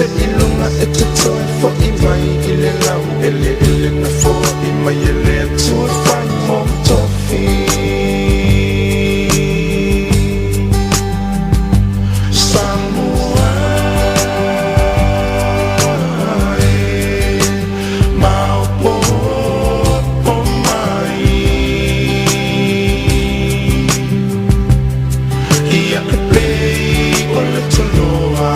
Seiloga e te toe fo'i mai i le laueleele na foai mai e le Atua e fai mou tofi. Samoa e, maopoopo mai. Ia e pei o le toloa,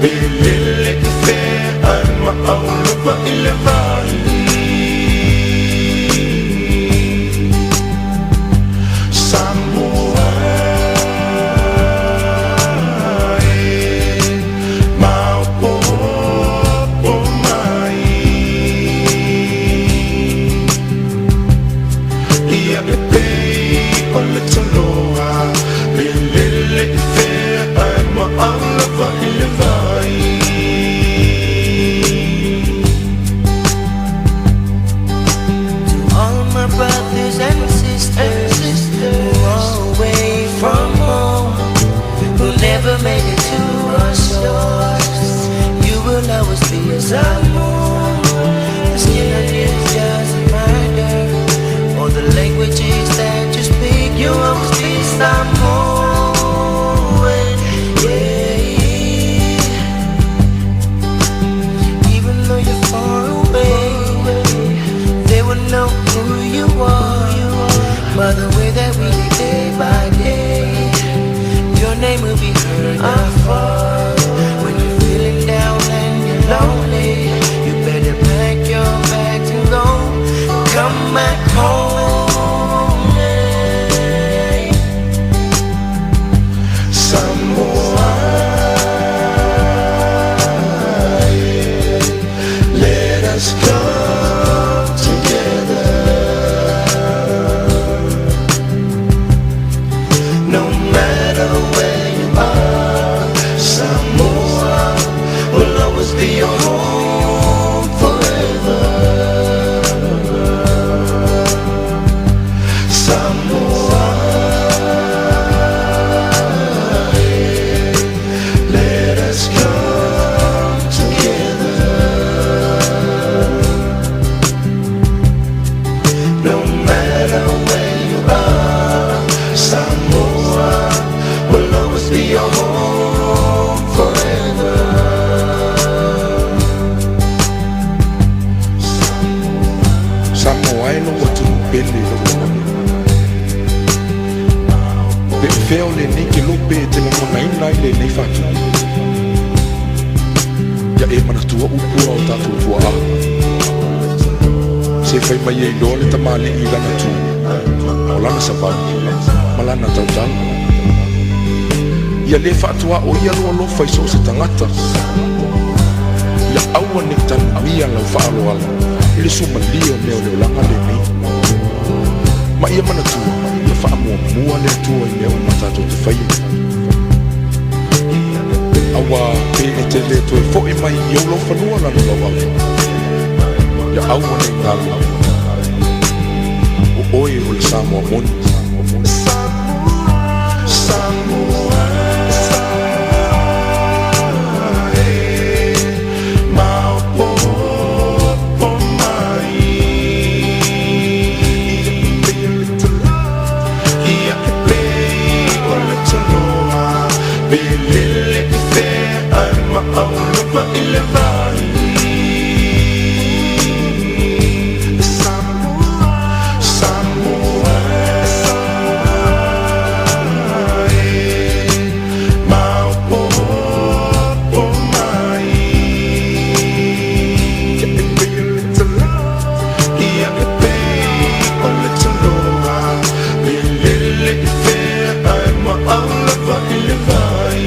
pe lele i fea ae maau lava i le vai. Samoa e, maopoopo mai. Ia e pei o le toloa, pe lele i fea ae maau lava i le vai. To all my brothers and sisters who are away from home, who never made it to our shores, you will always be a Samoan. The skin on you doesn't matter, or the languages that you speak, you always be Samoan. Yeah. Even though you're far away, they will know who you are by the way that we live day by day. Your name will be heard afar. When you're feeling down and you're lonely, you better pack your bags and go. Come back home. Yeah. Samoa e, let us come together. No matter where you are, Samoa will always be your home forever. Samoa e, let us come together. No matter where you are, Samoa will always be your home forever. Samoa e lou atunuu pele i lou lagona. Pe o fea o lenei kelope e te lagonaina ai lenei faatupu? Ia e manatua upu a o tatou tuaa, Se fai mai e iloa le tamalii i lana tu, o lana savali, ma lana tautala. Ia lē faatuaoia lou alofa i so o se tagata. Ia aua ne i tanumia lau faaaloalo i le sumalie o mea o le olaga lenei. Ma ia manatua, ia faamuamua le Atua i mea uma tatou te faia. Auā, pe e te lē toe fo'i mai i ou laufanua lana lauava, ia aua ne i galo, o oe o le Samoa moni. Samoa e, maopoopo mai. Ia e pei o le toloa, pe lele i fea ae maau lava i le vai. Samoa e, maopoopo mai. Ia e pei o le toloa, pe lele i fea ae maau lava i le vai.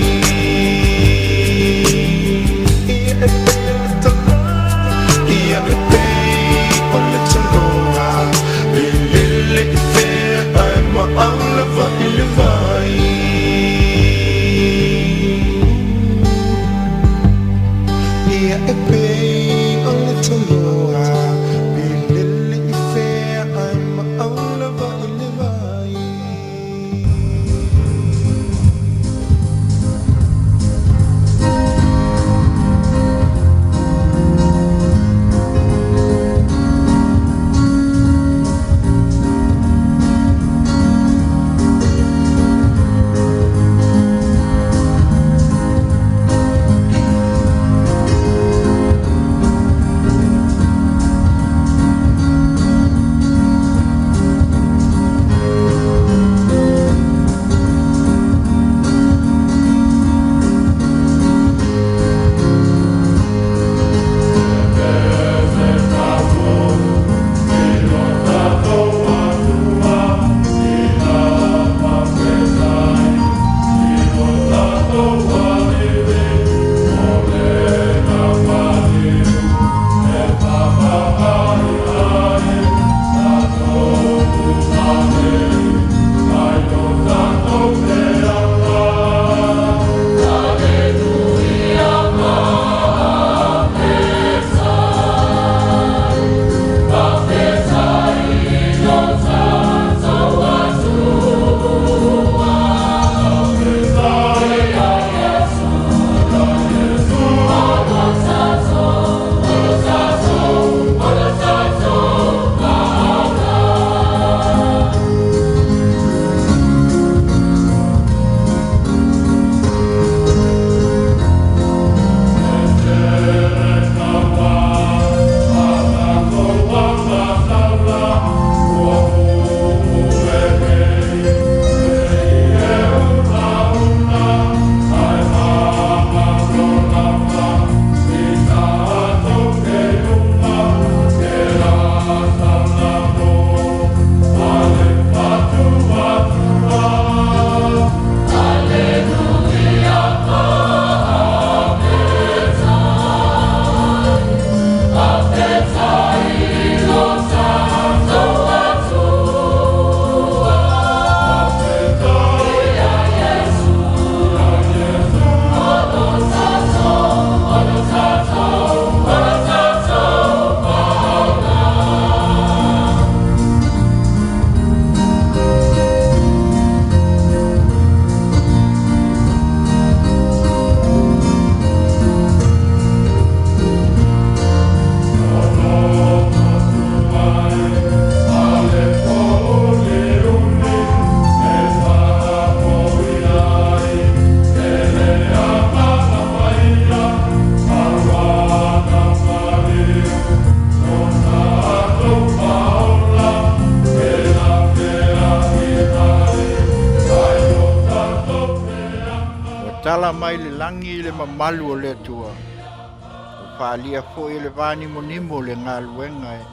Tala mai le lagi le mamalu o le Atua, ua faaalia foi e le vanimonimo le galuega e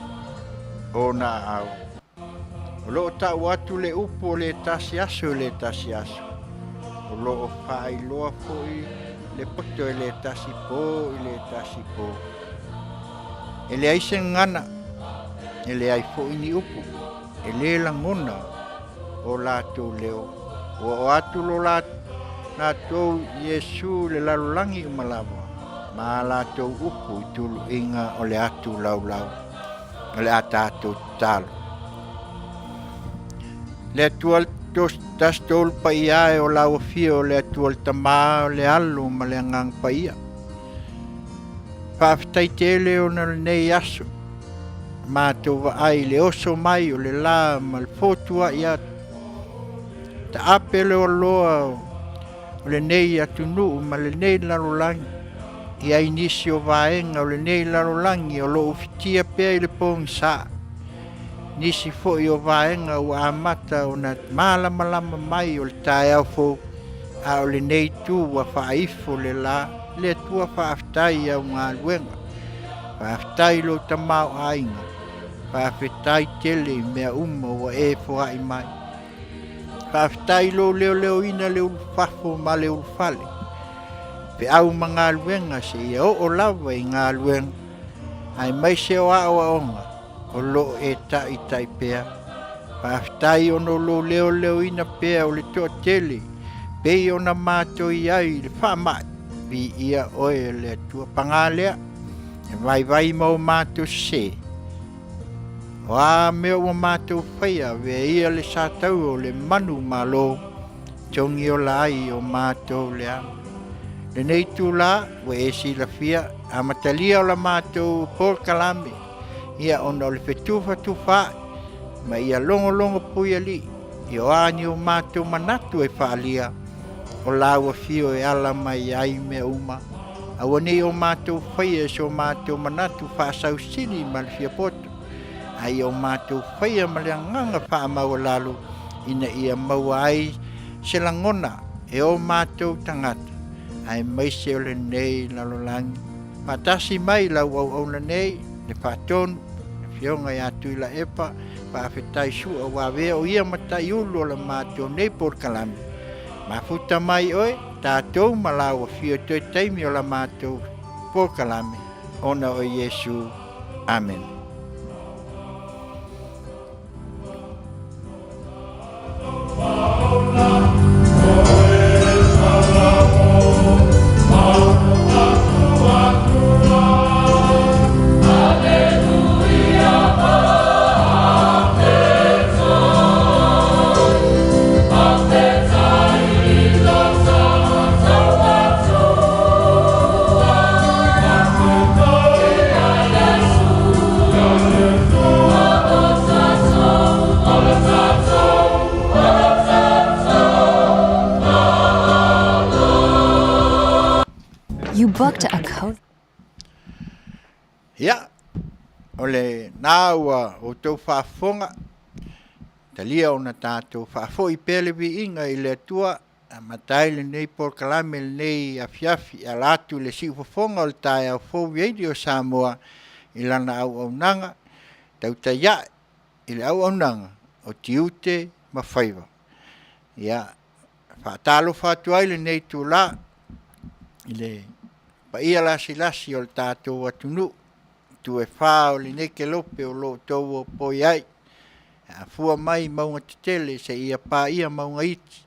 ona aao. O lo o tau atu le upu o le tasi aso i le tasi aso, o lo o faailoa foi le poto e le tasi po i le tasi po. E leai se gagana, e leai foi ni upu, e lē lagona o latou leo. Ua oo atu lo latou Iesu i le lalolagi uma lava, ma a latou upu i tuluiga o le atu laulau. O le a tatou tatalo. Le Atua le Tasi Tolu Paia e o lau Afio, le Atua le Tama, o le Alo ma le Agaga Paia. Faafetai tele ona o lenei aso, matou vaai i le oso mai o le la ma le fotuai atu. Taape le oloa o lenei atunuu ma lenei lalolagi. I ai nisi o vaega o lenei lalolagi o lo o ufitia pea i le pogisa. Nisi foi o vaega ua amata ona malamalama mai o le taeao fou, a o lenei itu ua faaifo le la. Le Atua faafetai i au galuega. Faafetai i lou tamaoaiga. Faafetai tele i mea uma ua e foai mai. Faafetai i lou leoleoina le ulufafo ma le ulufale, feau ma galuega seia oo lava i galuega, aemaise o aoaoga o lo o e taitai pea. Faafetai ona o lou leoleoina pea o le toatele pei ona matou i ai i le faamai. Viia oe e le Atua. Paga lea, e vaivai ma o matou sesē. O a mea ua matou faia, avea ia le sataua o le manu malo, togi ola ai o matou leaga. Lenei itula, ua e silafia, amatalia o la matou polokalame, ia ona o le fetufatufaa'i, ma ia logologo puialii, i o a ni o matou manatu e faaalia, o lau afio e ala mai ai mea uma. Aua nei o matou faia i so matou manatu faasausili ma le fiapoto, a ia o matou faia ma le agaga faamaualalo ina ia maua ai se lagona e o matou tagata, aemaise o lenei lalolagi. Faatasi mai lau auauna nei, le Faatonu, le Afioga ia Tuilaepa, faafetai sua ua avea o ia mataiulu o la matou nei polokalame. Mafuta mai oe, tatou ma lau afio toe taimi o la matou polokalame, ona o Iesu. Amene. You booked a co. Ia, o lena ua outou faafofoga, talia ona tatou faafoi pea le viiga i le Atua, amata ai lenei polokalame lenei afiafi e ala atu i le siufofoga o le taeao fou Radio Samoa i lana auaunaga tautai ae i le auaunaga o tiute ma faiva. Ia, faatalofa atu ai lenei itula i le paia lasilasi o le tatou atunuu, itu e fa o lenei kelope o lo o outou opoi ai, e afua mai i mauga tetele seia paia mauga iti.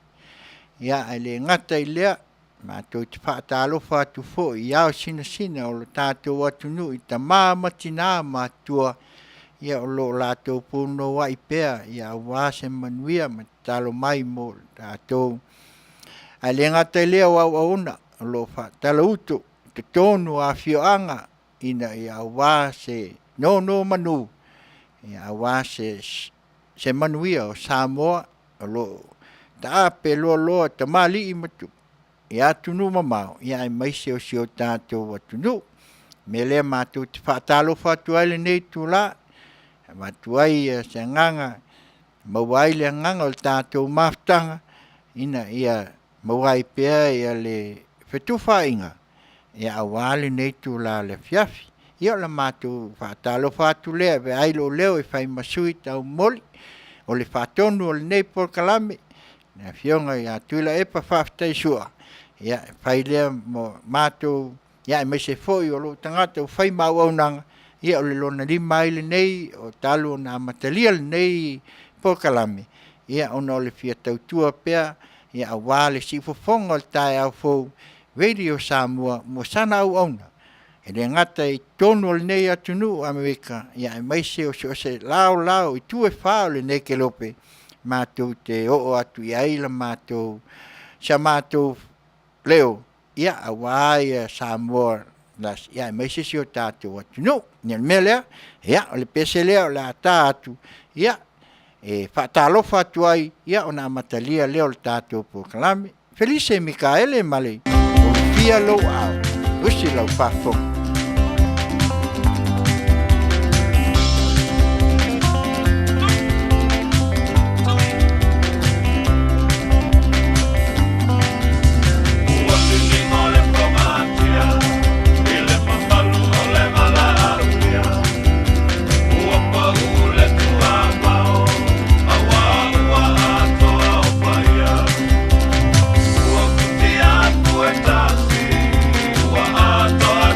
Ia, ae le gata i lea, matou te faatalofa atu foi i ao sinasina o le tatou atunuu i tama ma tina ma atua, ia o lo o latou punouai pea ia aua se manuia ma tatalo mai mo tatou. Ae le gata i lea o auauna o lo o faatalauto i totonu o afioaga ina ia aua se nonomanu, ia aua se manuia o Samoa o lo o taape loaloa tamalii ma tupu i atunuu mamao, ia aemaise o si o tatou atunuu. O le mea lea matou te faatalofa atu ai i lenei itula, e avatu ai se agaga e maua ai le agaga o le tatou mafutaga ina ia maua ai pea le fetufaaiga aua lenei itula o le afiafi. Ia o le matou faatalofa atu lea e avea ai lou leo e fai ma sui taumoli o le faatonu o lenei polokalame, le Afioga ia Tuilaepa Faafetai Sua, e fai lea ma matou aemaise foi o lou tagata ua fai ma auaunaga, ia o le lona 5 ai lenei talu ona amatalia lenei polokalame, ona o le fia tautua pea aua le siufofoga o le taeao fou, Radio Samoa mo sana auauna. E le gata i totonu o lenei atunuu o Amerika, aemaise o so o se laolao i itu e fa o lenei kelope matou te oo atu i ai sa matou leo aua Samoa aemaise si o tatou atunuu. O le mea lea, o le pese lea o le a ta atu e faatalofa atu ai ona amatalia lea o le tatou polokalame. Felise Mikaele ma le Olufia Lou Aao, usi lau faafofoga. Ua liligo le fogatia i le mamalu o le valaaulia. Ua pau le tuamao aua ua atoa o paia. Ua futia atu e tasi ua atoa.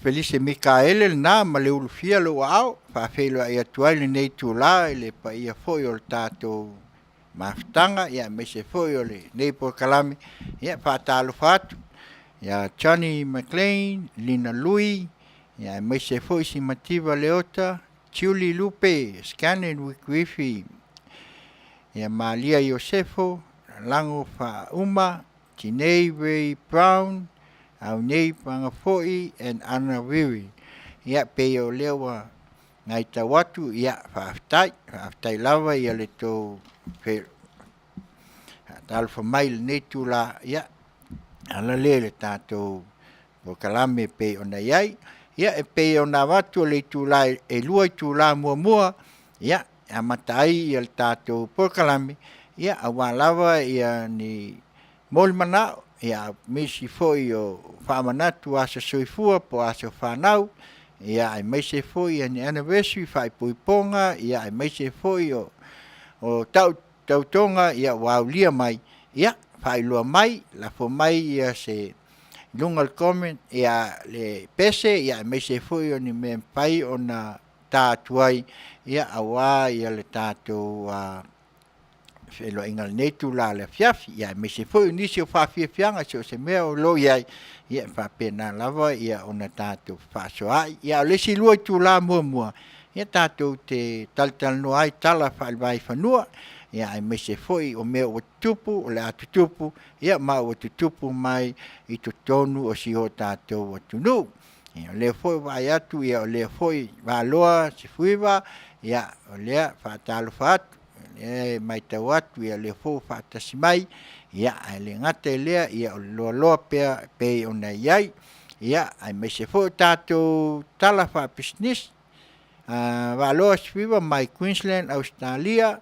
Felise Mikaele lena ma le ulufia lou aao, faafeiloai atu ai lenei itula i le paia foi o le tatou mafutaga ia aemaise foi o lenei polokalame. Ia faatalofa atu ia Johnny McLean, Lina Lui, ia aemaise foi Simativa Leota, Julie Lupe, Scanlan Wikuifi, ia Malia Iosefo, Lago Faauma, Tinei Ray Brown, Aunei Pagafoi and Ana Wiri. Ia pei o lea ua naitau atu, ia faafetai, faafetai lava ia le tou faatalofa mai i lenei itula, ia ala lea i le tatou polokalame e pei ona i ai. Ia e pei ona avatu o le itula e 2 itula muamua, ia e amata ai le tatou polokalame, ia aua lava ia ni molimanao, ia nisi foi o faamanatu aso soifua po o aso fanau, ia aemaise foi ni anniversary, faaipoipoga, ia aemaise foi o tautoga ua aulia mai, ia faailoa mai, lafo mai ia se i luga o le comment ia le pese, ia aemaise foi o ni mea e mafai ona ta atu ai, ia aua ia le tatou feiloaiga i lenei itula o le afiafi, ia aemaise foi o nisi o faafiafiaga i so o se mea o lo o i ai, ia e faapena lava ona tatou fefaasoaai. Ia a o le isi 2 itula muamua, ia tatou te talatalanoa ai i tala faale-vaifanua, ia aemaise foi o mea ua tutupu, o le a tutupu, ia ma ua tutupu mai i totonu o si o tatou atunuu. Ia o lea foi ua vaai atu o lea foi Valoa Sefuiva, ia o lea e faatalofa atu, o lea e matau atu o lea foi ua faatasi mai, ia ae le gata i lea, o le loaloa pea e pei ona i ai. Ia aemaise foi o tatou tala faapisinisi, Valoa Sefuiva mai Queensland, Ausetalia,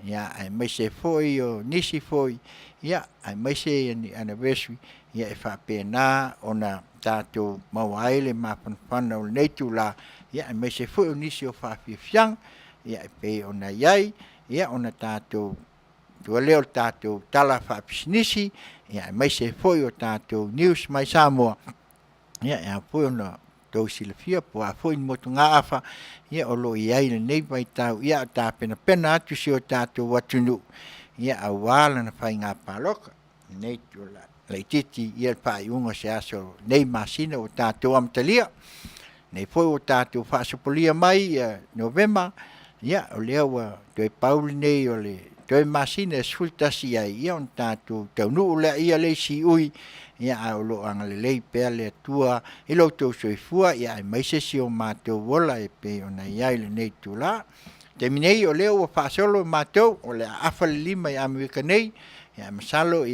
ia aemaise foi o nisi foi, ia aemaise ni anniversary, ia e faapena ona tatou maua ai le mafanafana o lenei itula, ia aemaise foi o nisi o faafiafiaga ia e pei ona i ai, ia ona tatou tua lea o le tatou tala faapisinisi, ia aemaise foi o tatou news mai Samoa, ia e ao foi ona outou silafia po o a foi ni motugaafa ia o lo o i ai i lenei vaitau, a o tapenapena atu si o tatou atunuu aua lana faiga palota i lenei itula laitiiti i le faaiuga o se aso o lenei masina ua tatou amatalia. O lenei foi ua tatou faasopolia mai Novema, ia o lea ua toe pau lenei o le toe masina e 11 ai ona tatou taunuu lea i le isi ui, ae o lo o agalelei pea le Atua i lo outou soifua aemaise si o matou ola e pei ona i ai i lenei itula. O le taimi nei o lea ua faasolo matou, o le a afa le lima i Amerika nei, ae masalo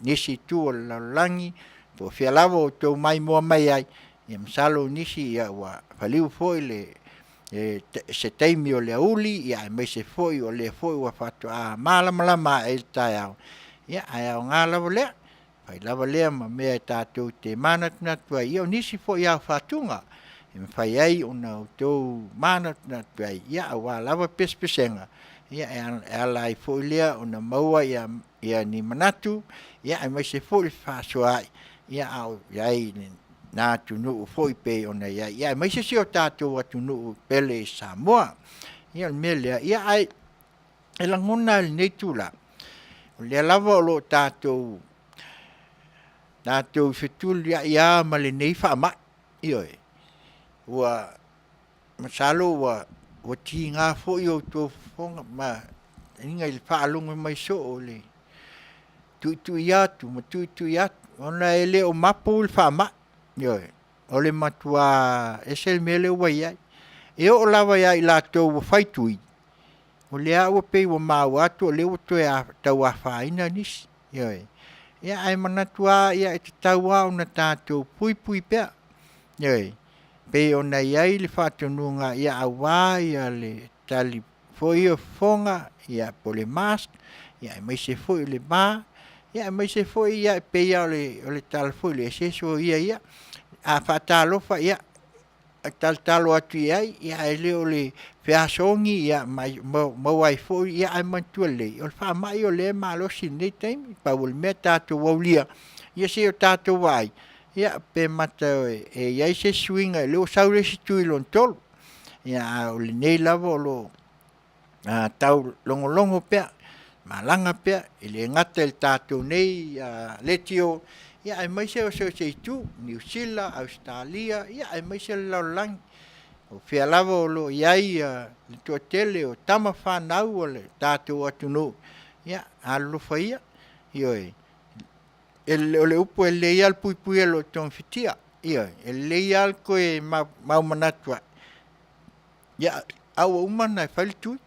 nisi itu o le lalolagi po o fea lava o outou maimoa mai ai, ia masalo o nisi ua faliu foi se taimi o le aoauli aemaise foi o lea foi ua faatoa malamalama ae i le taeao, ae aoga lava lea, fai lava lea ma mea tatou te manatunatu ai, ia o nisi foi ao fatuga e mafai ai ona outou manatunatu ai, aua lava pesepesega e ala ai foi lea ona maua ni manatu aemaise foi le fefaasoaai a o i ai i lena atunuu foi e pei ona i ai, aemaise si o tatou atunuu pele i Samoa. Ia o le mea lea, ia ae e lagona lava i lenei itula, o lea lava o lo o tatou fetuliai lava ma lenei faamai, ioe. Ua masalo ua tiga foi outou fofoga ma i le faalogo mai soo i le tuitui atu ma tuitui atu, ona e le o mapu le faamai, ioe. O le matua ese le mea lea ua i ai. E oo lava ia i latou ua fai tui, o lea lava ua pei ua maua atu o lea ua toe tau afaina nisi, ioe. Ae manatu lava e tatau lava ona tatou puipui pea, ioe, e pei ona i ai le faatonuga aua le talifoia o fofoga po o le mask, aemaise foi o le va, aemaise foi e pei lava o le tala foi lea, se soia ia, a faatalofa, ia talatalo atu i ai, ae le o le feasogi ma maua ai foi. Ae manatua lelei, o le faamai o lea e malosi i lenei taimi. Pau o le mea tatou aulia, ia se i o tatou vaai Ia, pe mata e i ai se suiga, lea ua sau le isi tui lona tolu. Ia, a o lenei lava o lo o tau logologo pea, malaga pea, e le gata i le tatou nei leitio, ia aemaise o so o se itu, Niu Sila, Ausetalia, ia aemaise le lalolagi. O fea lava o lo o i ai le toatele o tama fanau a le tatou atunuu, ia alolofa ia, ioe. O le upu e lelei lava le puipuia i lo le togafitia, ioe, e lelei lava le toe mau manatu ane, ia a ua uma ona e fai le tui.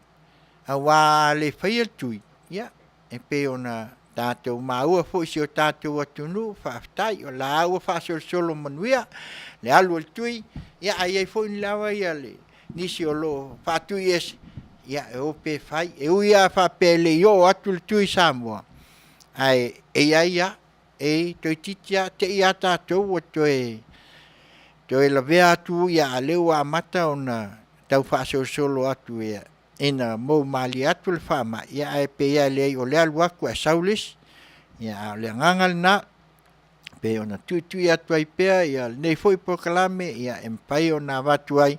Aua a le faia le tui, ia e pei ona tatou maua foi i si o tatou atunuu, faafetai o la ua faasolosolo manuia le alu a le tui, ia ae i ai foi lava nisi o lo o faatuiese, ia e o pea e fai. E ui lava faapea e le i oo atu le tui i Samoa, ae e i ai lava, e toeitiiti lava te i lava tatou ua toe lavea atu, a o lea ua amata ona tau faasolosolo atu ina mou malie atu le faamai, ae pei lava e leai o lea e alu atu ae sau le isi. A o le agaga lena, e pei ona tuitui atu ai pea lenei foi polokalame e mafai ona avatu ai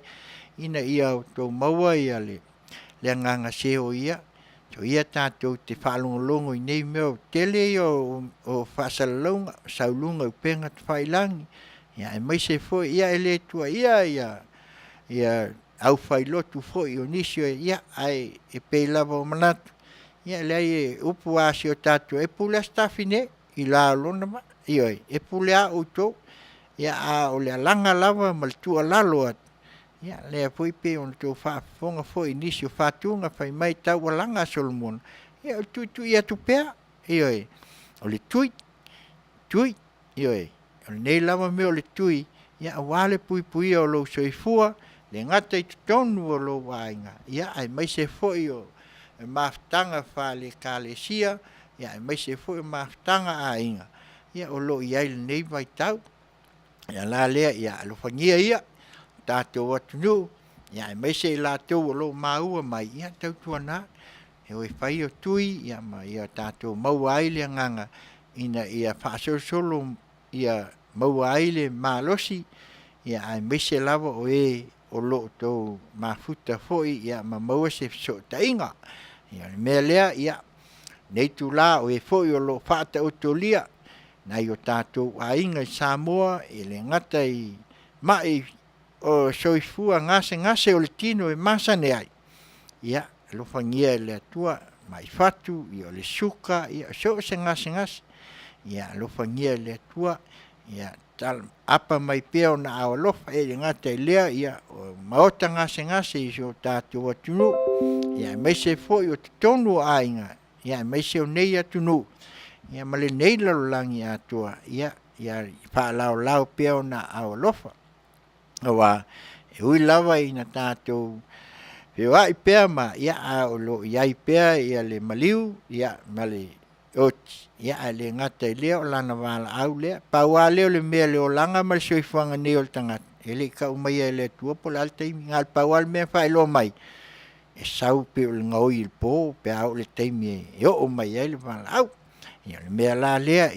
ina ia outou maua le agaga seoia, soia tatou te faalogologo i nei mea, o le tele ia o faasalalauga sau i luga o upega tafailagi, aemaise foi, ia e le tuuaia le aufailotu foi o nisi, ae pei lava o manatu, ia e leai o upu lava a si o tatou, e pule lava Sitafine i le la o lona vaa, ioe, e pule lava outou. A o le alaga lava ma le tuualalo atu, ia lea foi e pei ona outou faafofoga foi i nisi o fatuga fai mai taualaga Solomona, ia o le tuitui atu pea, ioe, o le tui, tui, ioe. O lenei lava mea o le tui, aua le puipuia o lou soifua, e le gata i totonu o lou aiga, aemaise foi o mafutaga faale-Ekalesia, aemaise foi o mafutaga a aiga o lo o i ai i lenei vaitau. O le ala lea, ia alofagia ia lo tatou atunuu, aemaise i latou o lo o maua mai, ia tautuana, e o e fai tui ma ia tatou maua ai le agaga ina ia faasolosolo ia maua ai le malosi, aemaise lava o e o lo o outou mafuta foi ma maua se fesootaiga. O le mea lea, i lenei itula, o e foi o lo o faataotolia nai o tatou aiga i Samoa, e le gata i mai o soifua gasegase o le tino e masani ai, ia alofagia e le Atua, mai fatu, o le suka, so o se gasegase, ia alofagia e le Atua ia apa mai pea Ona aao alofa. E le gata i lea, o maota gasegase i si o tatou atunuu, aemaise foi o totonu o aiga, aemaise o nei atunuu ma lenei lalolagi atoa, ia faalaolao pea Ona aao alofa. Aua e ui lava ina tatou feoai pea ma, ae o lo o i ai pea le maliu ma le oti, ae le gata i lea o lana valaau lea. Pau lava lea o le mea i le olaga ma le soifuaga nei o le tagata, e le i tau maia e le Atua po o le a le taimi. Na o le pau lava le mea na faailoa mai, e sau pei o le gaoi i le po pe a oo i le taimi e oo mai ai le valaau. Ia o le mea la lea,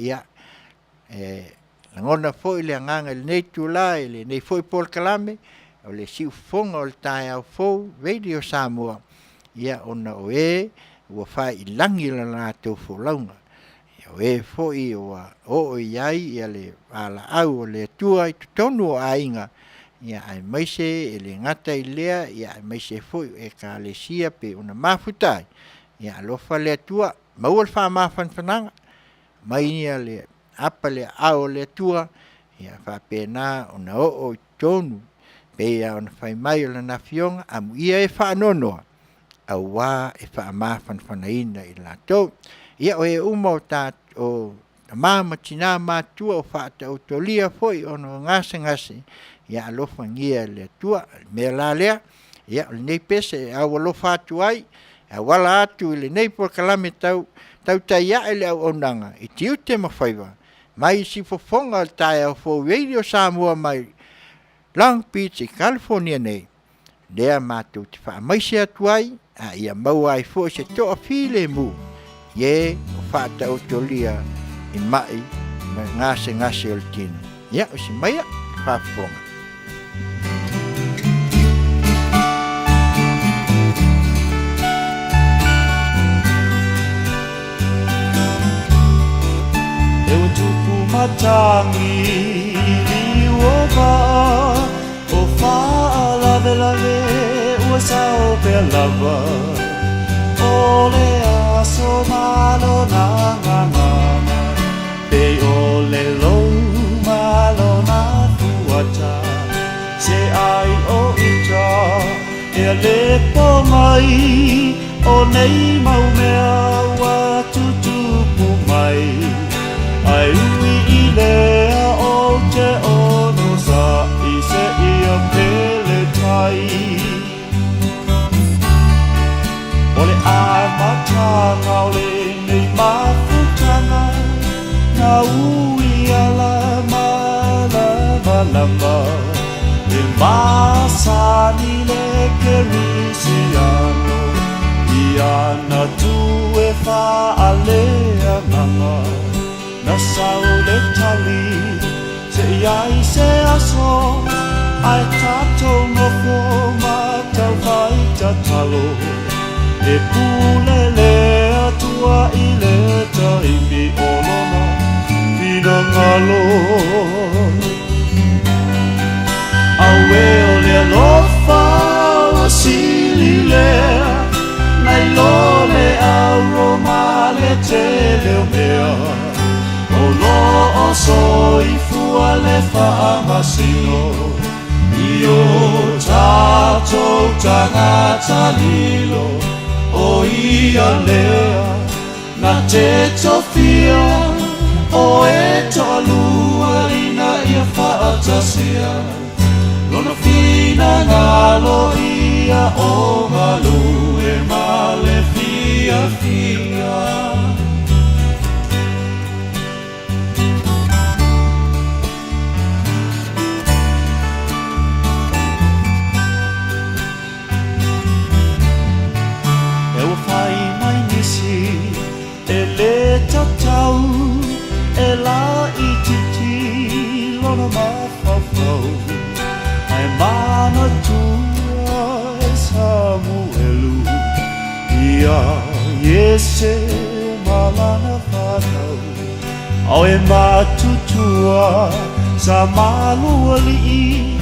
e lagona foi le agaga i lenei itula i lenei foi polokalame, o le siufofoga o le taeao fou Radio Samoa, ona o e ua fai i lagi le latou folauga, o e foi ua oo i ai le valaau a le Atua i totonu o aiga, aemaise e le gata i lea, aemaise foi o Ekalesia e pei ona mafuta ai. Ia alofa le Atua, maua le faamafanafanaga, aumai le apa i le aao o le Atua ia faapena ona oo i totonu e pei lava ona fai mai o Lana Afioga, amuia e faanoanoa aua e faamafanafanaina i latou. Ia o e uma o tama ma tina matutua o faataotolia foi ona o gasegase, ia alofagia e le Atua. O le mea la lea, ia o lenei pese e aualofa atu ai e auala atu i lenei polokalame Tautai Ae le Auaunaga i tiute ma faiva mai siufofoga o le taeao fou Radio Samoa mai Long Beach i California nei, lea matou te faamaise atu ai a ia maua ai foi se toafilemu i e o faataotolia i mai ma gasegase o le tino. Ia, usi maia le faafofoga. E ua tupu matagi i liu o vaa, o faalavelave ua sao pea lava. O le aso ma lona gagana, pei o le lou ma lona fuata. Se ai o ita e lepo mai, o nei mau mea ua tutupu mai. Ai ui i lea ou te onosaʻi seia pele tai. O le amataga o lenei mafutaga, na ui ala malamalama. E masani le Kerisiano, i ana tu e faaleagaga. Na sau le tali, se i ai se aso, ae tatou nofo ma taufai tatalo. E pule le Atua i le taimi o lona finagalo. Auē o le alofa ua sili lea, nai lo le auro ma le tele o mea. O lo o soifua le faamasino i o tatou tagata lilo. O ia lea na te tofia o e toalua ina ia faatasia lona finagalo ia o galue ma le fiafia. E ua fai mai nisi e lē tatau e laitiiti lona mafaufau, ae manatua e Samuelu ia Iese ma lana fanau. Ao e matutua sa malualii,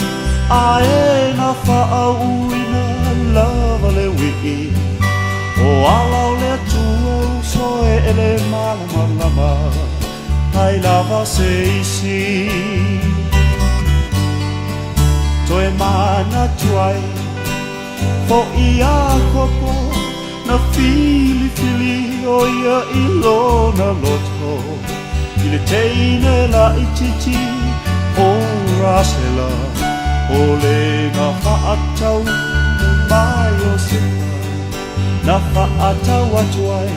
ae na faauuina lava le uii. O ala o le Atua uso e ele malamalama, ai lava se isi. Toe manatu ai foʻi Iakopo, na filifili ʻo ia i lona loto i le teine laitiiti o Rasela, o le na faatau ma Iosepa, na faatau atu ai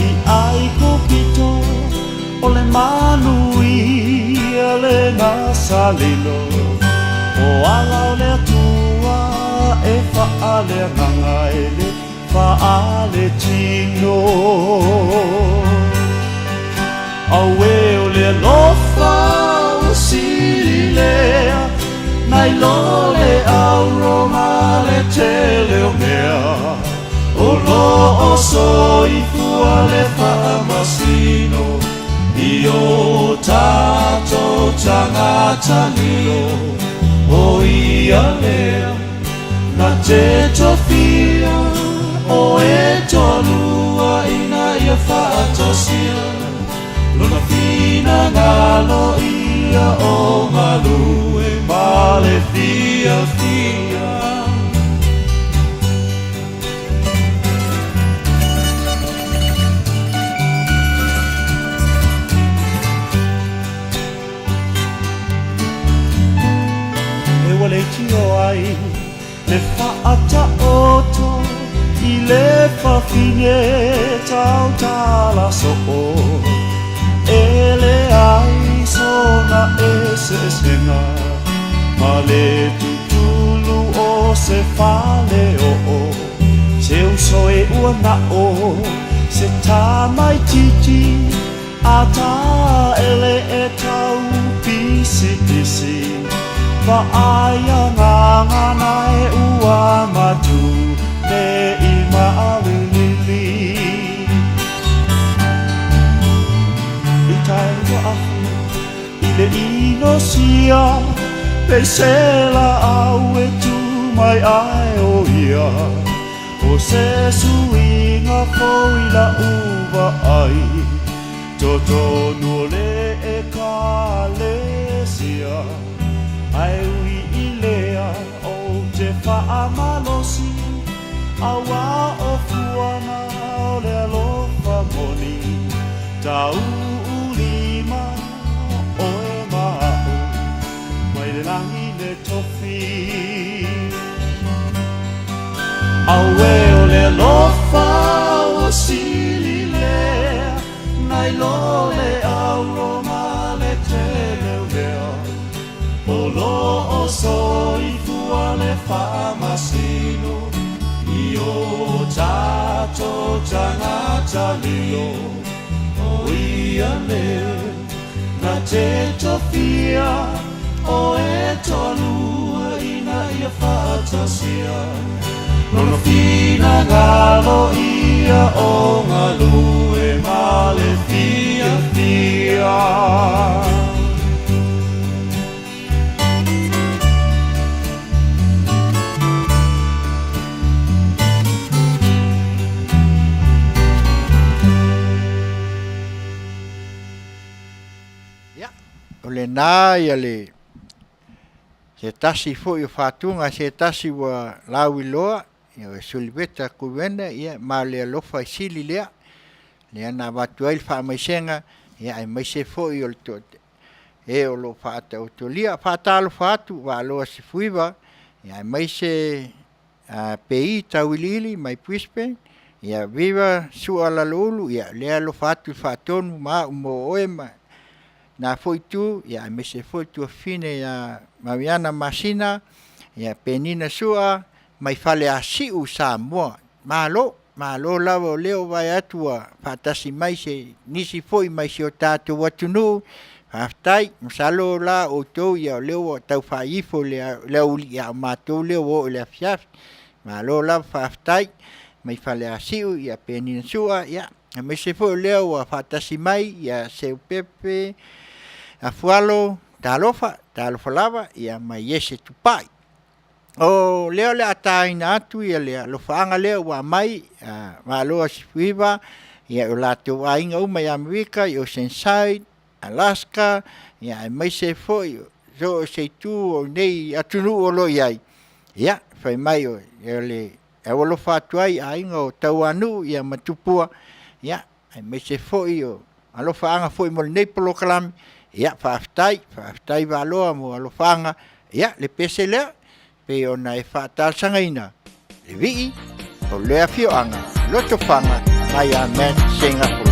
i Aikupito. O le manuia lena sa lilo. O ala o le Atua e faaleagaga e le faaletino. Auē o le alofa ua sili lea, nai lo le auro ma le tele o mea. O lo o soifua le faamasino i o tatou tagata lilo. O ia lea na te tofia o e toalua ina ia faatasia lona finagalo ia o galue ma le fiafia. E ua leitio ai le faataoto i le fafine tautala soo, e leai sona eseesega ma le tutulu o se faleoo. Se uso e ua nao se tamaitiiti a taele e tau pisi. Vaai agaga e ua matu nei maalilili. I tai ua afu i le inosia, pei se laau e tu mai ae o ia. O se suiga fou i la'u vaai, totonu o le Ekalesia. Ae ui i lea ou te faamalosi, auā o fuaga o le alofa moni. Tauulima oe ma a'u mai le lagi le tofi. Auē o le alofa ua sili lea nai lo le auro ma le teleulea. O loo soifua le faamasino i o tatou tagata lilo. O ia lea na te tofia o e toalua ina ia faatasia. Lona finagalo ia o galue ma le fiafia. Ia, o lena ia le se tasi foi o fatuga se tasi ua lauiloa, ia o Suliveta Kuwena, ia ma le alofa i sili lea, lea na avatu ai le faamaisega, ia aemaise foi o le toa e o lo o faataotolia. Faatalofa atu Vaalua Sefuiva, ia aemaise PI Tauiliili mai Brisbane, ia viva Sua Laloulu, ia lea alofa atu i faatonu ma au mo oe ma na foi itu, ia aemaise foi tuafafine ia Mariana Masina, ia Penina Sua mai Faleasiu Samoa. Malo, malo lava o lea ua vaai atu ua faatasi mai se nisi foi mai si o tatou atunuu. Faafetai, masalo la outou ia o lea ua tau faaifo i le aoauli, a o matou lea ua oo i le afiafi. Malo lava faafetai mai Faleasiu ia Penina Sua, ia aemaise foi o lea ua faatasi mai ia Seupepe Afualo, talofa, talofa lava ia mai Iese Tupai. O lea o le a taina atu ia le alofaaga lea ua aumai, Malo Asifuiva, ia o latou aiga uma i Amerika, i Oceanside, Alaska, ia aemaise foi so o se itu o lenei atunuu o lo o i ai, ia fai mai o le aualofa atu ai i aiga o Tauanuu ia ma Tupua, ia aemaise foi o alofaaga foi mo lenei polokalame, ia faafetai, faafetai Vaalua mo alofaaga, ia le pese lea pei ona e faatalosagaina le vii o le afioaga Lotofaga mai ia Matt Singapore.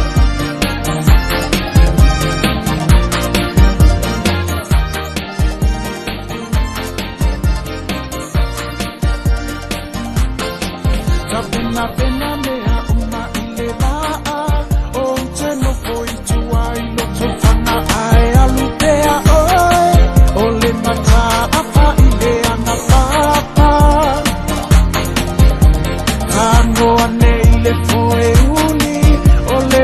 Tapenapena mea uma i le vaa, Ou te nofo i tua i Lotofaga ae alu pea oe, O le mataafa i le Agapapa. Tago ane i le foeuli, O le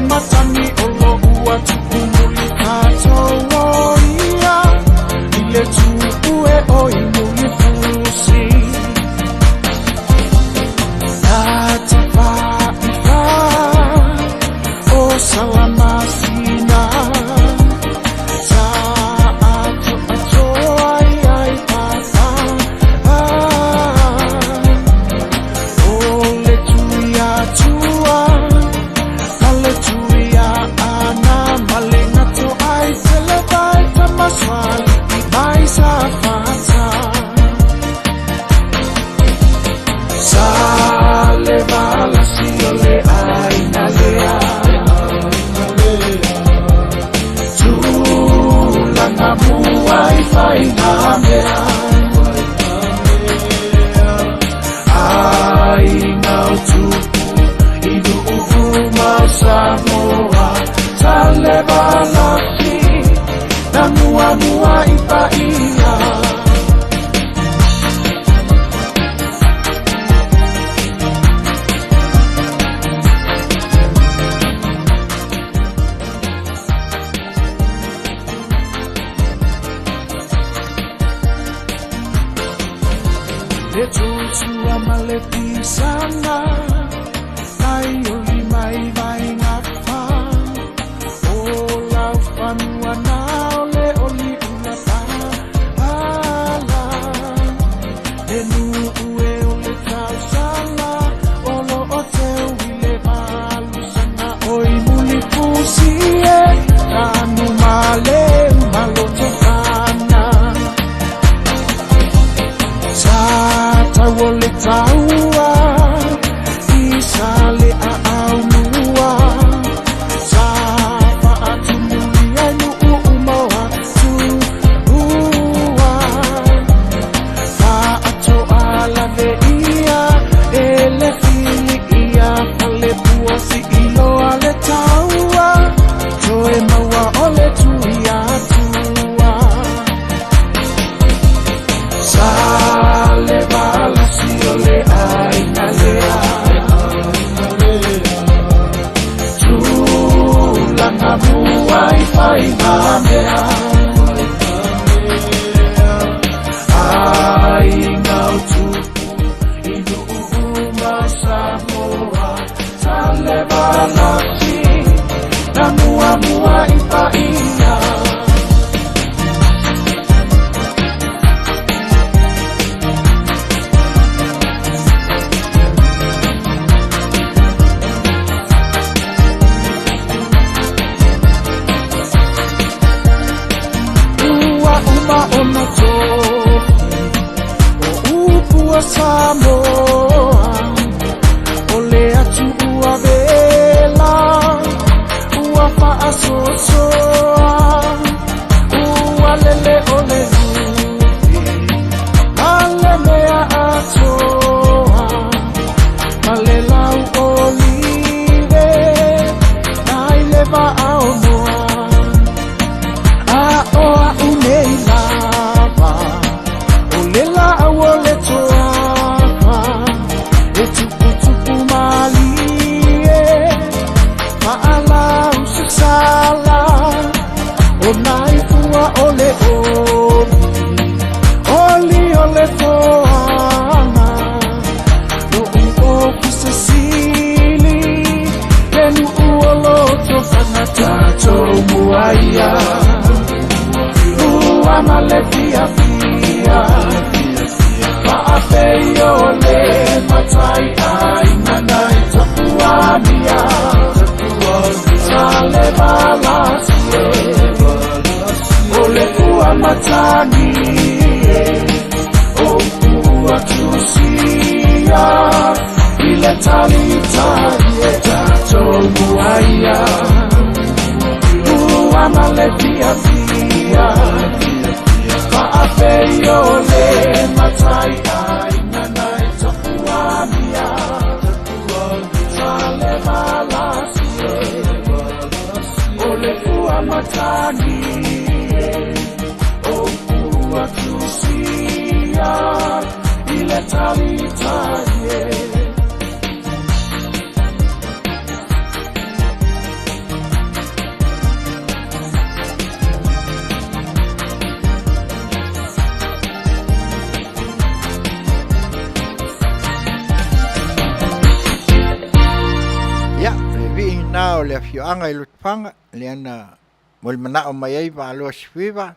Ia, o le vii lena o le afioaga i Lotofaga, lea na molimanaʻo mai ai Valoa Sifuiva,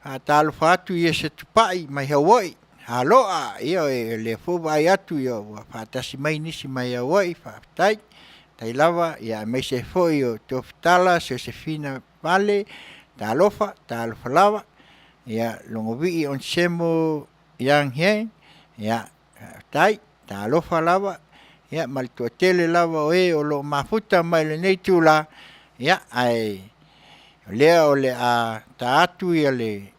faatalofa atu i ese tupai mai Hauaʻi, Haloa, ia o lea foi ua vaai atu ia ua faatasi mai nisi mai Hauaʻi, faafetai, faafetai lava, ia aemaise ai foi o Tofutala, Siosefina Vale, talofa, talofa lava, ia Logovii Onesemo Young Heng, ia faafetai, talofa lava, ia ma le toatele lava o e o lo o mafuta mai lenei itula, ia ae o lea o le a ta atu ia le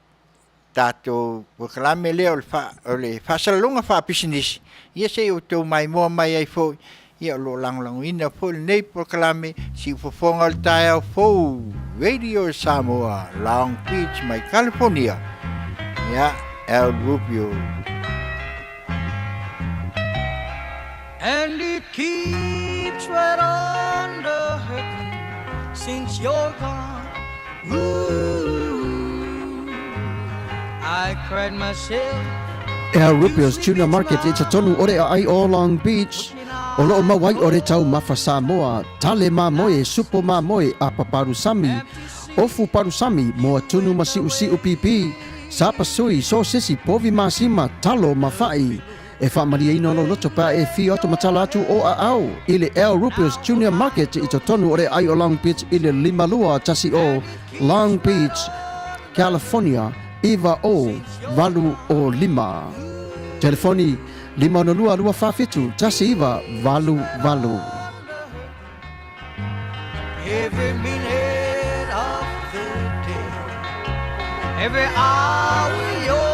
tatou polokalame lea o le faa, o le faasalalauga faapisinisi, ia se i outou maimoa mai ai foi, ia o lo o lagolagoina foi lenei polokalame siufofoga o le taeao fou Radio Samoa Long Beach mai California. Ia, El Rubio. And it keeps right on the hurting since you're gone. Ooh, I cried myself. El Rubio's Tuna Market i totonu o le aai o Long Beach, o loo mau ai o le taumafa Samoa, tale mamoe, supo mamoe, apa palusami, ofu palusami, moa tunu ma siusiu pipi, sapasui, sosesi, povi masima, talo ma fa'i. E faamalieina lou loto pe a e afio atu ma tala atu o aao i le El Rupios Junior Market i totonu o le aai o Long Beach i le 5210 Long Beach, California 90805. Telefoni 562 247 1988. Every minute of the day, every hour you're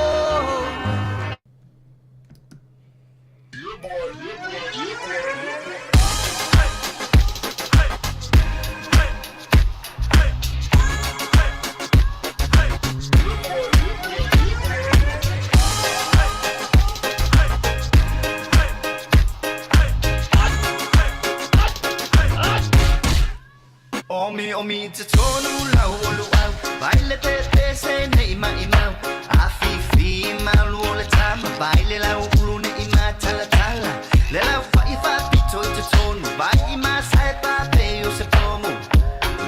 Omi omi te tonu lau o luau Vai le te te se nei mai mau A fi fi malu o le tama Vai le lau ulu ne i ma tala tala Le lau fa i fa pito i te tonu Vai i ma sai pa pe o se pomu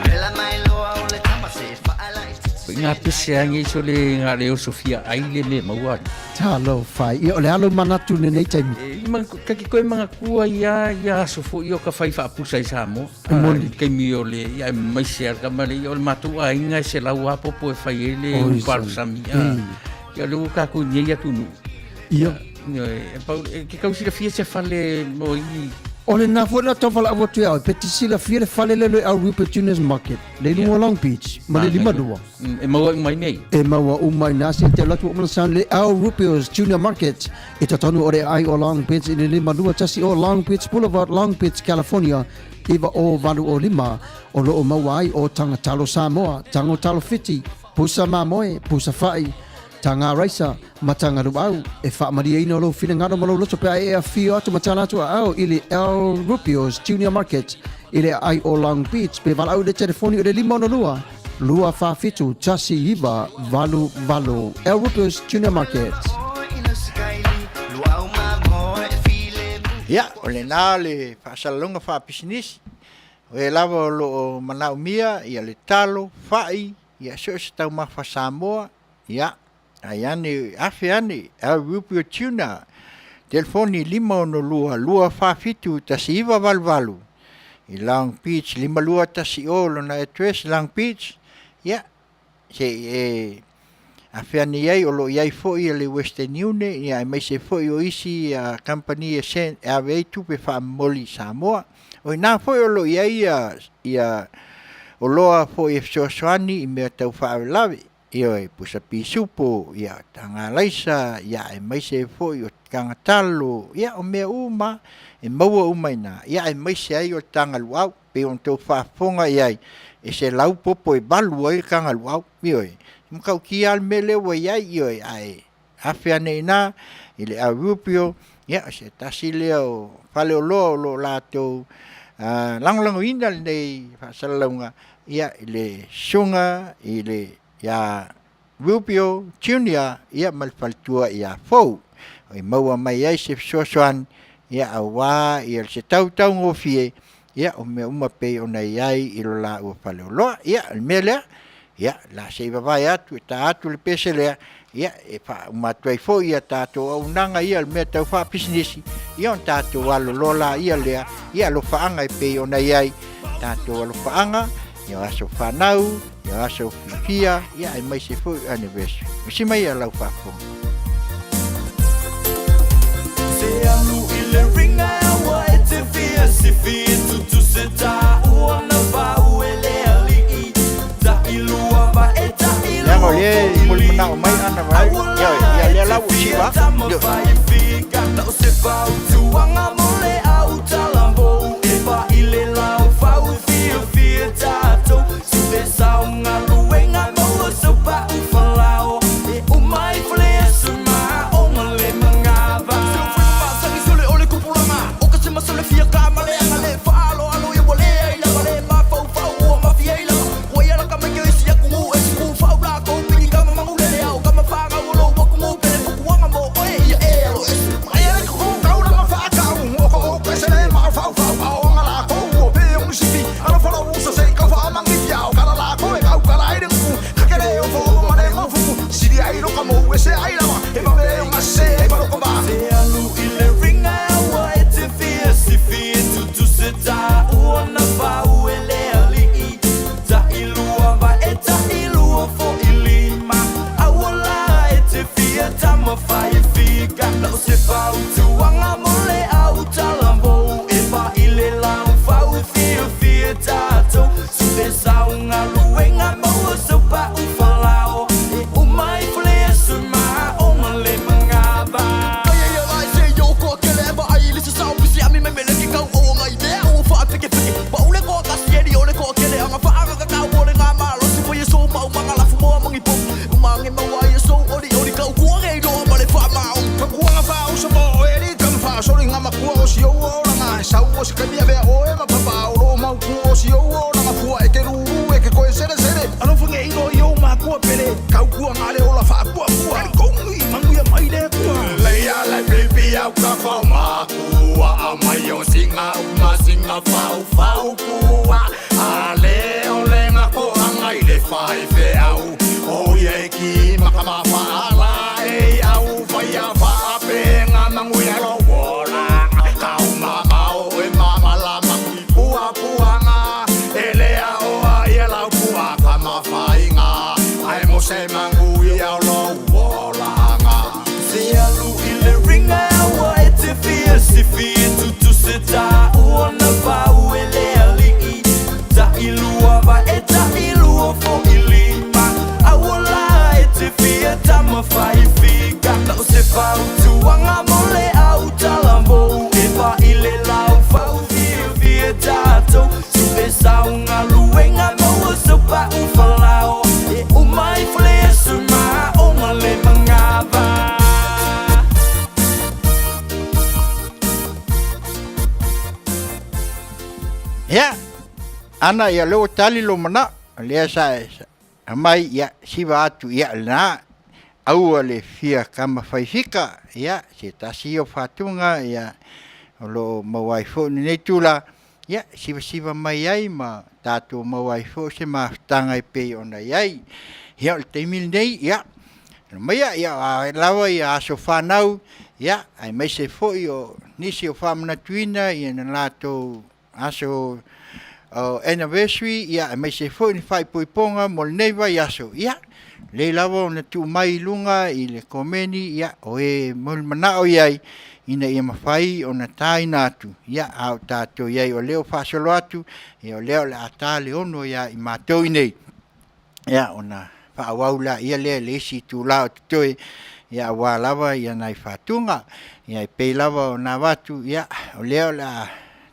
Le la mai loa o le tama se fa ala i te Nga pese angi so le nga le oso fia ai le me maua. Talofa, ia o le alo manatu lenei taimi. E, ma, ka ki koe mga kua ia, ia aso fo i o ka whai whaapusa i Samoa. E moni. Kei mi o le, ia e mai se ar kama le, ia o le mātou a inga e se lau apopo e whai e le Oi, uparu sami. sami. Ia le uka ku nei atu nu. Ia. Ia, e, pau, e, ke kau silafia se fale mo i O le na foi na tau whala atu au, pe te silafia le fale le le au Rupert Junior's Market, le lunga Long Beach, ma le lima lua. E maua mai nei. E maua uma i nā se te alu atu o mana le Al Rupios Junior Market i totonu o le aai o Long Beach i le 521 o Long Beach Boulevard, Long Beach, California, 90805. O loo maua ai o taga talo Samoa, tago talo Fiti, pusa mamoe, pusa fa'i, taga raisa, ma taga luau. E faamalieina lou finagalo ma lou loto pe a e afio atu ma tala atu aao i le Al Rupios Junior Market i le aai o Long Beach pe valaau i le telefoni o le 562 247 1988. El Rupios Junior Market. Ia, o lena le faasalalauga faapisinisi, o e lava o lo o manaomia ia le talo, fa'i, ia so o se taumafa Samoa, ia, ai ane, afe ane, El Rupio Tuna, telefoni 562 247 1988, i Long Beach, 5210 lona address, Long Beach, ia, se i e afe ane i ai, o lo o i ai foi le Western Union, ia, aemaise foi o isi kamupani e send, e ave ai tupe faamomoli i Samoa. O i ina foi o lo o i ai ia, ia oloa foi e fesoasoani i mea tau faalavelave, ioe, pusa pisupo, ia, taga alaisa, ia, aemaise foi o taga talo, ia, o mea uma e maua uma i ina, ia, aemaise ai o le taga luau. Pei ona outou faafofoga i ai, e 100 popo e 8 ai le taga luau, ioe. E matautia lava le mea lea ua i ai, ioe, ae afe ane i ina i le Aurupio, ia, o se tasi lea o faleoloa o lo o latou lagolagoina lenei faasalalauga, ia, i le susuga i le ia Rubio Junior, ia ma le faletua ia Fou, i maua mai ai se fesoasoani, ia aua ia se tautaugofie, ia o mea uma pei ona i ai i lo laua faleoloa. Ia, o le mea lea, ia, o le a se i vavae atu e ta atu le pese lea, ia, e faauma atu ai foi ia tatou auaunaga ia o le mea tau faapisinisi, ia ona tatou alo loa laia lea i alofaaga e pei ona i ai tatou alofaaga i o aso fanau, i o aso fiafia, ia aemaise foi o anniversary. Usi mai ia lau faafofoga. Se alu i le ringa aua e te fia sifi e tutu se tā ua na vau e le alii ta i lua va e ta i Leaga o lua lea e mulimanao mai ana vai, Aua ia, la ia e lea te la ua fia siva. tama Ioe. fai e fika tau se fau tuanga mo le au talamou e pa i le lau fau fia fia tātou si te sau ngaluenga maua sau pa u falao e umai fale aso ma o ngale mangava ou olaga fua e te lūlū e ke toe selesele. Alofa nge ilo i ou makua pele, kaukua ngā le ola whaapuapua. Talikongi, manuia mai le Atua. Lei a le pipi au ka whau makua, a mai o singa uma singa whau whau pua. A le o le ngā koanga i le whai wheau, o ia e ki makama whaala e au whai a whaapenga manguia lo wolanga. Kau mamao e mamalama kui pua puanga, e lea oa ia lau pua ka mawhainga. Ai mo se manguia o lo wolanga. Se alu i le ringa aua e te fia sifi e tutu se tā ua na vau e le alii. Ta ilua va e ta ilua fo i lima. Aua la e te fia tama whai fika. Na o se whau tuanga mo le au talamou. E wha i le lau whau fia fia tātou. Su e sau ngā luenga maua so pa u whalao. E umai fle su ma o ngā le mangava. Ia, ana ia lea ua tali lou manao, o lea sa e aumai, ia, siva atu, ia, lena, aua le fia kama faifika, ia, se tasi ia o faatuga, ia, o lo o maua ai foi lenei tula, ia, sivasiva mai ai ma tatou maua ai foi se mafutaga e pei ona i ai. Ia, o le taimi lenei, ia, maia, ia, a lava ia aso fanau, ia, aemaise foi o nisi o faamanatuina ia na latou aso o anniversary, ia, aemaise foi ni faaipoipoga mo lenei vaiaso, ia, lelei lava ona tuu mai i luga i le komeni, ia, o e molimanaʻo i ai, ina ia mafai ona taina atu, ia, a o tatou i ai o lea ua faasolo atu, ia, o lea o le a ta le ono iā i matou iinei, ia, ona faaauau laia lea i le isi itula o totoe, ia, aua lava ia nai faatuga. Ia, e pei lava ona avatu, ia, o lea o le a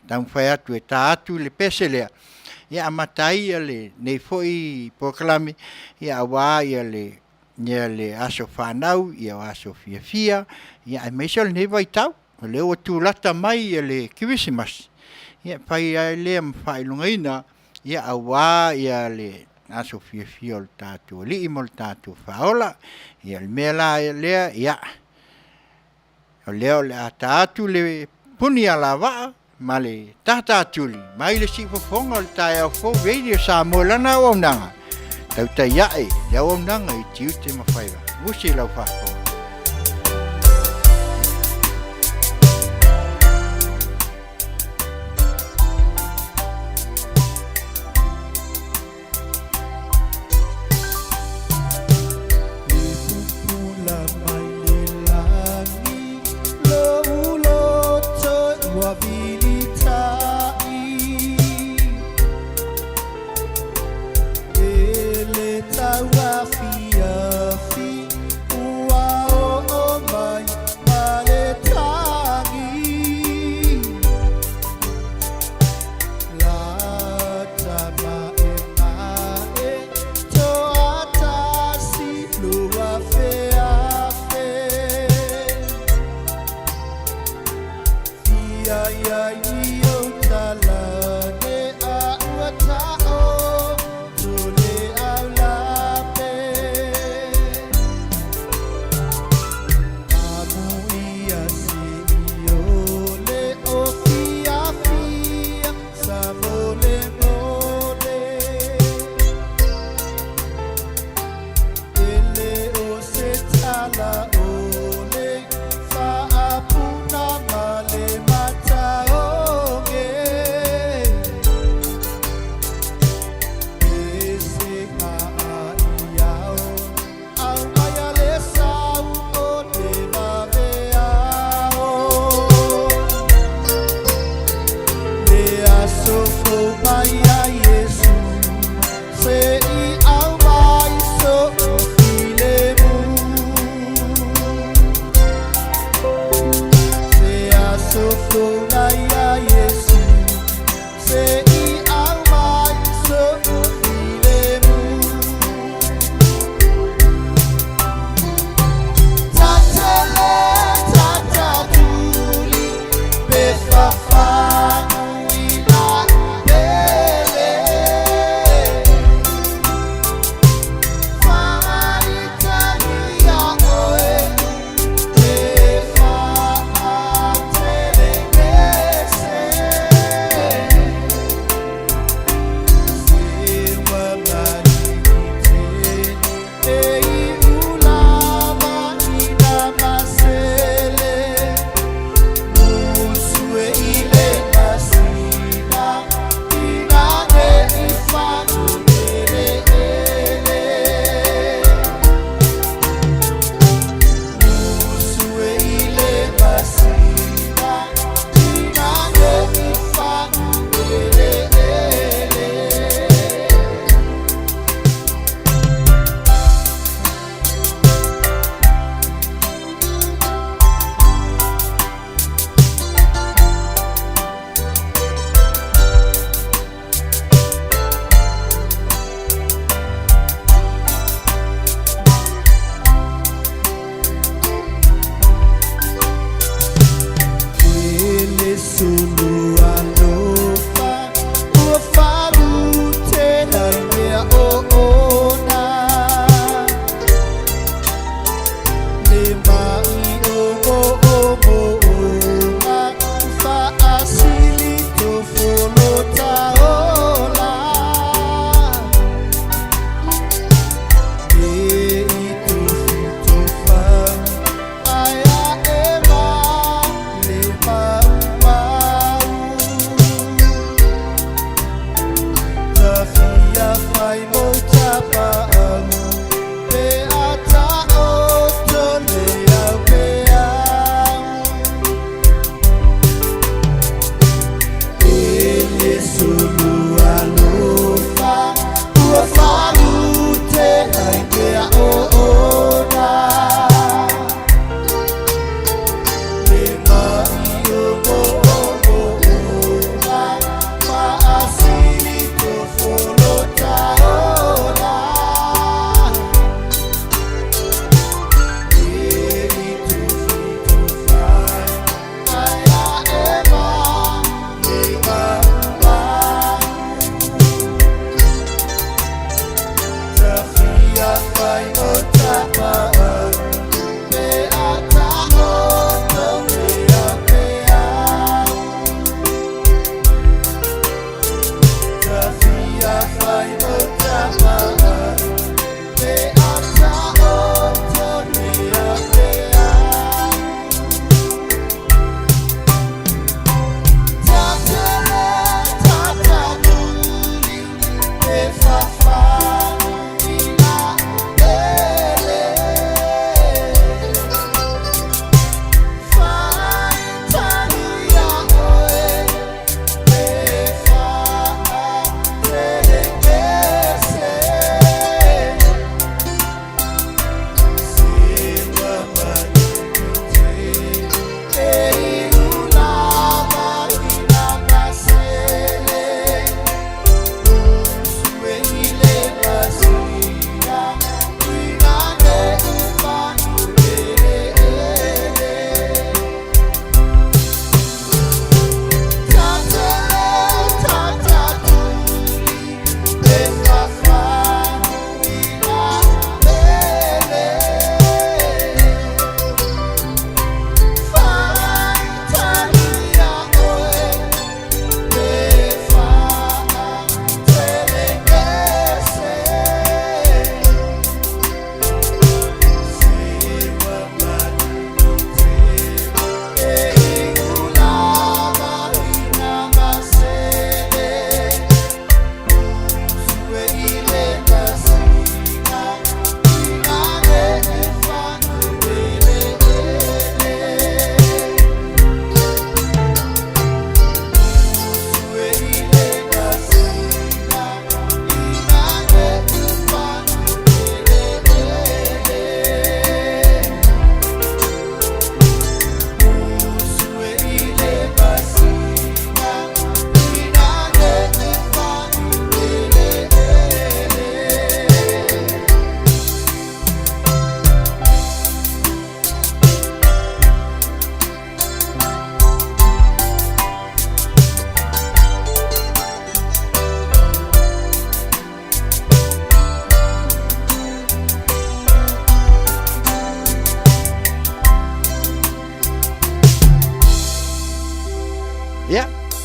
taumafai atu e ta atu le pese lea, ia amata ai ia lenei foi polokalame, ia aua ia le ia le aso fanau, ia o aso fiafia, ia aemaise o lenei vaitau, o lea ua tulata mai ia le Kerisimasi, ia e fai ai lea ma faailogaina, ia aua ia le aso fiafia o le tatou Alii ma le tatou Faaola. Ia o le mea la lea, ia o lea o le a ta atu le puni alavaa ma le tātātuli mai le siufofoga o le taeao fou Radio Samoa i lana auaunaga. Tautai ae le auaunaga i tiute ma faiva. Musi i lau faafofoga. E pupula mai le lagi lou loto ua vilitai E le tauafiafi ua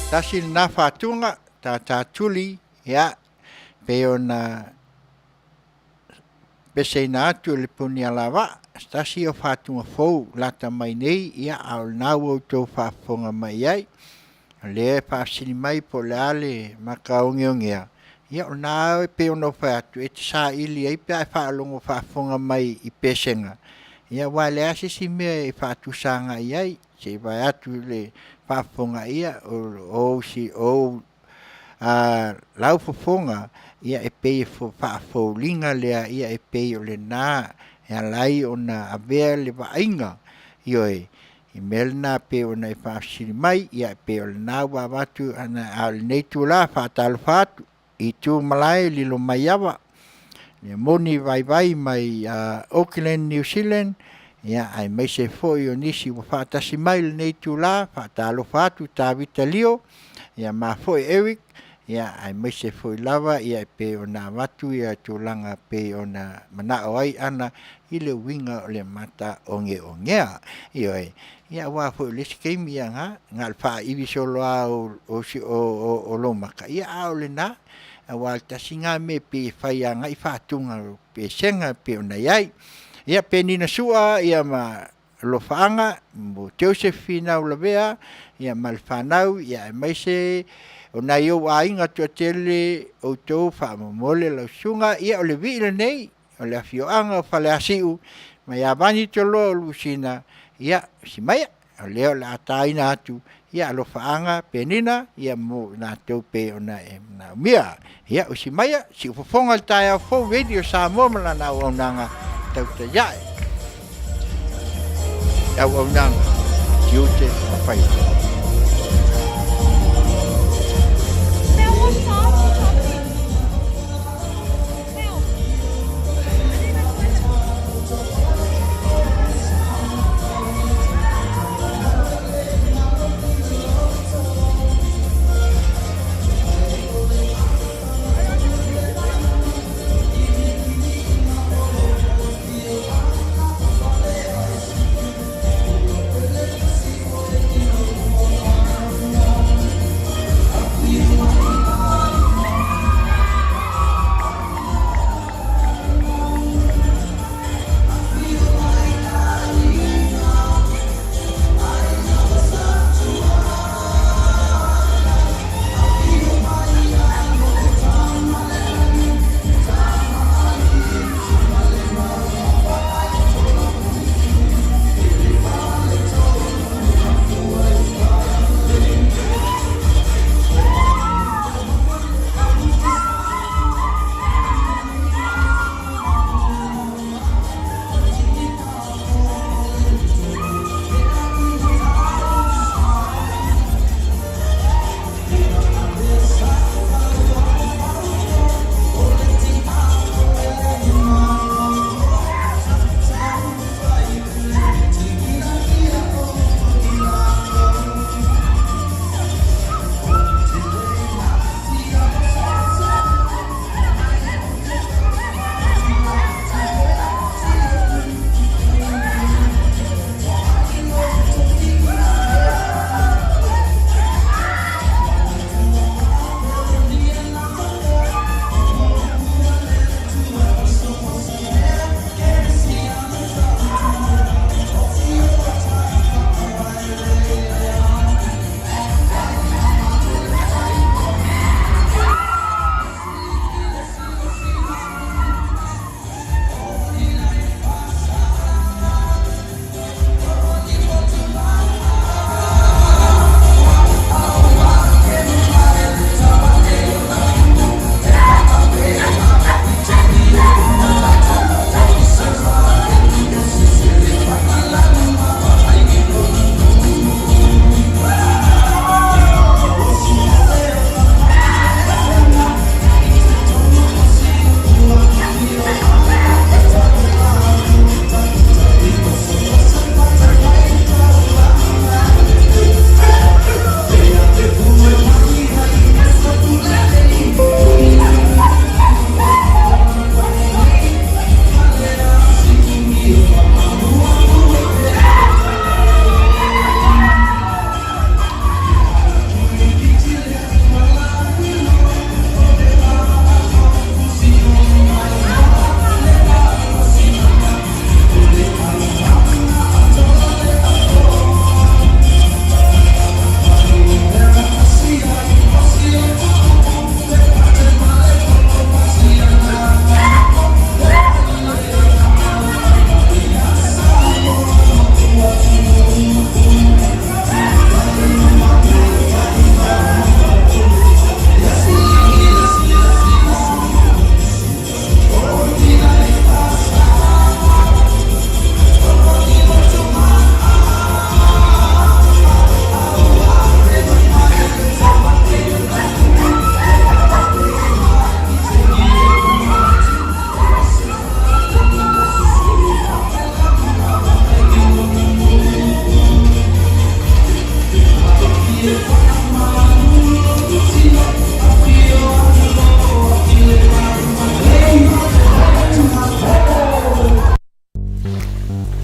Tasi lena faatuga tatatuli, ia, pei ona peseina atu e le punialavaa, se tasi o faatuga fou lata mai nei, ia, a o lena ua outou faafofoga mai i ai. O lea e faafesili mai po o le a le mataogeogea, ia o lena e pei ona ou fai atu, e te saili ai pe a e faalogo faafofoga mai i pesega, ia aua e leai lava se isi mea e faatusa agai i ai, se i vaeatu le faafofoga, ia o ou laufofoga, ia e pei e faafoliga lea e pei o lena e ala ai ona avea le vaaiga, ioe, i mea lena e pei ona e faafesili mai, ia e pei o lena ua avatu, a o lenei itula e faatalofa atu i tu ma lae e lilo mai ava, le moni vaivai mai Auckland New Zealand, aemaise foi o nisi ua faatasi mai i lenei itula. Faatalofa atu Tavita Lio ma foi Eric, aemaise foi lava e pei ona avatu tulaga e pei ona manao ai Ana i le uiga o le mataogeogea. Ioe, ia aua foi o le isi taimi, ia na o le faaivi solo lava o lou mata, a o lena. Aua o le tasi lena mea e pei e fai agai faatuga o pesega e pei ona i ai. Ia Penina Sua ma alofaaga mo Joseph Finau Lavea ma le fanau, aemaise o nai ou aiga toatele, outou faamolemole lau susuga, ia o le vii lenei o le afioaga o Faleasiu mai ia Vagitoloa Lusina, ia usi maia, o lea o le a taina atu, ia alofaaga Penina mo i latou e pei ona e manaomia. Ia usi maia, siufofoga i le taeao fou Radio Samoa ma lana auaunaga tautai ae. Auaunaga, tiute ma faiva.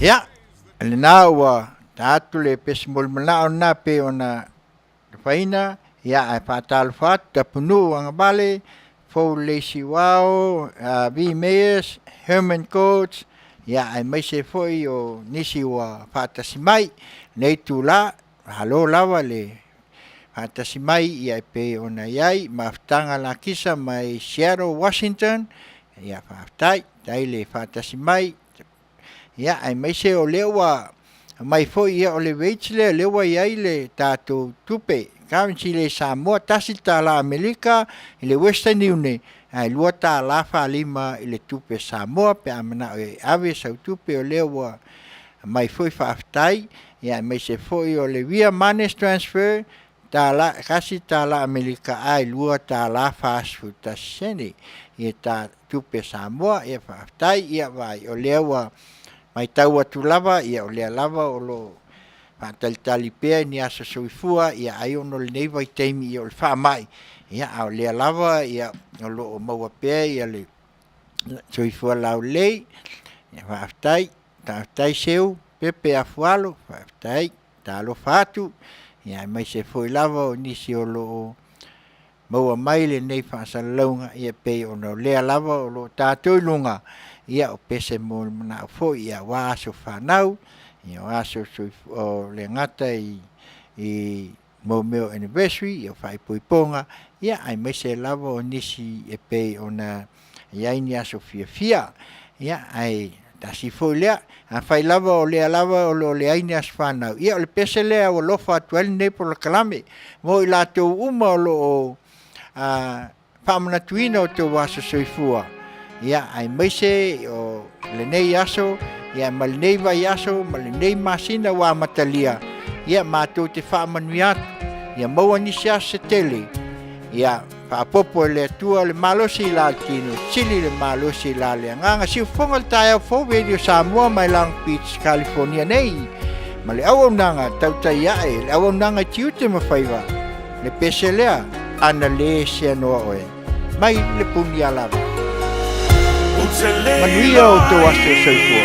Ia, lena ua ta atu le pesi molimolao lena pei ona tafaina, ia ae faatalofa atu Tapunuu Agavale, Fou Lelei Siuao, V Meyers, Herman Coates, ia aemaise foi o nisi ua faatasi mai i lenei itula. Malo lava le faatasi mai ia e pei ona i ai mafutaga lakisa mai Seattle, Washington, ia faafetai, faafetai le faatasi mai. Ia aemaise o lea ua aumai foi ia o le rates lea lea ua i ai le tatou tupe currency lea i Samoa, $1 Amerika i le Western Union ae $2.45 i le tupe Samoa pe a manao e ave sau tupe o lea ua aumai foi faafetai. Ia aemaise foi o le Ria Money Transfer $1 Amerika ae $2.41 i ta tupe Samoa. Ia faafetai, ia vaai o lea ua matau atu lava, ia o lea lava o lo o faatalitali pea i ni aso soifua, ia ai ona o lenei vaitaimi ia o le faamai, ia a o lea lava ia o lo o maua pea ia le soifua laulelei. Ia faafetai, faafetai Seu Pepe Afualo, faafetai. Talofa atu, ia aemaise foi lava o nisi o lo o maua mai lenei faasalalauga, ia pei ona o lea lava o lo o tatou i luga, ia o pese mo le manao foi ia aua aso fanau, ia o aso o le gata i mo mea o anniversary, ia o faaipoipoga, ia aemaise lava o nisi e pei ona i ai ni aso fiafia. Ia ae tasi foi lea, afai lava o lea lava o lo o leai ni aso fanau, ia o le pese lea e aualofa atu ai lenei polokalame mo i latou uma o lo o faamanatuina o outou aso soifua, ia aemaise o lenei aso, ia ma lenei vaiaso ma lenei masina ua amatalia, ia matou te faamanuia atu, ia maua nisi aso se tele, ia faaopoopo e le Atua le malosi i la le tino, sili le malosi i la le agaga. Siufofoga le taeao fou Radio Samoa mai Long Beach, California nei, ma le auaunaga tautai ae, le auaunaga i tiute ma faiva, le pese lea, ana le seanoa oe, mai le punia lava. Manuia o outou aso soifua.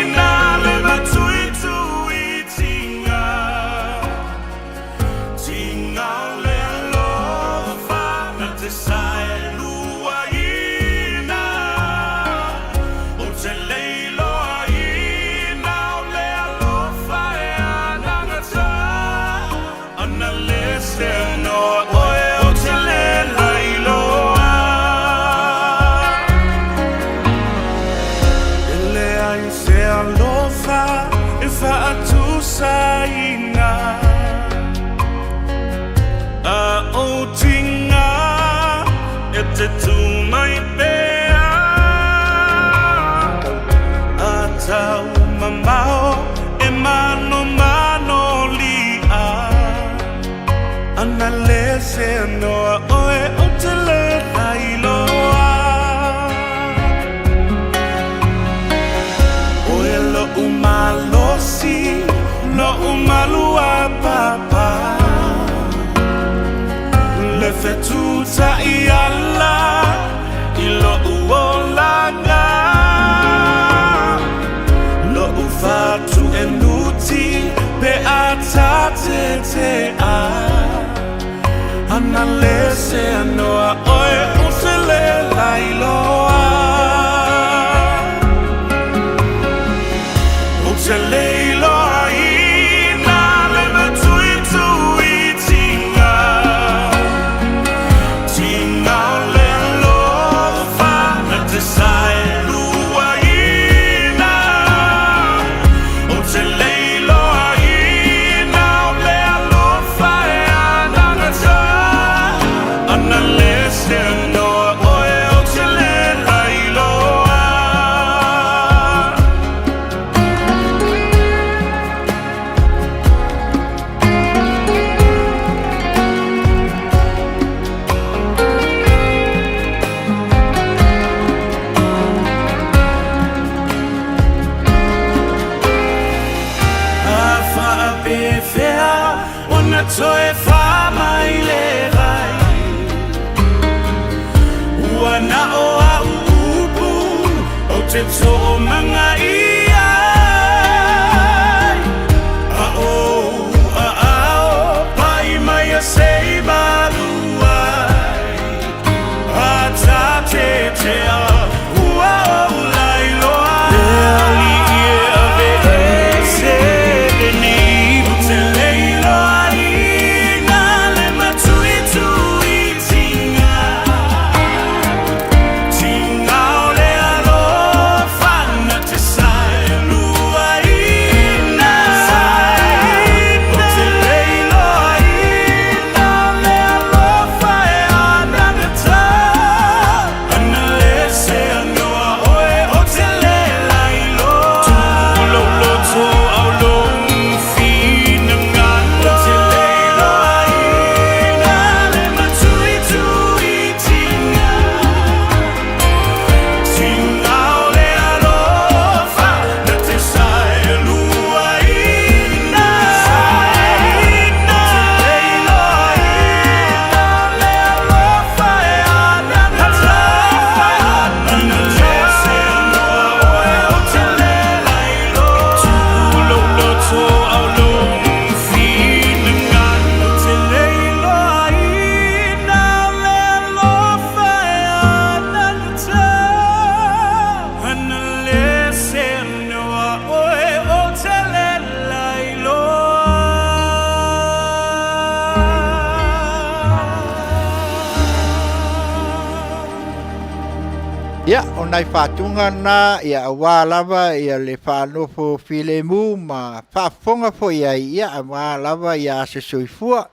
Ia, o nai faatuga na, ia aua lava ia le faanofo filemu ma faafofoga foi ai, ia aua lava ia aso soifua.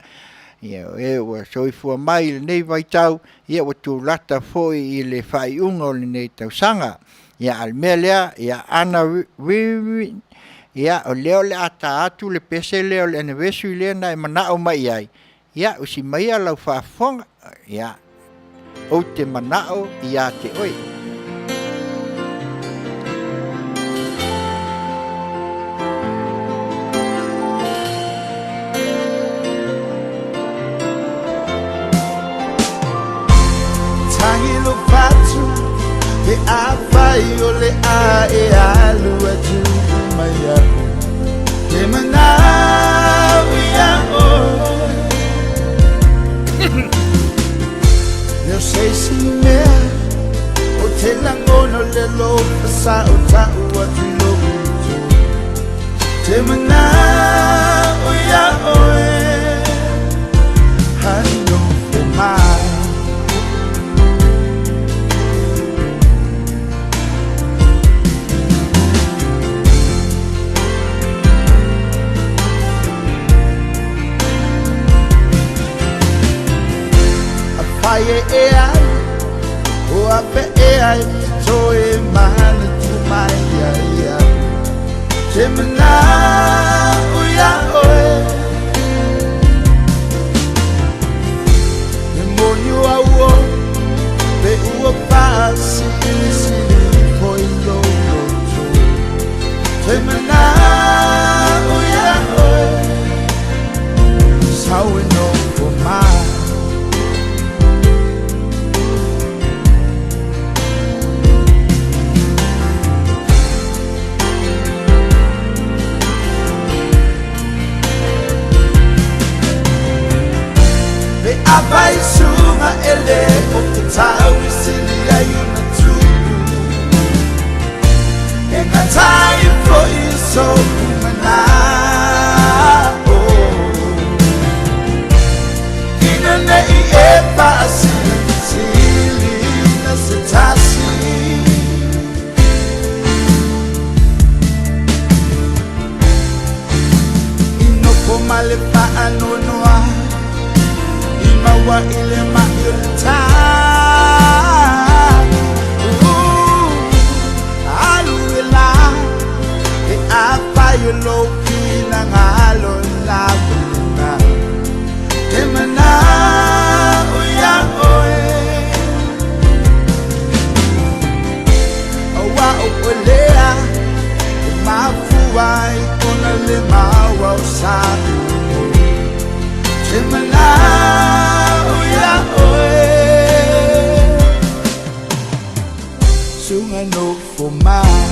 Ia o e ua soifua mai i lenei vaitau, ia ua tulata foi i le faaiuga o lenei tausaga. Ia a o le mea lea, ia Ana Vivi, ia o lea o le a ta atu le pese lea o le anniversary lea na e manao mai i ai, ia usi maia lau faafofoga, ia ou te manao ia te oe. Tagi lo fatu Pe afai o le a e alu atu mai aku Te manao ia oe Leo se isi mea O te lagona le alofa sa o tau atu i lou uto Te manao ia oe Hanofo mai. Afai e e ai o ape e ai toe manatu mai ia ia Te manao ia oe E moni o au pe ua faasilisili ifo i lou loto Te manao ia oe Sau e nofo mai. Pe afai suga e le o te tau i sili ai ona tupu E gatai foi so'u mana'o Ina ne'i e faasilisiliina se tasi I nofo ma le faanoanoa I maua i le ma'i o le tā Alu e la E afai o lou finagalo lava lena Te manao ia oe Aua o oe lea E mafua ai ona le maua o sa Te manao ia oe Suga nofo mai.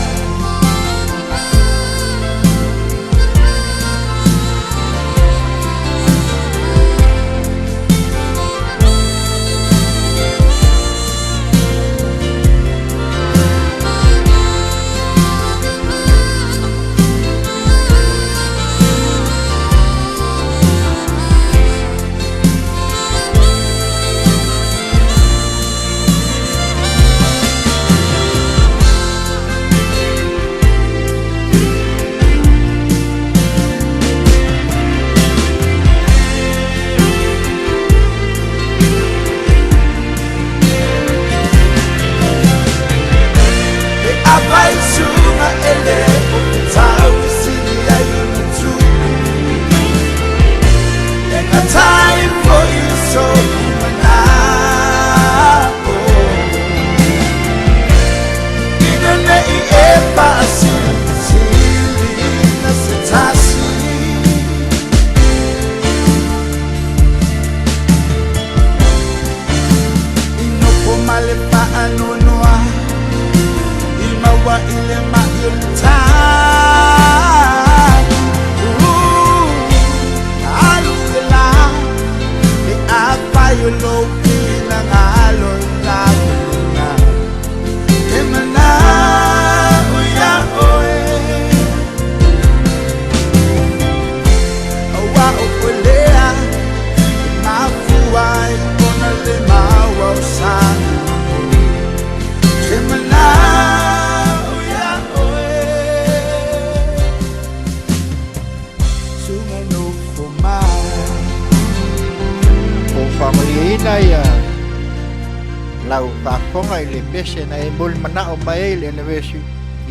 faafofoga i le pese na e molimanaʻo mai ai le anniversary,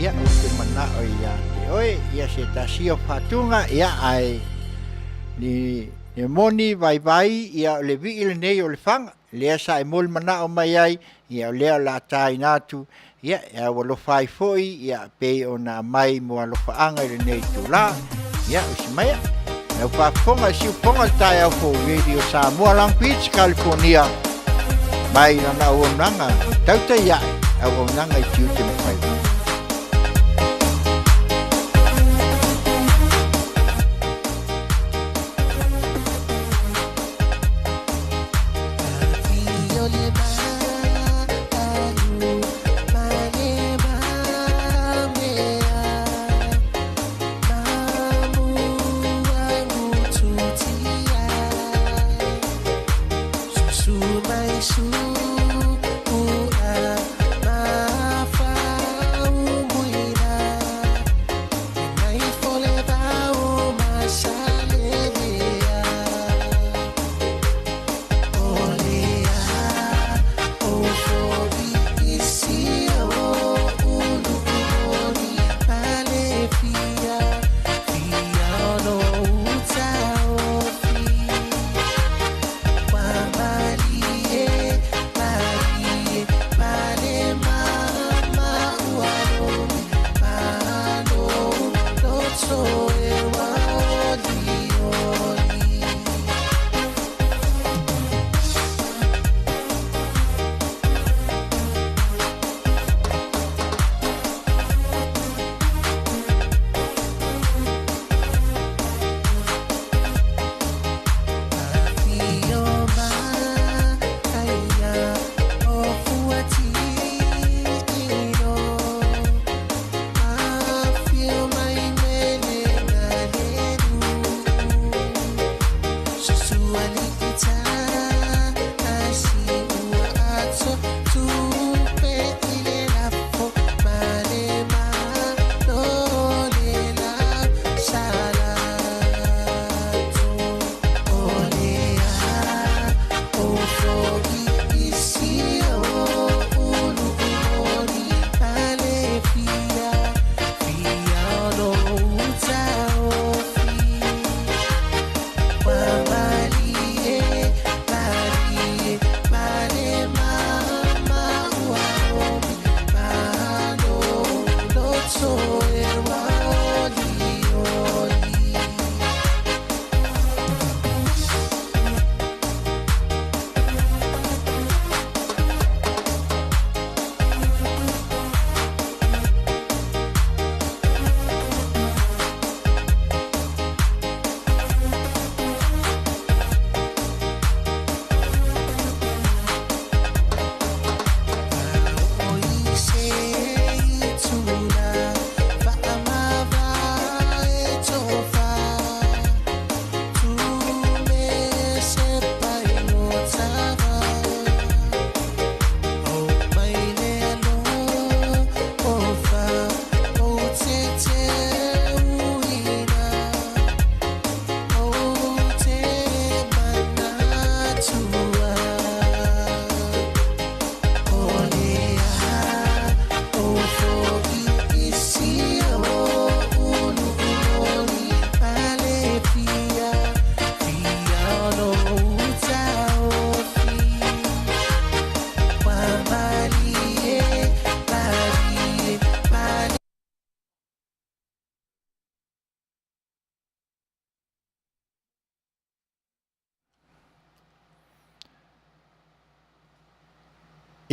ia, ou te manaʻo ia te oe, ia se tasi o faatuga, ia, ae ni le moni vaivai, ia, o le vii lenei o Lefaga, lea sa e molimanaʻo mai ai, ia, o lea o le a taina atu, ia, e aualofa ai foi, ia, pei ona aumai mo alofaaga i lenei itula. Ia, usi maia. Lau faafofoga i siufofoga le taeao fou Radio Samoa Long Beach, California. Mai lana auaunaga tautai ae, auaunaga i tiute ma faiva.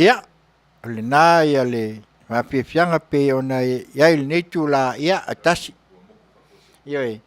Ia, o lena ia le faafiafiaga pei ona i ai lenei itula, ia, e tasi. Ioe,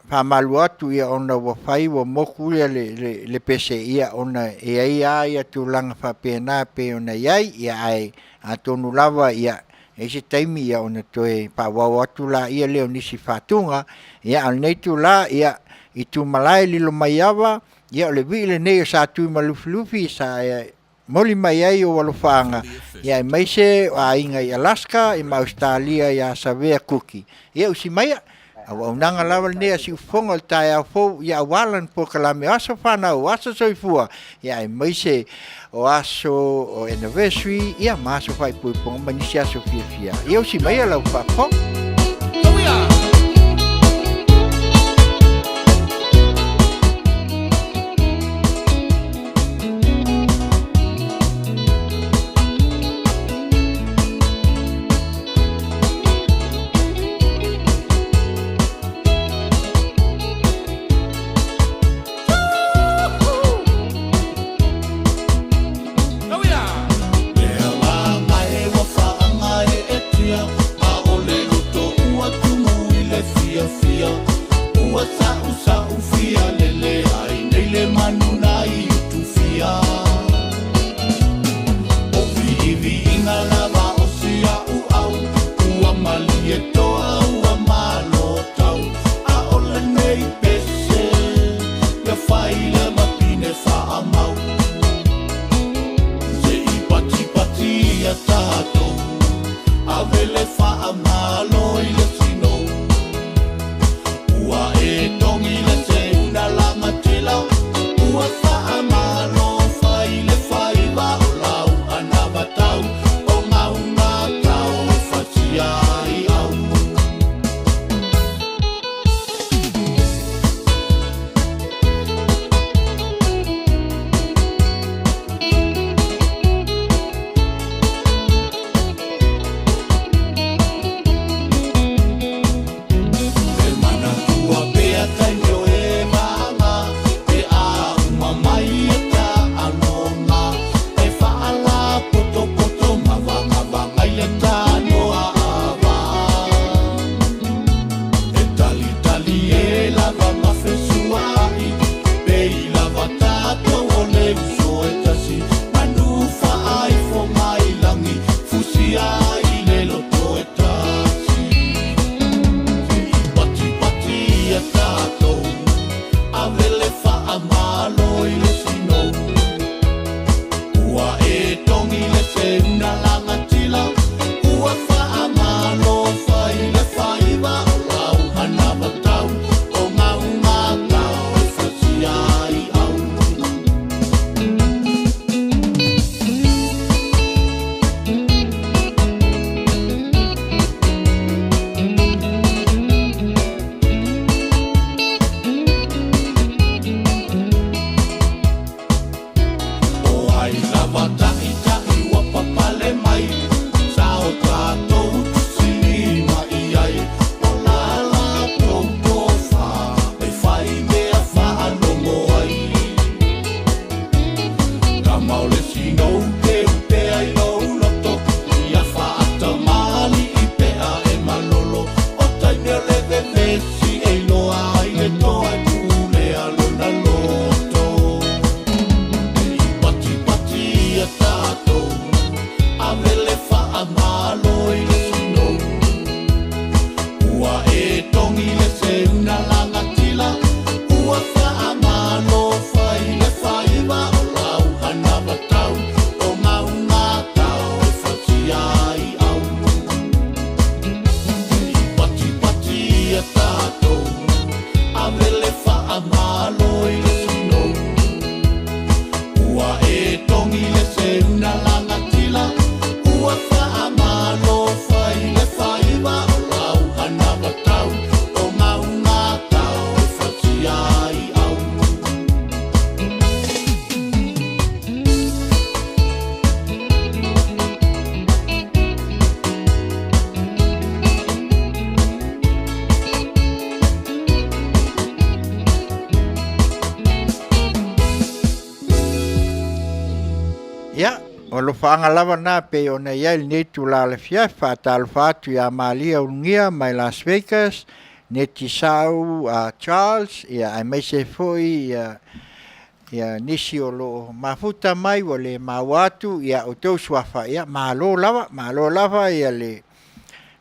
faamalu atu ia ona ua fai ua moku ia le pese, ia ona e i ai lava ia tulaga faapena e pei ona i ai, ia ae atonu lava ia e i ai se taimi ia ona toe faaauau atu laia lea o nisi faatuga, ia ae o lenei itula, ia i Tumalae Lilomaiava, Ia o le vii lenei o Satuimalufilufi sa e moli mai ai ou alofaaga, ia aemaise o aiga i Alaska i ma Ausetalia ia Savea Kuki. Ia usi maia. Auaunaga lava lenei a Siufofoga o le taeao fou ia aua lana polokalame o aso fanau, aso soifua, ia aemaise o aso o anniversary, ia ma aso faaipoipoga ma nisi aso fiafia. Ia usi maia lau faafofoga. Ia, o alofaaga lava na pei ona i ai lenei itula o le afiafi, faatalofa atu ia Malia Ulugia mai Las Vegas, Neti Sau Charles, ia aemaise foi ia ia nisi o lo o mafuta mai ua le maua atu ia outou suafa, ia malo lava, malo lava ia le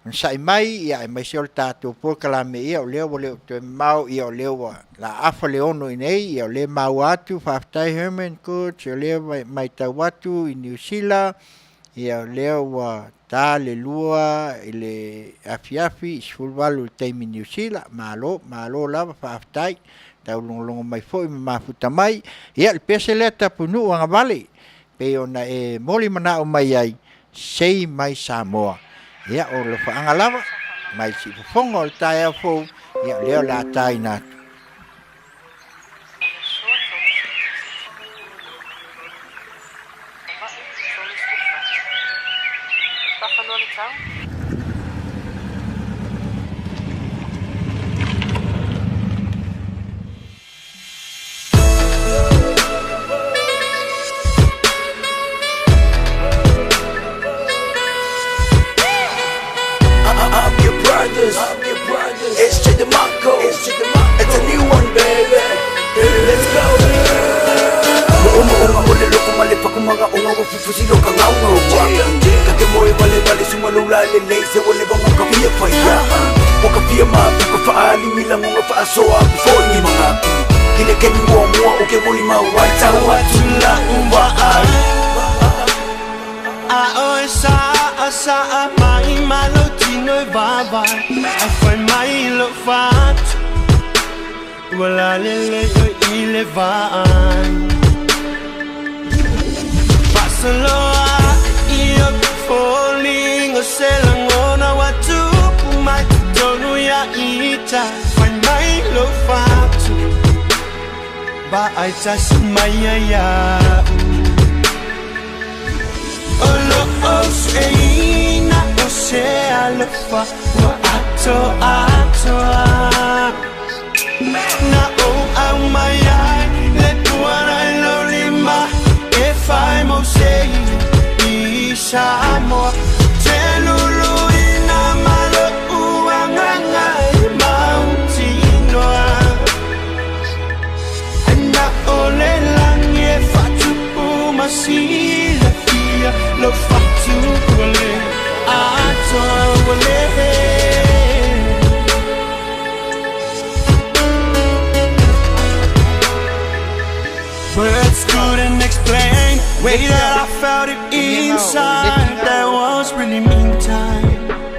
onosai mai, ia aemaise o le tatou polokalame, ia o lea ua le o toe mamao, ia o lea ua la afa le ono i nei, ia o lea e maua atu, faafetai Herman Goods, o lea e matau atu i Niu Sila, Ia o lea ua ta le 2 i le afiafi 18 i le taimi Niu Sila. Malo, malo lava, faafetai taulogologo mai foi ma mafuta mai. Ia le pese lea Tapunuu agavale pei ona e moli manao mai ai, sei mai Samoa. Ia o alofaaga lava mai le siufofoga o le taeao fou, ia o lea o le a taina atu. I'm your brothers. It's J DeMarco. It's a new one, baby. Let's go. Mo'omo'oga o le loko ma le fakumaga o gaua fufusi lo ka gaugau Ka te moe vale vale suma lo la le lei se o le vanga ka fia whaia O ka fia mapu ka whaali mila ngonga whaasoa ku foi ni mangaku Ki le kemi mua mua o ke moli mau ai tau atu la umba ai A oi sa a sa a mai malo tino e vava A fai mai lo fatu Ua la le le o i le vai Fasaloa i o te foliga se lagona ua tupu mai totonu ia ita Fai mai lou fatu vaai tasi mai ai a'u O loo sueina o se alofa ua atoatoa Na ou aumai ai le puana i lou lima e fai mo se i Samoa Te luluina ma lo'u agaga e mautinoa Na o le lagi e faatupu ma silafia lou fatu ua le atoa ua le. Words couldn't explain way that I felt it inside. That was really mean time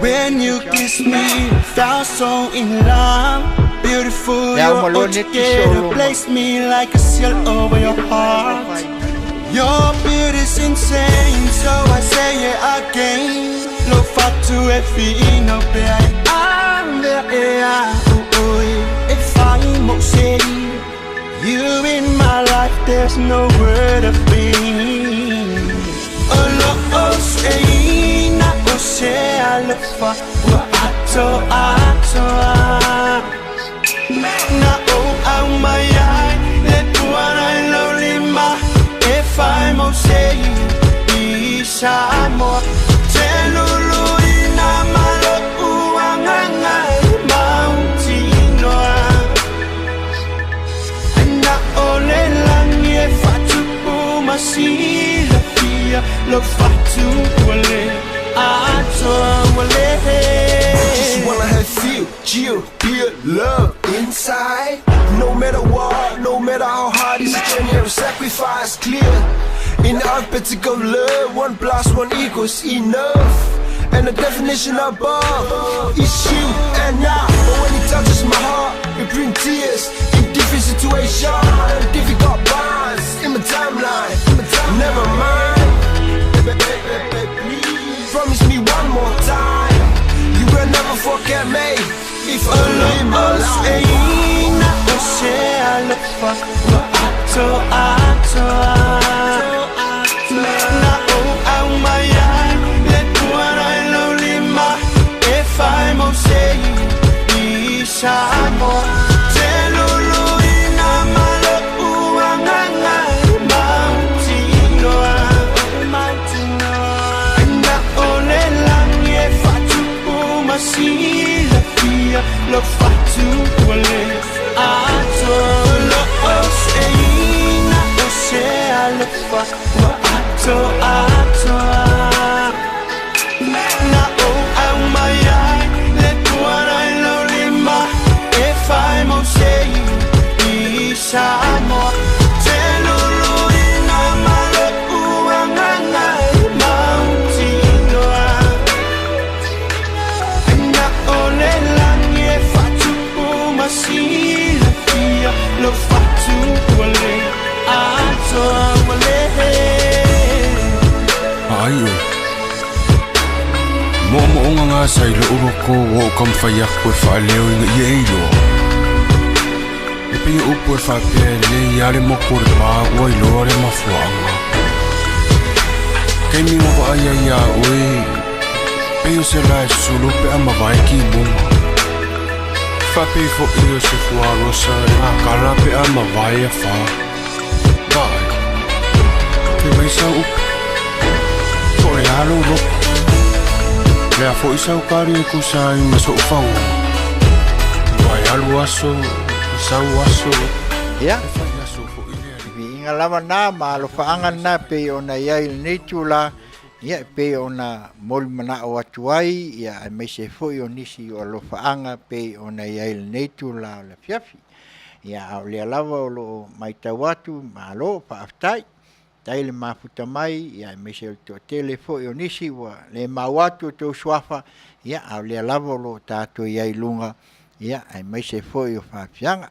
when you kissed me, felt so in love. Beautiful, Ia you're uma all loa neti together. solo ma. Place me like a seal over your heart. Your beauty's insane, so I say it again. Lo fatu e fino pe ai ave e a ui e fai mo se. You in my life, there's no word of pain. O lo o se na o se alofa ua atoatoa Na o au mai ai le puana i lou lima e fai mo se i Samoa Te luluina ma lo'u agaga e mautinoa Na o le lagi e faatupu ma silafia lou fatu ua le atoa ua le. Just wanna have feel, chill, pure love inside. No matter what, no matter how hard, it's a journey of sacrifice. Clear in the alphabet of love, one plus one equals enough. And the definition above is you and I. But when it touches my heart, it brings tears. In different situations, difficult bonds in my timeline. Never mind, baby, baby, baby, please promise me one more time. You will never forget me if I live my life. Sueina o se alofa ua atoatoa Na ou aumai ai le puana i lou lima e fai mo se i Samoa Te luluina ma lo'u agaga e mautinoa Na o le lagi e faatupu ma silafia lou fatu ua le atoa Lo o sueina o se alofa ua atoatoa Na ou aumai ai le puana i lou lima e fai mo se i Samoa Te luluina ma lo'u agaga e mautinoa. Moomooga gasa i lo'u loko ua ou taumafai atu e faaleo ina ia e iloa. E pei o upu e faapea e lelei lava le motu o le pa ua iloa le mafuaaga. Taimi na vaai ai iā oe, pei o se lae susulu pe a mavae timuga. Faapei foi o se fuarosa e gagala pe a mavae afā. Vaai, fai mai sau upu, po o le a lou loto? O le a foi sau tali e tusa ai ma so'u fauga? Ua e alu aso, sau aso, Ia, e fai aso foi le alii. Viiga lava na ma alofaaga lena pei ona i ai i lenei itula, ia e pei ona molimanao atu ai, ia aemaise foi o nisi o alofaaga pei ona i ai i lenei itula o le afiafi. Ia, a o lea lava o lo o matau atu, malo faafetai. Tai le mafuta mai, ia aemaise o le toatele foi o nisi ua le maua atu o outou suafa, ia a o lea lava o lo o tatou i ai i luga, ia aemaise foi o faafeaga.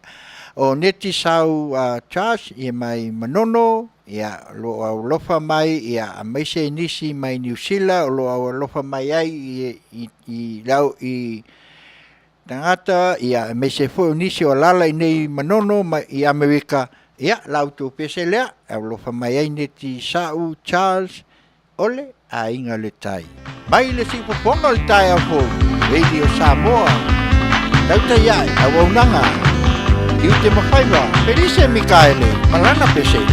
O Neti Sau Charles ia mai Manono, ia o lo o aualofa mai, ia aemaise nisi mai Niu Sila o lo o aualofa mai ai i tagata, ia aemaise foi o nisi o alaala i inei i Manono ma i Amerika, ia la outou pese lea, e aualofa mai ai Neti Sau Charles o le Aiga le Tai. Mai le siufofoga o le taeao fou, Radio Samoa, tautai ae, auaunaga, tiute ma faiva, Felise Mikaele ma lana pese.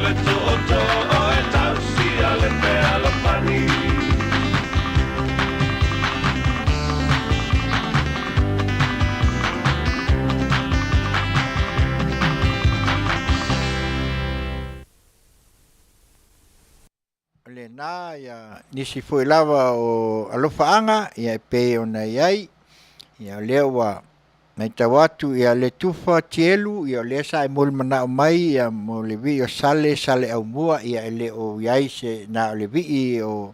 le tootoo e tausia le fealofani. O lena ia nisi foi lava o alofaaga ia e pei ona i ai, ia o lea ua matau atu ia le tufa Tielu ia o lea sa e molimanaʻo mai ia mo le vii o Sale, Saleaaumua ia e le o i ai se na o le vii o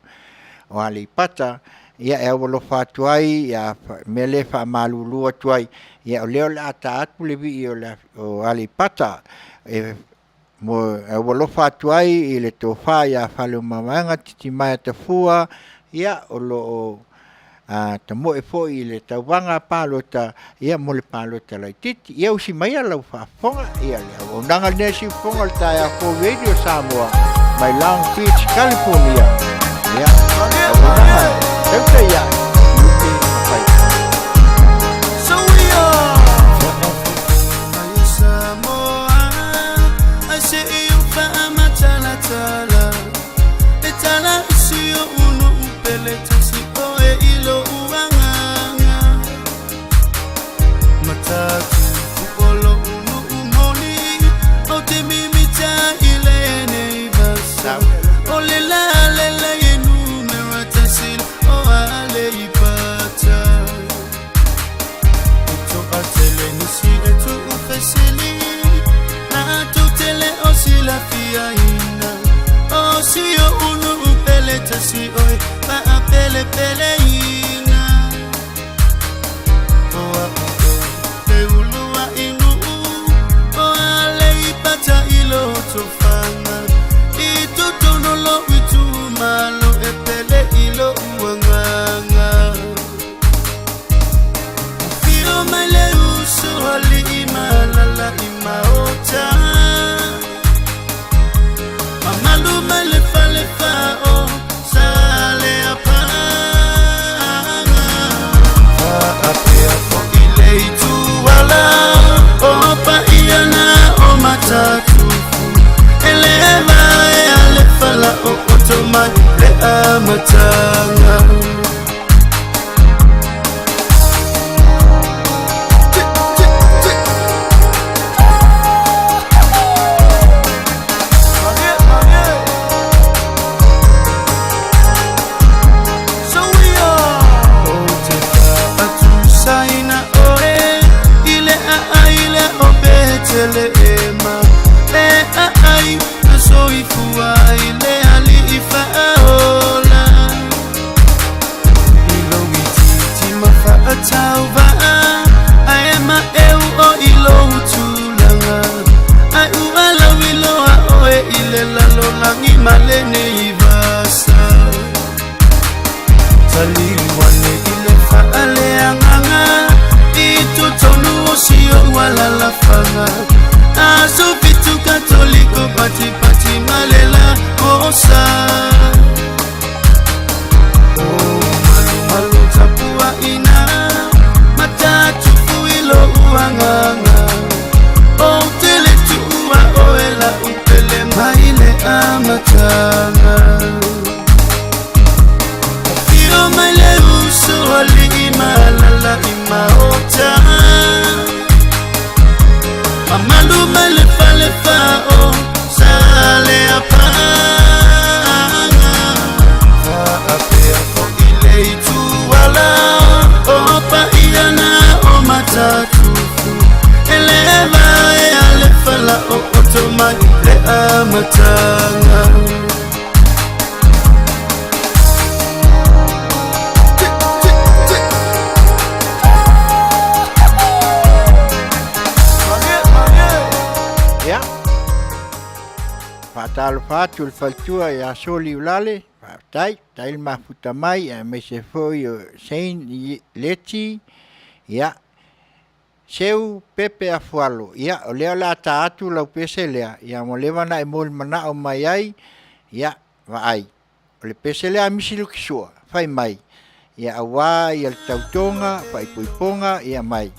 o Aleipata ia e aualofa atu ai ia mea lea e faamalulu atu ai ia o lea o le a ta atu le vii o le o Aleipata e Mo e aualofa atu ai i le tofa ia Faleomavaega Titimaea Tafua, ia o lo o tamoe foi i le tauvaga palota ia mo le palota laitiiti. Ia usi maia lau faafofoga, ia le auaunaga lenei a Siufofoga o le Taeao Fou Radio Samoa mai Long Beach, California. Ia, auaunaga tauta ia tiute ma faiva. So we are. Samoa, ai se i u faamatalatala e tala isi o unu upele tasi o e ilo uanganga matatu olo unu umoli o te mimita i le nei vasa o le la le la e numera tasi o ale i pata E toatele nisi e tuufesili na tutele o silafiaina o si o unu upele tasi oe faapelepeleina o a'u e ulua inuu o ale i pata i lotofaga i totonu lou itumalo e pele i lou agaga. Afio mai le uso alii ma alala i maota Mamalu mai le fale fao Saleapaga Faapea foi le ituala O paia na o Matatufu E le vaea le fala o oto mai le amataga. So we are. Ou te faatusaina oe i le aai lea o Peteleema e aai na soifua i le Alii Faaola. I lou itiiti ma faatauvaa, ae maeu o i lou tulaga, ae ua lauiloa oe i le lalolagi ma lenei vasa. Taliu ane i le faaleagaga i totonu o si ou alalafaga. Aso fitu katoliko patipati ma le la osa. O malumalu tapuaina matatufu i lou agaga. Ou te le tuua oe lau pele mai le amataga. Afio mai le uso alii ma alala i maota. Mamalu mai le fale fao Saleapaga. Faapea foi le ituala o paia na o Matatufu e le vaea le fala o oto mai le amataga. Ia, faatalofa atu i le faletua ia Soli Ulale, faafetai, faafetai le mafuta mai aemaise foi o Shane Leti, ia, Seu Pepe Afualo, ia, o lea o le a ta atu lau pese lea, ia ua leva ona e molimanao mai ai, ia, vaai, o le pese lea a Misi Lukisua, fai mai, ia auā ia le tautoga, faaipoipoga, ia mai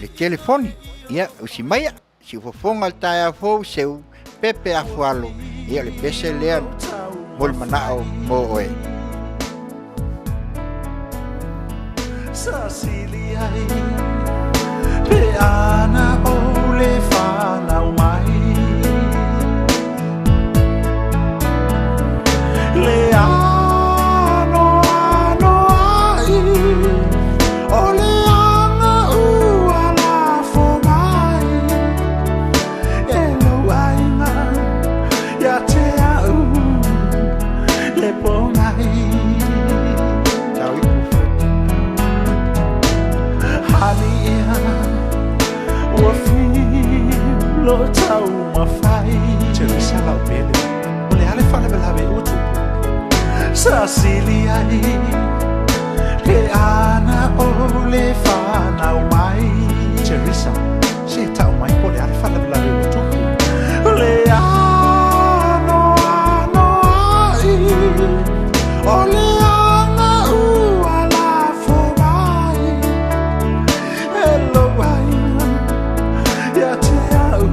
le telefoni, ia, usi maia, siufofoga le taeao fou, Seu Pepe Afualo, ia o le pese lea mo le manao mo oe. Sa sili ai pe ana o le whanau mai Le ano ano ai o le anga ua lafo mai E lou aiga ia te au le pongai Hani ia ua filo taumafai Teresa lau pele o le a le faalavelave ua tupu Sa sili ai pe ana o le fanau mai Teresa se tau mai po o le a le faalavelave ua tupu Le ano ano ai o le aga ua lafo mai E lou aiga ia te au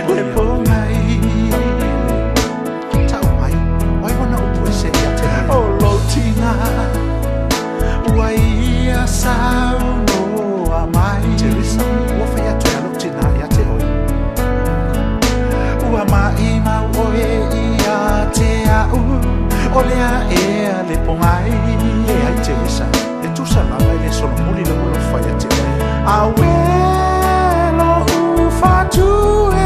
le pongai Tau mai, o ai wana upu ese ia te au O lou tina ua ia saunoa mai Teresa, ua fai atu e a lou tina ia te oe Ua maʻimau oe ia te a'u O le a ea le pogai Leai Teresa, e tusa lava e le solomuli le ua fai ia te oe Auē lo'u fatu e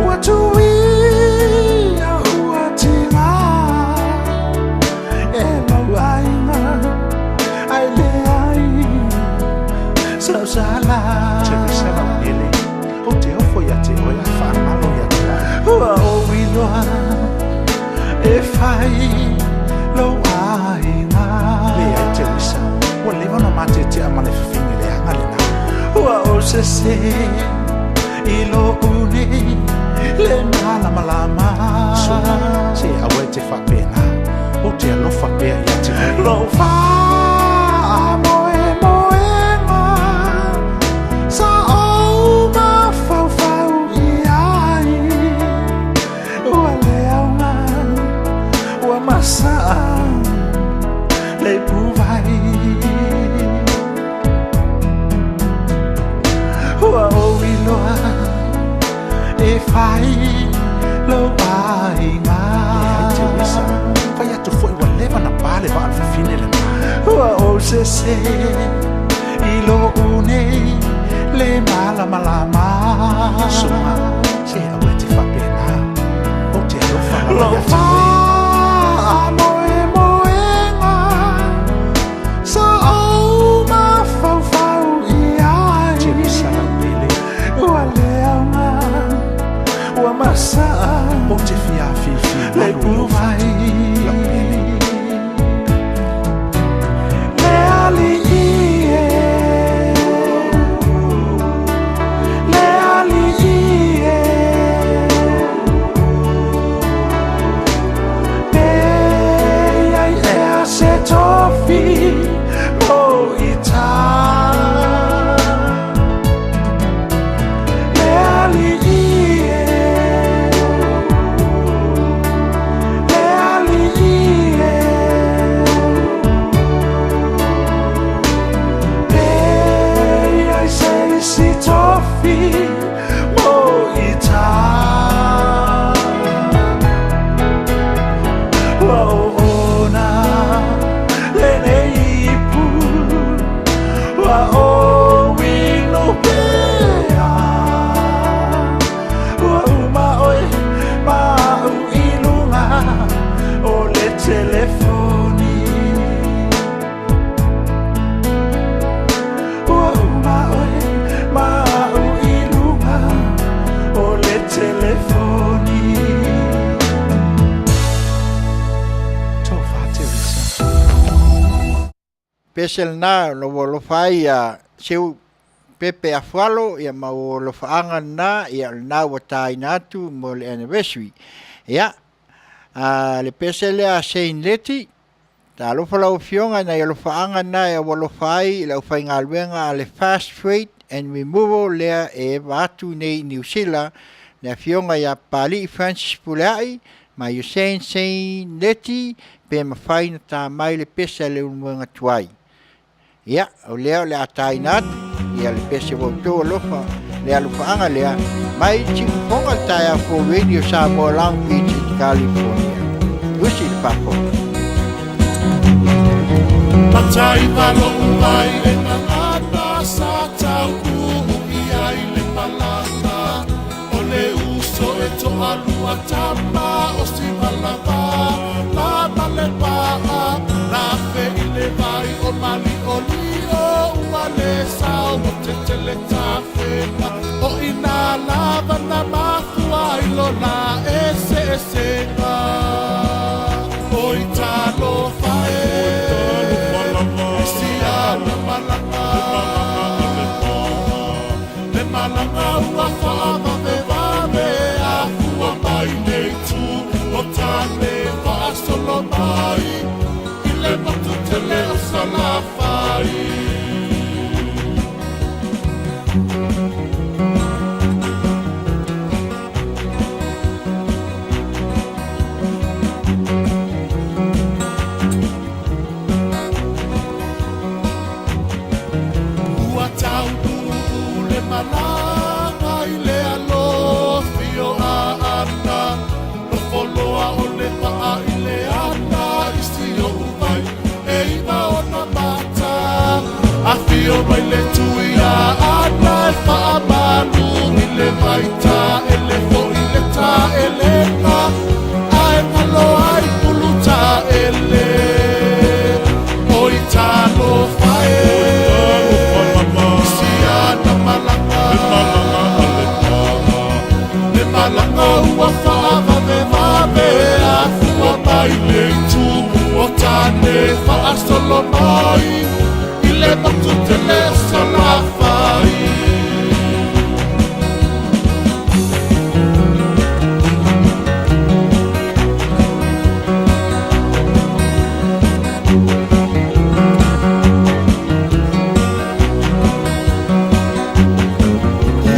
Ua tuia ua tiga E lou aiga ae leai sau sala Teresa lau pele ou te ofo ia te oe ae faagalo ia te au Ua ou iloa e fai lou aiga Leai Teresa, ua leva ona matetea ma le fafine leaga lena Ua ou sese i lou nei le malamalama Suaga, se aua e te faapena ou te alofa pea ia te oe Lou faamoemoega sa ou mafaufau i ai Ua le aoga ua masaa le ipuvai Ua ou iloa e fai lou aiga Leai Teresa, fai atu foi ua leva ona pa le vaa o le fafine lena Ua ou sese i lou nei le malamalama Suaga, se aua e te faapena ou te alofa lava ia te oe. Faamoemoega sa ou mafaufau i ai Teresa lau pele Ua le aoga ua masaa Ou te fia afifi le malu i lou fatu lau pele Le alii e Le alii e Pe i ai ea se tofi mo ita Le alii e Le alii e Pe i ai se isi tofi mo ita Ua oona lenei ipu Ua ou inu pea Ua uma oe ma a'u i luga o le telefoni Ua uma oe ma a'u i luga o le telefoni Tofa Teresa. Pese lena ona ua alofa ai ia Seu Pepe Afualo ia ma ua alofaaga lena ia o lena ua taina atu mo le anniversary. Ia a le pese lea a Shane Leti, talofa lau afioga i nai alofaaga na e au alofa ai i le aufaigaluega a le Fast Freight and Removal lea e eva atu nei i Niu Sila. Le Afioga ia Papalii Francis Pulea'i ma Usain Sein Leti pe mafai na ta mai le pese a le Ulumoega Tuai. Ia, o lea o le a taina atu ia le pese ua outou alofa le alofaaga lea mai Siufofoga le taeao fou Radio Samoa Long Beach i California. Usi le faafofoga. Matai valo vai le gagana sa tau uu i ai le malanga o le uso e toalua tama o Sivalava la ma le paa la fe i le vai o Maliolio ua le sao o tetele tafega o ina lava na mafua ai lo la eseesega oi talofa e i siana malaga Le malaga ua faavavevave afua mai le itu o tane faasolo mai i le motu tele o Salafai. Ua taunuu le malaga i le alofi o Aana, nofo loa o le paa i le ana i Siouvai, e iva ona mata. Afio mai le tui a Aana e faamalu i le vai taele foi le taelega, ae galo ai pulu taele. Oi talofa e, i siana malaga, le malaga ua faavavevave afua mai le itu o tane faasolo mai i le motu tele o Salafai.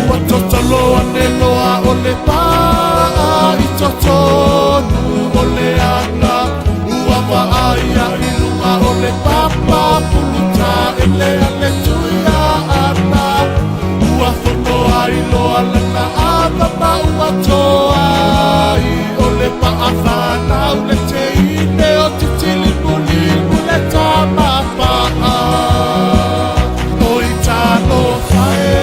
Ua totolo ane loa o le paa i totonu o le ana, ua vaaia i luga o le papa pulu taele a le tui a Ana. Ua fono ai loa lana ava ma ua toa ai o le paa fanau le teine o Titilimulimu le tama paa. Oi talofa e,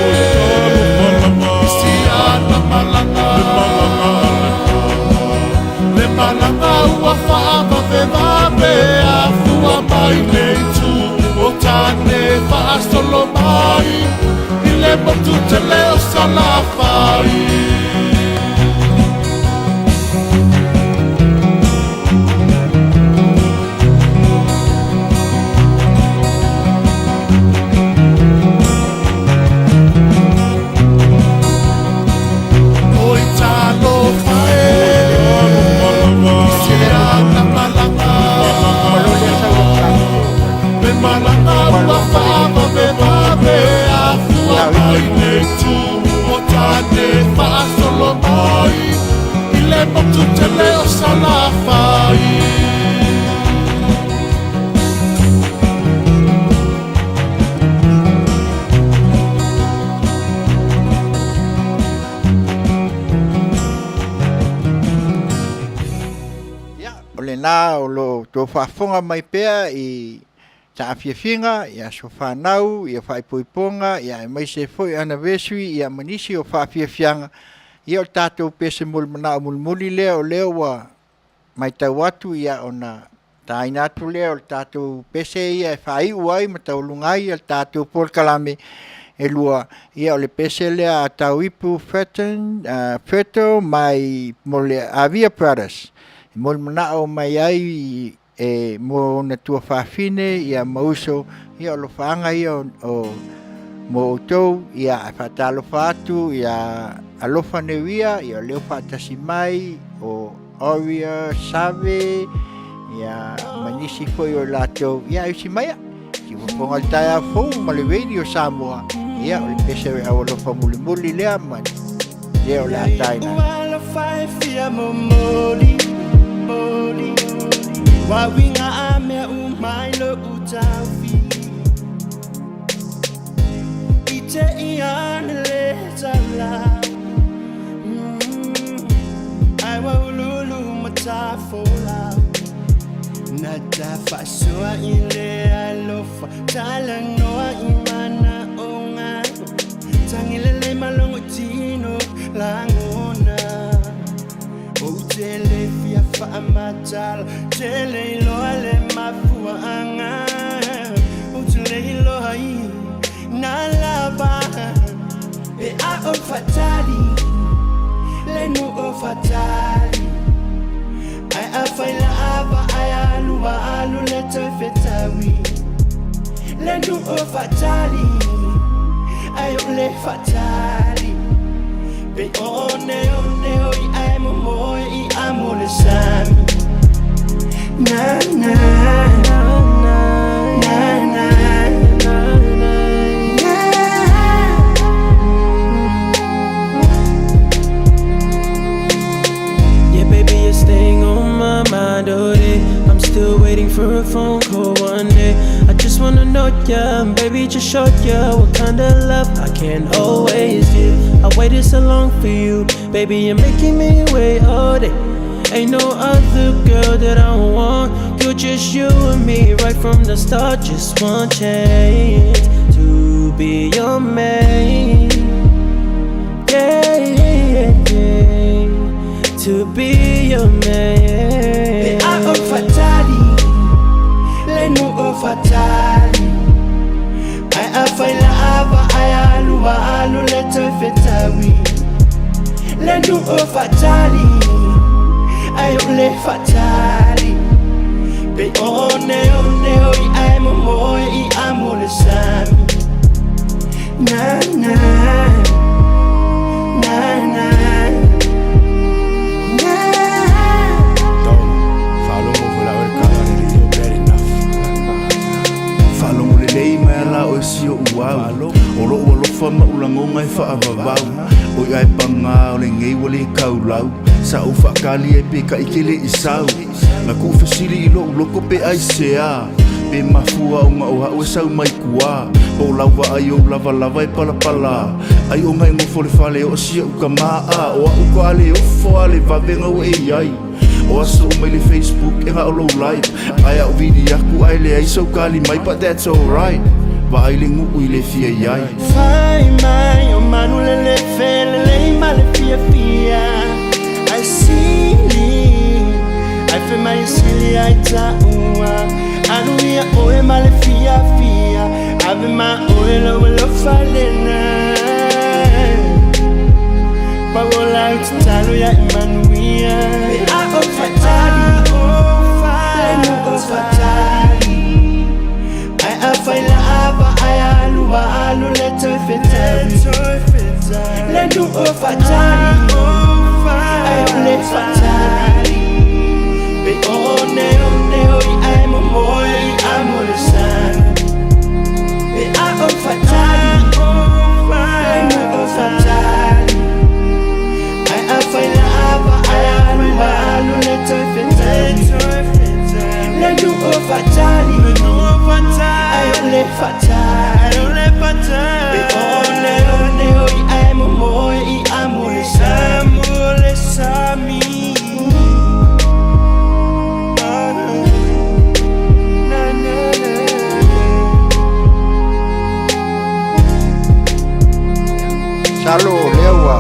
i siana malaga, le malaga ua faavavevave afua mai le itu o tane faasolo mai i le motu tele o Salafai. Oi talofa e, i siana malaga, le malaga ua faavavevave afua mai le itu o tane faasolo mai i le motu tele o Salafai. Ia, o lena o lo outou faafofoga mai pea i taafiafiga i aso fanau, ia faaipoipoga, ia aemaise foi anniversary, ia ma nisi o faafiafiaga. Ia o le tatou pese molimanao mulimuli lea o lea ua matau atu ia ona taina atu lea o le tatou pese ia e faaiu ai ma taualuga ai le tatou polokalame e lua ia o le pese lea a Tauipu Fetton Ferto mai mo le Avia Brothers e molimanao mai ai e mo ona tuafafine ia ma uso ia o alofaaga ia o mo outou ia e faatalofa atu ia alofa Neuia ia o lea ua faatasi mai o Oria Save ia ma nisi foi o latou ia e usi mai ki fofoga le taeao fou ma le Radio Samoa ia o le pese o alofa mulimuli lea ma lea o le a taina ai. Ua alofa e fia momoli, moli. Ua uiga a mea uma i loʻu taofi. I te ia ana le taula. Ai ua uluulu ma tafolau. Na tafaasoa i le alofa, talanoa i manaoga. Tagilelei ma logo tino lagona. Ou te le fia faamatala, te le iloa le mafuaaga. Ou te le iloa i na lava. Pe a o fatali, le nuu o fatali. Ai a fai la ava ai alu a alu le toe fetaui. Le nuu o fatali, ai o le fatali. Pe o ne o ne o i ai mo moe i a mo le sami. Na na na na na na na. Yeah, baby, you're staying on my mind all day. I'm still waiting for a phone call one day. I just wanna know ya, baby, just show ya what kind of love I can always give. I waited so long for you, baby, you're making me wait all day. Ain't no other girl that I want. You're just you and me right from the start. Just one chance to be your man. Yeah, yeah, yeah. To be your man. Pe a o fatali, le nuu o fatali. Ai a fai la ava ai alu a alu le toe fetaui. Le nuu o fatali, ai o le fatali. Pe o ne o ne o i ai mo moe i a mo le sami. Na na na na na. Dog, faalogo foi la oe le kala le lei bad enough. Faalogo lelei mai ala oe si oʻu au. O loʻu alofa ma ou lagoga e faavavau. Oi ae pagā o lenei ua lē kaulau. Sa ou faakali ai pe kaʻi i sau. Na kuʻu fesili i loʻu loko pe aisea. Pe mafua ona o aʻu e sau mai kuā. Po o lau vaai ou lavalava e palapala. Ai ona e nofo le fale o sia uka maa. O aʻu ka ale ofo ale vavega ua e iai. O aso uma i le Facebook e na o lou life. Ae au vili aku ae leai sau kali mai but that's alright. Vaai le nuu i le fia iai. Fai mai o manu lele felelei ma le fiafia. Ai sili, ai fe mai sili ai taua. Alu ia oe ma le fiafia. Ave ma oe lo alofa lena. Paola i tatalo ia e manuia. Pe a o fatali, le nuu o fatali. Ai a fai la ava ai alu a alu le toe fetaui. Le nuu o fatali, ai o le fatali. Pe o ne o ne o i ai mo moe i a mo le sami. Pe a o fatali, le nuu o fatali. Ai a fai la ava ai alu a alu le toe fetaui. Le nuu o fatali, ai o le fatali. Pe o ne o ne o i ai mo moe i a mo le sami. Na na na. Masalo o lea ua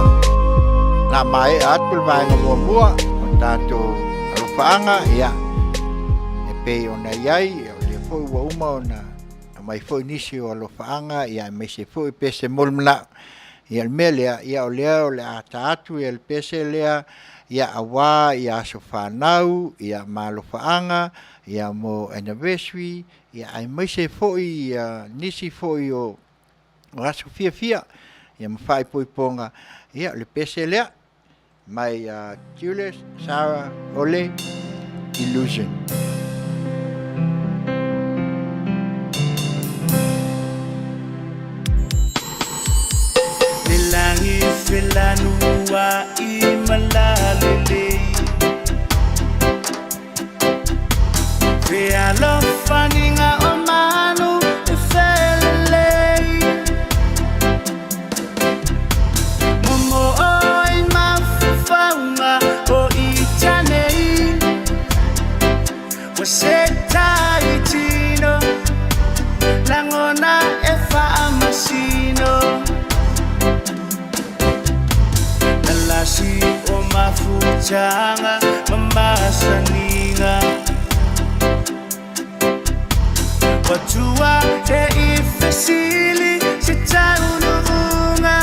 na maeʻa atu le vaega muamua o tatou alofaaga, ia, e pei ona i ai, o lea foi ua uma ona aumai foi nisi o alofaaga, ia, aemaise foi pese mo le manao. Ia, le mea lea, ia, o lea o le a ta atu ia le pese lea, ia, auā ia aso fanau, ia, ma alofaaga, ia, mo anniversary, ia, aemaise foi ia nisi foi o aso fiafia, ia, ma faaipoipoga, ia, o le pese lea mai ia Julius Sarah Ole Illusion. Le lagi felanu mafutaga ma masaniga Ua tua e i fesili se taunuuga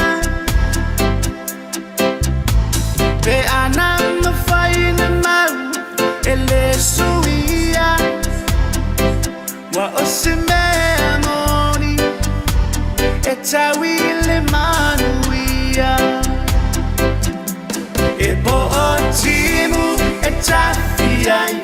Pe ana mafai na mau e le suia Ua o se mea moni e tau i le manuia E po'o timu e tafi ai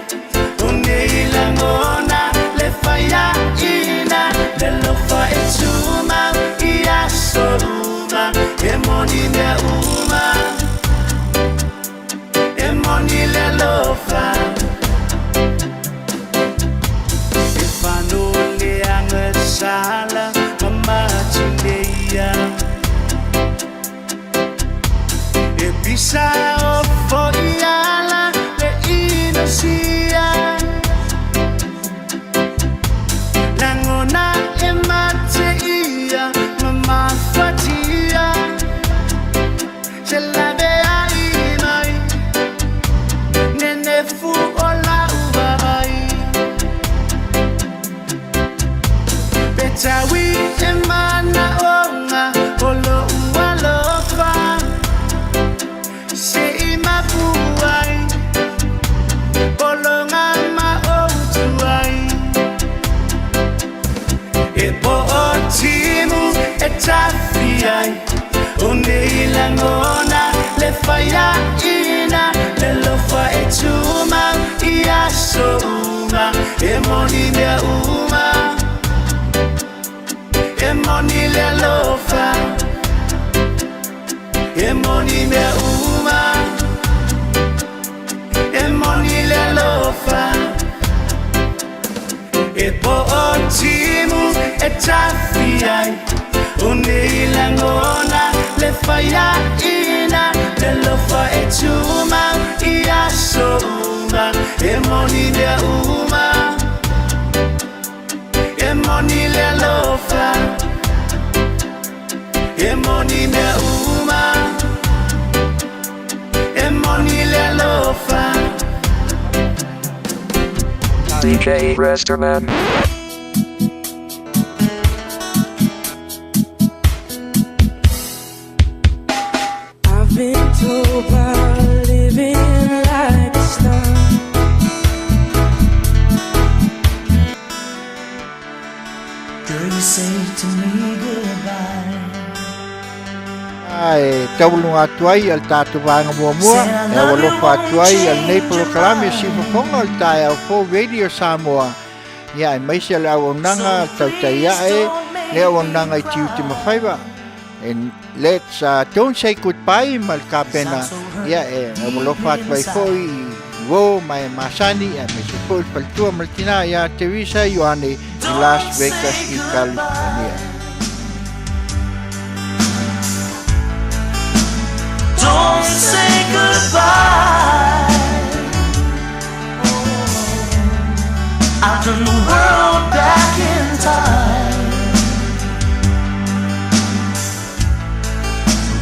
O nei lagona le faiaina Le alofa e tumau i aso uma E moni mea uma E moni le alofa E fanole agasala ma matineia E pisa ofo i ala le inosia Lagona e mateia ma mafatia Se laveai mai Nenefu o lau vaai Pe taui e manaoga o lou alofa Se i mapu ai Pologa ma ou tuai E po'o timu e tafi ai O nei lagona le faiaina Le alofa e tumau i aso uma E moni mea uma E moni le alofa E moni mea uma E moni le alofa E po'o timu e tafi ai O nei lagona le faiaina Le alofa e tumau i aso uma E moni mea uma E moni le alofa E moni mea uma E moni le alofa DJ Resterman. I've been told about living like a star. Girl, you say to me goodbye. A e tauluga atu ai a le tatou vaega muamua e aualofa atu ai a lenei polokalame Siufofoga o le Taeao Fou Radio Samoa, ia aemaise o le auaunaga a le tautai ae le auaunaga i tiute ma faiva. And let's don't say goodbye ma le kapena, ia e aualofa atu ai foi i uō ma e masani, aemaise foi le faletua ma le tinā iā Teresa Ioane i Las Vegas i California. Don't say goodbye. I'll turn the world back in time.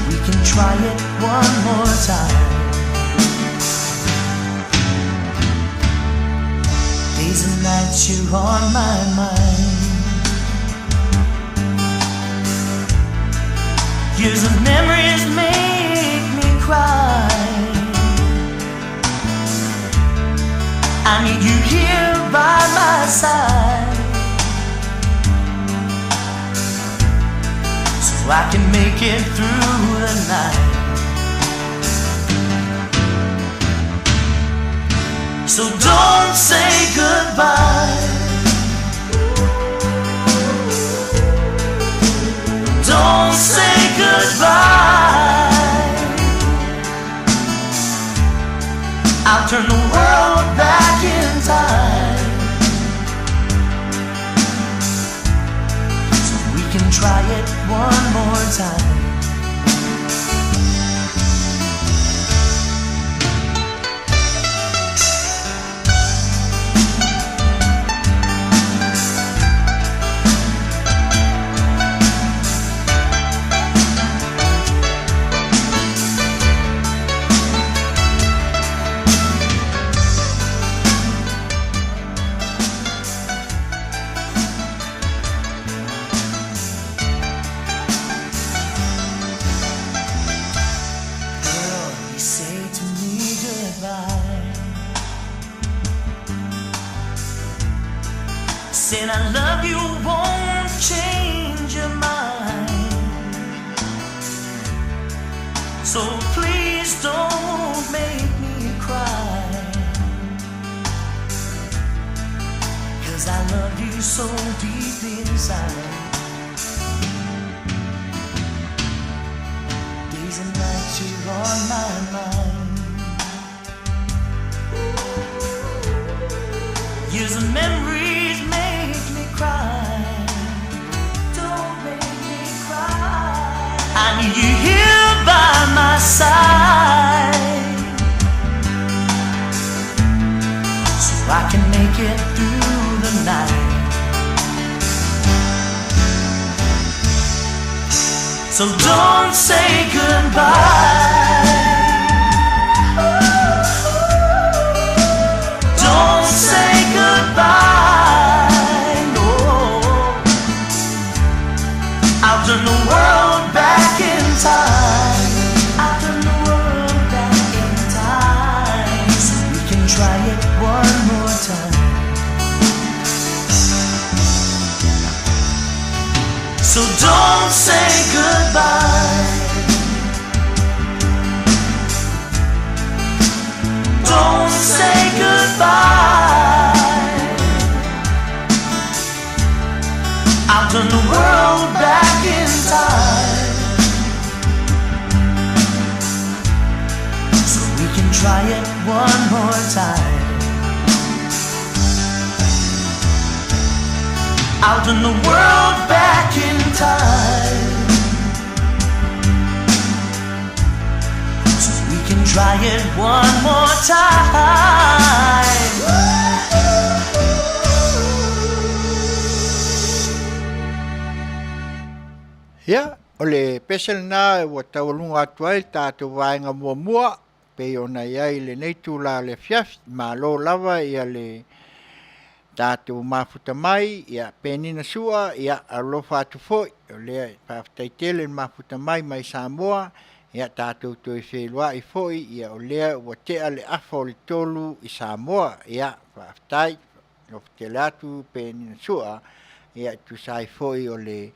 We can try it one more time. Days and nights you're on my mind. Years of memories make me cry. I need you here by my side, so I can make it through the night. So don't say goodbye. Don't say goodbye. I'll turn the world back in time, so we can try it one more time. Saying I love you won't change your mind. So please don't make me cry. Cause I love you so deep inside. Days and nights you're on my mind. Years of memories make me cry. Don't make me cry. I need you here by my side. So I can make it through the night. So don't say goodbye. Don't say goodbye. No. I'll turn the world back in time. I'll turn the world back in time. So we can try it one more time. So don't say goodbye. Don't say goodbye. I'll turn the world back in time. So we can try it one more time. I'll turn the world back in time. So we can try it one more time. Ia, o le pese lena ua taualuga atu ai le tatou vaega muamua pei ona i ai i lenei itula o le afiafi. Malo lava ia le tatou mafuta mai, ia Penina Sua, ia alofa atu foi, o lea e faafetai tele le mafuta mai mai Samoa, ia tatou toe feiloai foi, ia o lea ua tea le afa o le 3 i Samoa, ia faafetai, alofa tele atu Penina Sua, ia e tusa ai foi o le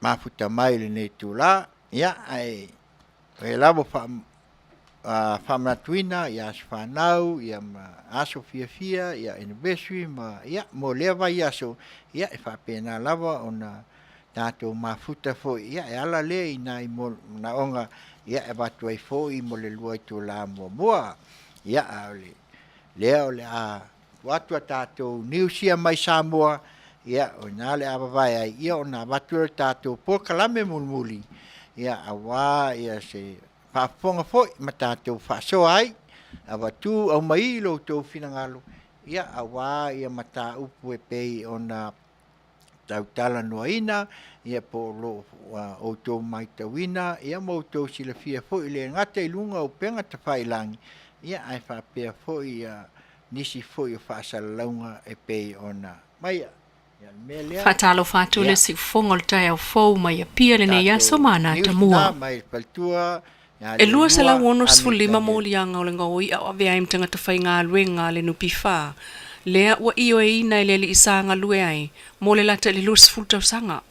mafuta mai i lenei itula, ia ae o e lava faamanatuina ia aso fanau ia ma aso fiafia ia anniversary ma ia mo lea vaiaso ia e faapena lava ona tatou mafuta foi ia e ala lea i nai manaoga ia e avatu ai foi mo le 2 itula muamua ia a o le lea o le a tuu atu a tatou news ia mai Samoa ia o ina le a vavae ai ia ona avatu lea o le tatou polokalame mulimuli ia aua ia se faafofoga foi ma tatou faasoa ai, avatu aumai lo outou finagalo ia aua ia mataupu e pei ona tautalanoaina ia po o lo outou matauina ia ma outou silafia foi e le gata i luga o upega tafailagi ia ae faapea foi ia nisi foi o faasalalauga e pei ona mai ia le mea lea. Faatalofa atu le Ia siufofoga o le taeao fou mai Apia lenei aso tatou ma ana news atamua. na mai le faletua ia E Leolua 265 Ami Daniel. moliaga o le gaoi'a o avea ai ma tagata faigaluega a le NPF, lea ua ioeina e le alii sa galue ai mo le lata i le 20 tausaga.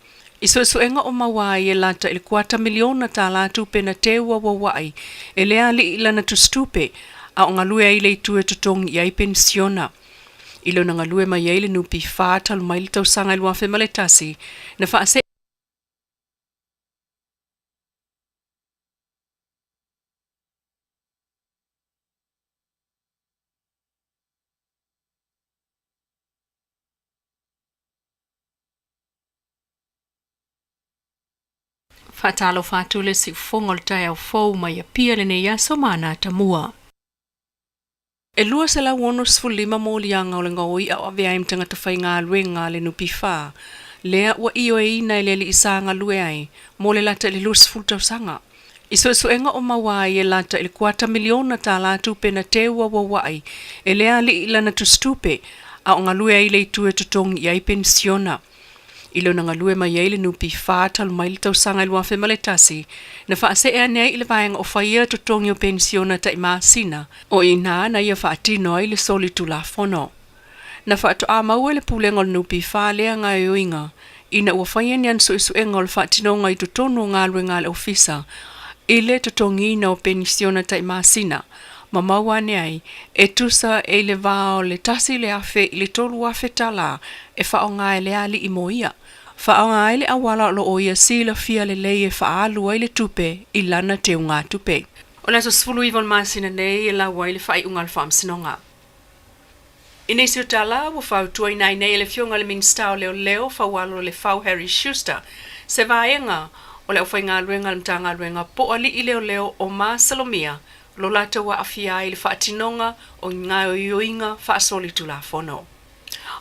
I suesuega o maua ai e lata i le kuata miliona tālā tupe na teu auaua'i e lea alii i lana tusitupe a o galue ai i le itu e totogi i ai penisiona. I lona galue mai ai le NPF talu mai le tausaga i 2001, na faasee Faatalofa atu le siufofoga o le taeao fou mai Apia lenei aso ma ana atamua. E 265 moliaga o le gaoi'a o avea ai ma tagata faigaluega a le NPF, lea ua ioeina e le alii sa galue ai mo le lata i le 20 tausaga. I suesuega o maua ai e lata i le kuata miliona tālā tupe na teu auaua'i e lea alii i lana tusitupe a o galue ai i le itu e totogi i ai penisiona. I lona galue mai ai le NPF talu mai le tausaga i 2001, na faasee ane ai i le vaega o faia totogi o penisiona tai masina, o i ina na ia faatino ai le soli tulafono. Na faatoa maua e le Pulega o le NPF lea gaoioiga ina ua faia ni ana suesuega o le faatinoga i totonu o galuega a le Ofisa i le totogiina o penisiona tai masina ma maua ane ai e tusa e i le va o le 1,000 i le 3,000 tala e faaaoga e le alii mo ia faaaoga ai le auala o lo o ia silafia lelei e faaalu ai le tupe i lana teugatupe. O le aso 19 o le masina nei e lau ai le faaiuga a le Faamasinoga. I nisi o tala ua fautuaina ai nei e le Afioga i le Minisita o Leoleo Faualo Lefau Harry Schuster se vaega o le aufaigaluega a le Matagaluega po o alii leoleo o masalomia lo latou aafia ai i le faatinoga o ni gaoioiga faasolitulafono.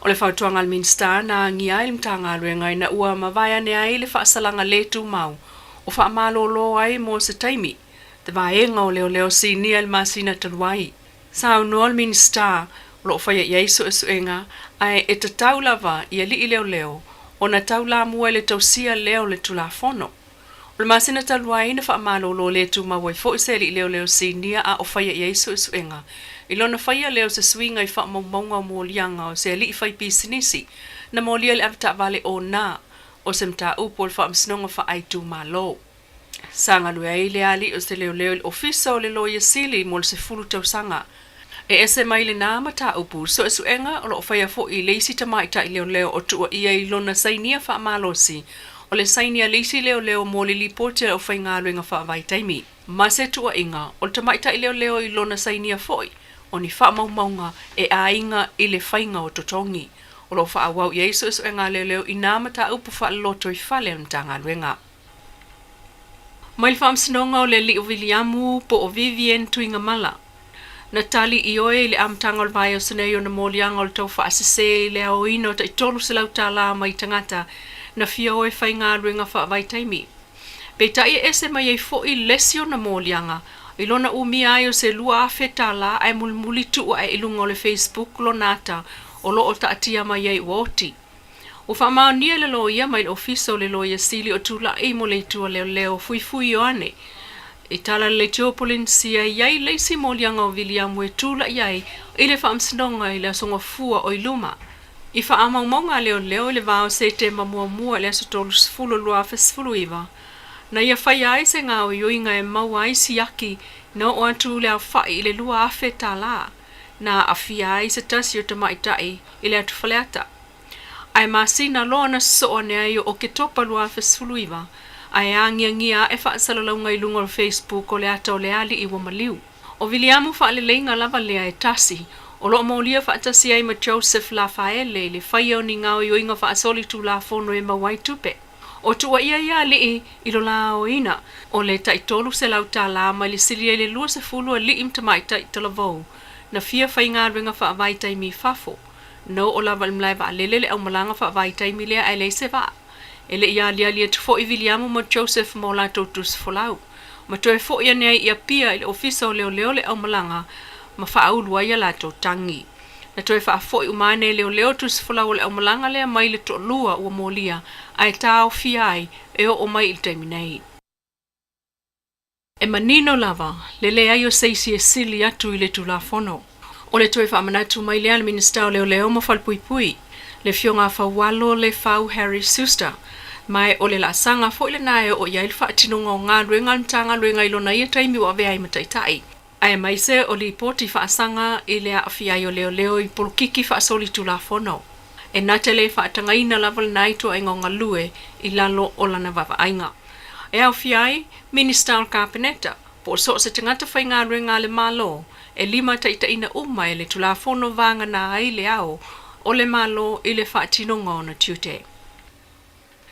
O le fautuaga a le Minisita na agia ai le Matagaluega ina ua mavae ane ai le faasalaga le tumau o faamalolo ai mo se taimi te vaega o leoleo sinia i le masina talu ai. Saunoa le Minisita o lo o faia i ai suesuega ae e tatau lava i alii leoleo ona taulamua i le tausia lea o le Tulafono. O le masina talu ai na faamalolo le tumau ai foi se alii leoleo sinia a o faia i ai suesuega i lona faia lea o se suiga i faamaumauga o moliaga o se alii faipisinisi na molia i le avetaavale ona o se mataupu o le Faamasinoga Faaitumalo. Sa galue ai le alii o se leoleo i le Ofisa o le Loia Sili mo le 10 tausaga. E ese mai lenā mataupu, suesuega o lo o faia foi i le isi tamaitai leoleo o tuuaia i lona sainia faamalosi, o le saini a le isi leoleo mo le lipoti a le aufaigaluega faavaitaimi. Ma se tuuaiga, o le tamaitai leoleo i lona sainia foi o ni faamaumauga e aiga i le faiga o totogi. O lo o faaauau i ai suesuega a leoleo i nā mataupu faalelotoi fale a le Matagaluega. Mai le Faamasinoga o le Alii o Viliamu po o Vivienne Tuigamala. Na tali ioe i le amataga o le vaiaso nei ona moliaga o le tau faasese i le aoina o tai $300 tala mai tagata na fia o e faigaluega faavaitaimi. Peitai e ese mai ai foi lesi ona moliaga i lona umia ai o se $2,000 tala ae mulimuli tuu ae i luga o le Facebook lona ata o lo o taatia mai ai ua oti. Ua faamaonia e le loia mai le Ofisa o le Loia Sili o Tulai mo le Itu a Leoleo Fuifui Ioane i tala le Leitio Polenisia e i ai le isi moliaga o Viliamu e tulai ai i le Faamasinoga i le Aso Gafua o i luma. I faamaumauga a leoleo i le va o Setema muamua i le aso 30 2019, na ia faia ai se gaoioiga e maua ai siaki na oo atu le aofai i le $2,000 tala na aafia ai se tasi o tamaitai i le atu Faleata. Ae masina loa na sosoo ane ai o Oketopa 2019, ae agiagia ae faasalalauga i luga o le Facebook o le ata o le alii ua maliu. O Viliamu faaleleiga lava lea e tasi, o lo o molia faatasi ai ma Joseph Lafaele i le faia o ni gaoioiga faasolitulafono e maua ai tupe. O tuuaia ia alii i lo la aoina o le tai $300 tala mai le sili ai le 20 alii ma tamaitai talavou na fia faigaluega faavaitaimi i fafo. Na oo lava i le malae vaalele le aumalaga faavaitaimi lea ae leai se vaa. E le i aliali atu foi Viliamu ma Joseph ma o latou tusi folau. Ma toe foi ane ai i Apia i le ofisa o leoleo le aumalaga ma faaulu ai a latou tagi. Na toe faafoi uma ane e leoleo tusi folau o le aumalaga lea mai le toalua ua molia ae taofia ai e oo mai i le taimi nei. E manino lava le leai o se isi e sili atu i le Tulafono. O le toe faamanatu mai lea a le Minisita o Leoleo ma Falepuipui, le Afioga a Faualo Lefau Harry Schuster, ma o le laasaga foi lena e oo i ai le faatinoga o galuega a le Matagaluega i lona ia taimi ua avea ai ma Taitai, aemaise o lipoti faasaga i le aafia ai o leoleo i polokiki faasolitulafono. E na te le faatagaina lava lena ituaiga o galue i lalo o lana vaavaaiga. E aofia ai Minisita o le Kapeneta, po o so o se tagata faigaluega a le Malo e limataitaiina uma e le Tulafono vagana ai le ao o le Malo i le faatinoga o ona tiute.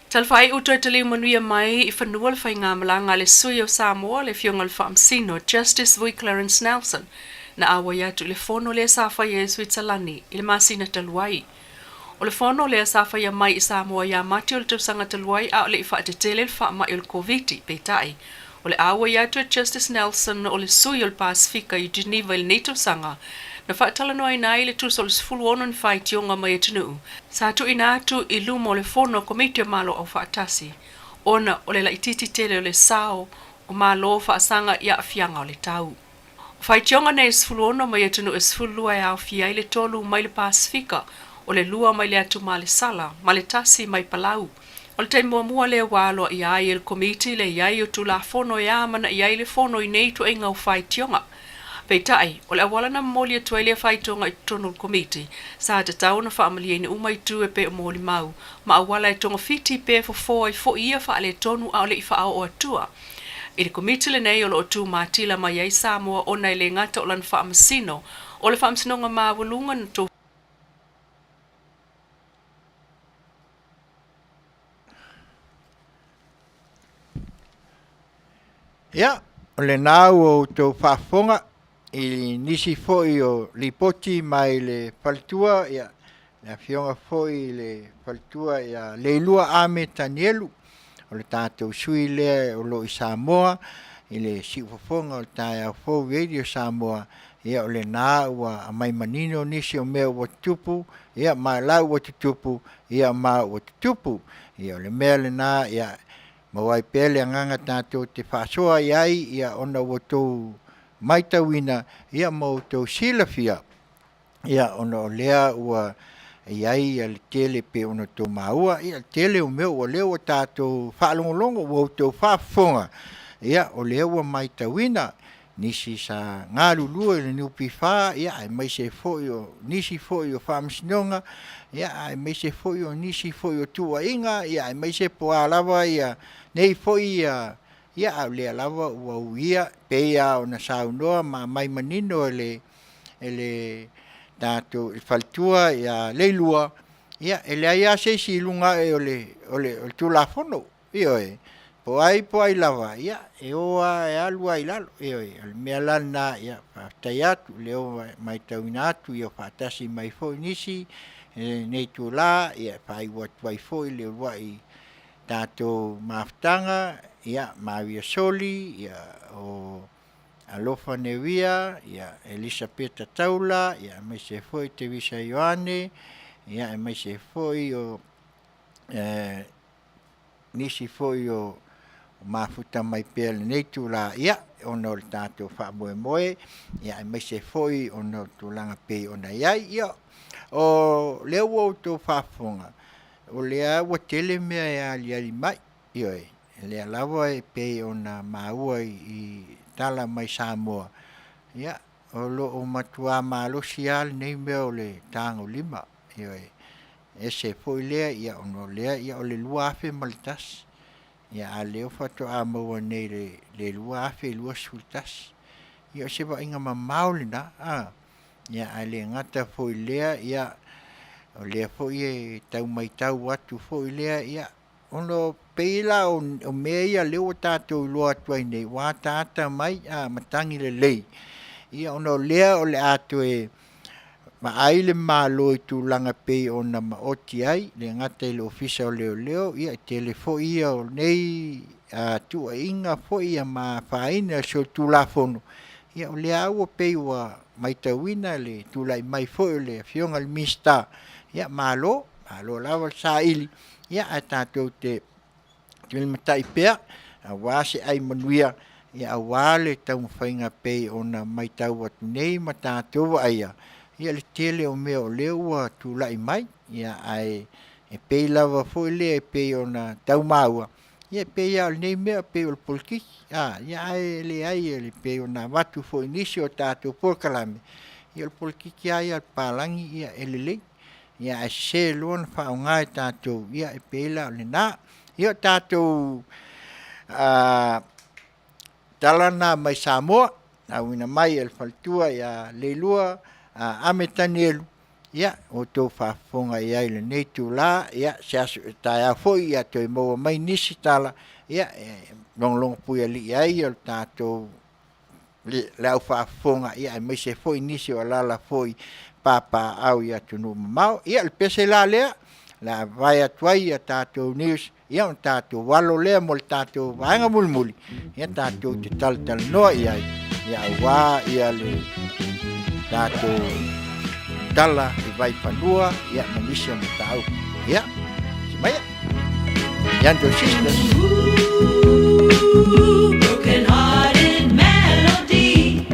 Talafaai'u toe taliu manuia mai i fanua le faigamalaga a le Sui o Samoa, le Afioga i le Faamasino Justice Vui Clarence Nelson, na auai atu i le fono lea sa faia i Suitsalani i le masina talu ai. O le fono lea sa faia mai i Samoa ia Mati o le tausaga talu ai a o le i faatetele le faamai o le Koviti, peitai, o le auai atu e Justice Nelson o le Sui o le Pasefika i Geneva i lenei tausaga, na faatalanoaina ai le tusa o le 16 ni faitioga mai atunuu sa tuuina atu i luma o le Fono a Komiti o Malo Aufaatasi ona o le laitiiti tele o le sao o Malo faasaga i aafiaga o le tau. O faitioga nei e 16 mai atunuu e 12 e aofia ai le tolu mai le Pasefika, o le lua mai le atu Malesala, ma le tasi mai Palau. O le taimi muamua lea ua aloaia ai e le Komiti le i ai o Tulafono e amanaia ai le Fono i nei ituaiga o faitioga. Peitai, o le auala na momoli atu ai lea faitioga i totonu o le Komiti, sa tatau ona faamalieina uma itu e pei o molimau ma auala e togafiti pe fofo ai foi ia faaletonu a o le i faaoo atua i le Komiti lenei o lo o tu matila mai ai Samoa ona e le gata o lana faamasino o le Faamasinoga Maualuga na Ia, o lena ua outou faafofoga i nisi foi o lipoti mai le faletua, ia, le afioga foi i le faletua ia Leilua Ame Tanielu, o le tatou sui lea o lo o i Samoa i le siufofoga o le taeao fou Radio Samoa, ia o lena ua aumai manino nisi o mea ua tutupu, ia ma la ua tutupu, ia ma ua tutupu. Ia o le mea lena, ia maua ai pea le agaga tatou te faasoa i ai, ia ona ua outou matauina, ia ma outou silafia, ia ona o lea ua i ai le tele pei ona outou maua, ia le tele o mea ua lea ua tatou faalogologo, ua outou faafofoga, ia o lea ua matauina nisi sa galulue i le NPF, ia aemaise foi o nisi foi o faamasinoga, ia aemaise foi o nisi foi o tuuaiga, ia aemaise po o a lava ia nei foi ia, ia a o lea lava ua uia pei lava ona saunoa ma aumai manino e le e le tatou i le faletua ia Leilua, ia e leai lava se isi i luga ae o le o le Tulafono. Ioe, po o ai po o ai lava, ia e o lava e alu lava i lalo. Ioe, o le mea la lena, ia faafetai atu, o lea ua matauina atu ia faatasi mai foi nisi i lenei itula, ia e faaiu atu ai foi le uluai tatou mafutaga, ia Maria Soli, ia o Alofa Neuia, ia Elisapeta Taula, ia aemaise foi Teresa Ioane, ia aemaise foi o nisi foi o mafuta mai pea i lenei itula, ia, ona o le tatou faamoemoe, ia aemaise foi ona o tulaga pei ona i ai. Ia, o lea ua outou faafofoga, o lea ua tele mea e aliali mai, ioe, lea lava e pei ona maua i tala mai Samoa, ia, o lo o matua malosi lava lenei mea o le tagolima, ioe. Ese foi lea, ia ona o lea, ia o le 2001, ia a o lea faatoa maua nei i le 2021. Ia o se vaaiga mamao lena, a, ia ae le gata foi i lea, ia o lea foi e tau matau atu foi lea, ia ona e pei la o mea ia lea ua tatou iloa atu ai nei, ua ataata mai a matagi lelei, ia ona o lea o le a toe vaai le Malo i tulaga e pei ona maoti ai, le gata i le Ofisa o Leoleo, ia e tele foi ia o nei tuuaiga foi ia ma afaina i le solitulafono, ia o lea lava ua pei ua matauina le tulai mai foi o le Afioga i le Minisita, ia malo, malo lava le saili, ia ae tatou te tulimatai pea aua se ai manuia, ia aua le taumafaiga pei ona matau atu nei ma tatou vaaia, ia le tele o mea o lea ua tulai mai, ia ae e pei lava foi lea e pei ona tau maua, ia e pei lava o lenei mea e pei o le polokiki, a, ia ae leai e pei ona avatu foi i nisi o tatou polokalame, ia o le polokiki lava ia a le papalagi ia e lelei. Ia ae sese loa ona faaaoga e tatou, ia e pei la o lena. Ia o tatou tala na mai Samoa, na auina mai e le faletua ia Leilua Ame Tanielu, ia ua outou faafofoga i ai i lenei itula, ia se aso taeao foi ia toe maua mai nisi tala, ia e logologo puialii ai o le tatou le au faafofoga, ia aemaise foi nisi o alaala foi papaaao i atunuu mamao. Ia o le pese la lea, o le a vae atu ai a tatou news, ia ona tatou alo lea mo le tatou vaega mulimuli, ia tatou te talatalanoa i ai, ia aua ia le tatou tala i Vaifanua, ia ma nisi o mataupu. Ia, si maia. Yanjo Sisters. Broken hearted melody.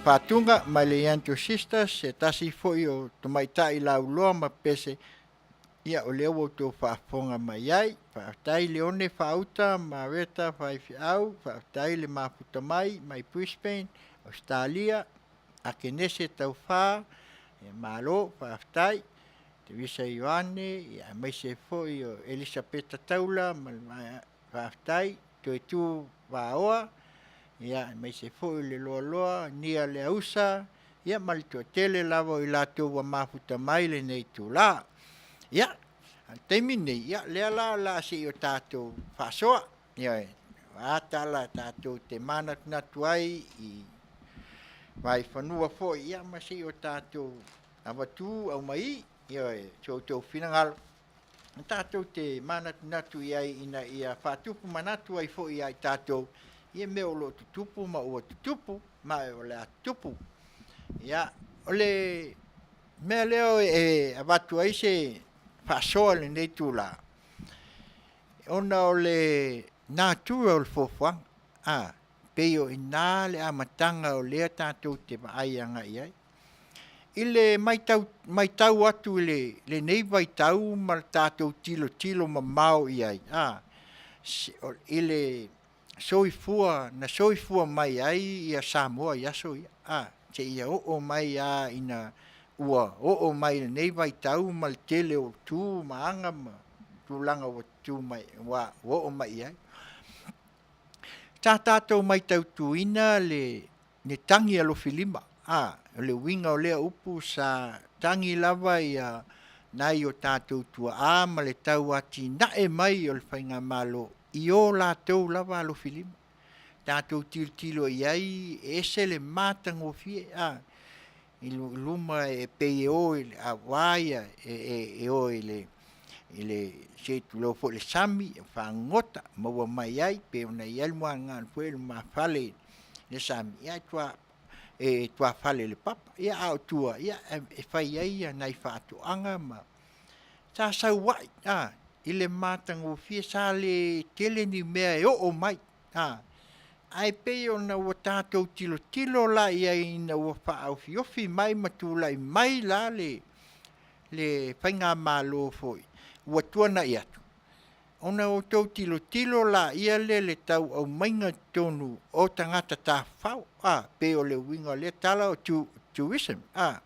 Faatuga mai le Ianto Sisters, se tasi foi o tamaitai lauloa ma pese, ia o lea ua outou faafofoga mai ai. Faafetai Leone Faauta ma Reta Faifeau, faafetai le mafuta mai mai Brisbane, Ausetalia, Akenese Taufa, ia malo faafetai. Teresa Ioane, ia aemaise foi o Elisapeta Taula ma le faafetai. Toetu Vaoa, ia aemaise foi le Loaloa, Nia Leausa, ia ma le toatele lava o i latou ua mafuta mai lenei itula. Ia, a le taimi lenei, ia lea la o le a se i o tatou faasoa. Ioe, o a tala tatou te manatunatu ai i vaifanua foi, ia ma se i o tatou avatu aumai, ioe, so outou finagalo tatou te manatunatu i ai ina ia faatupu manatu ai foi ia i tatou ia mea o lo o tutupu ma ua tutupu ma o le a tutupu. Ia, o le mea lea e avatu ai se faasoa i lenei itula, ona o le natura o le fuafuaga, a, pei o i ina le amataga o lea tatou te vaai agai i ai. I le matau, matau atu i le, lenei vaitau ma le tatou tilotilo mamao i ai, a, i le soifua, na soifua mai ai ia Samoa i aso ia, a, seia oo mai lava ina ua oo mai i lenei vaitau ma le tele o tu ma aga ma tulaga ua tu mai, ua oo mai i ai. Sa tatou matautuina le le tagi alofilima, a, o le uiga o lea upu sa tagi lava ia nai o tatou tuaa ma le tau atinae mai o le faigamalo i o latou lava alofilima. Tatou tilotilo i ai e ese le matagofie, a, i luma e pei e o i le aua ia e o i le i le se i tulou foi le sami e fagogota maua mai ai pei ona i ai le muagagana foi le lumafale i le sami ia e tua e tuafale i le papa ia a o tua ia e fai ai ia nai faatoaga ma sa sau ai a i le matagofie sa le tele ni mea e oo mai a ae pei ona ua tatou tilotilo la i ai ina ua faaofiofi mai ma tulai mai la le le faigamalo foi ua tuanai atu, ona outou tilotilo laia lea i le tau aumaiga i totonu o tagata tafafao, a, pei o le uiga o lea tala o tourism, a.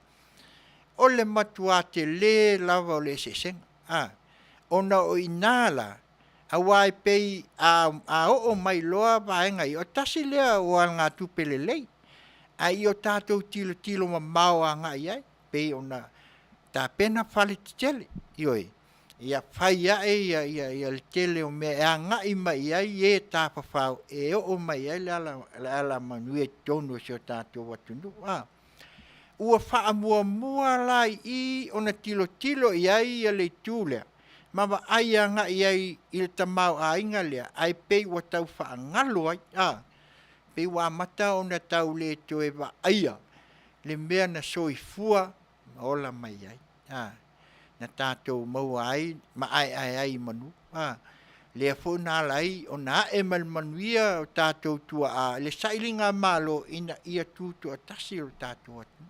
O le matua tele lava o le eseesega, a, ona o i ina la, aua e pei a, a oo mai loa vaega ia, o tasi lea o alagatupe lelei, ae ia o tatou tilotilo mamao agai i ai, pei ona tapena fale tetele, ioe, ia fai ae ia, ia, ia le tele o mea e agai mai i ai e tafafao e oo mai ai le ala, le alamanuia i totonu o si o tatou atunuu. A. Ua faamuamua la i i ona tilotilo i ai ia le itu lea ma vaai agai i ai i le tamaoaiga lea, ae pei ua tau faagalo ai, a, pei ua amata ona tau le toe vaaia le mea na soifua ma ola mai ai, a, na tatou maua ai ma aeae ai i manu, a, lea foi na ala ai ona ae mai le manuia o tatou tuaa i le sailigamalo ina ia tutoatasi lo tatou atunuu.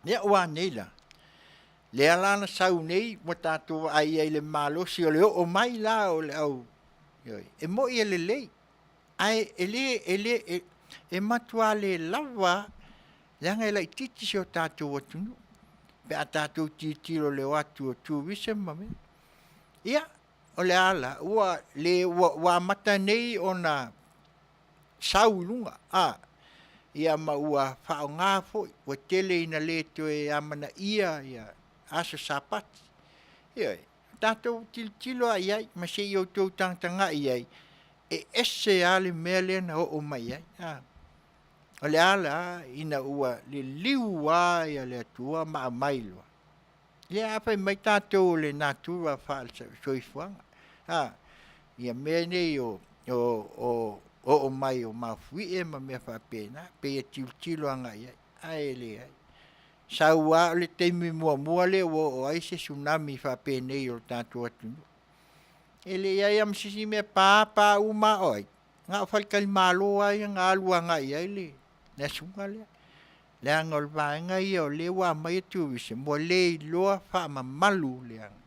Ia ua a nei la? Lea la na sau nei ua tatou vaai i ai i le malosi o le oo mai la o le au, ioe, e moi e lelei, ae e le, e le, e matua le lava leaga e laitiiti si o tatou atunuu pe a tatou tilotilo i le o atu o tourism ma mea. Ia, o le a la? Ua le, ua amata nei ona sau i luga, a, ia ma ua faaaoga foi, ua tele ina le toe amanaia ia aso Sapati. Ioe, tatou tilotilo lava i ai ma se i outou tagatagai i ai, e ese lava le mea lea na oo mai ai. A, o le a la ina ua liliu lava le Atua ma aumai loa, ia a fai mai tatou o le natura faale-soifuaga, a, ia mea nei o o oo mai o mafuie ma mea faapena, pei e tilotilo agai i ai, ae leai. Sau lava o le taimi muamua lea ua oo ai se tsunami faapenei o le tatou atunuu. E le i i ai lava ma se isi mea, pa pa uma lava o ai, na o faletalimalo lava ia na alu agai i ai le. Le asuga lea. Leaga o le vaega ia o lea ua aumai e tourism ua le iloa faamamalu leaga.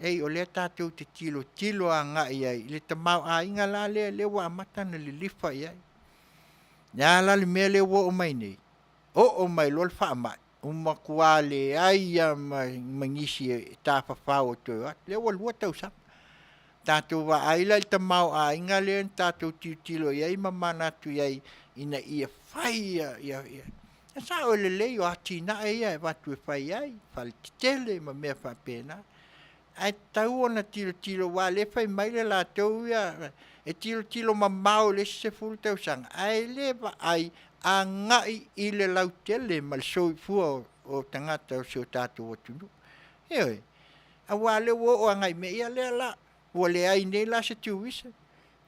Ei o lea tatou te tilotilo agai ai i le tamaoaiga la lea lea ua amata ona lilifa i ai. O le a la le mea lea ua oo mai nei? Oo mai loa le faamai, ua matua leai lava ma nisi e tafafao e toe o atu. Lea ua 2 tausaga. Tatou vaai la i le tamaoaiga lea na tatou tilotilo i ai ma manatu i ai ina ia fai ia, e sao e lelei o atinae ia e avatu e fai ai, faletetele ma mea faapena, ae tatau ona tilotilo aua o lea e fai mai le latou ia e tilotilo mamao i le isi 10 tausaga ae le vaai agai i le lautele ma le soifua o tagata o si o tatou atunuu. Ioe. Aua o lea ua oo agai i mea ia lea la, ua leai nei la se tuition,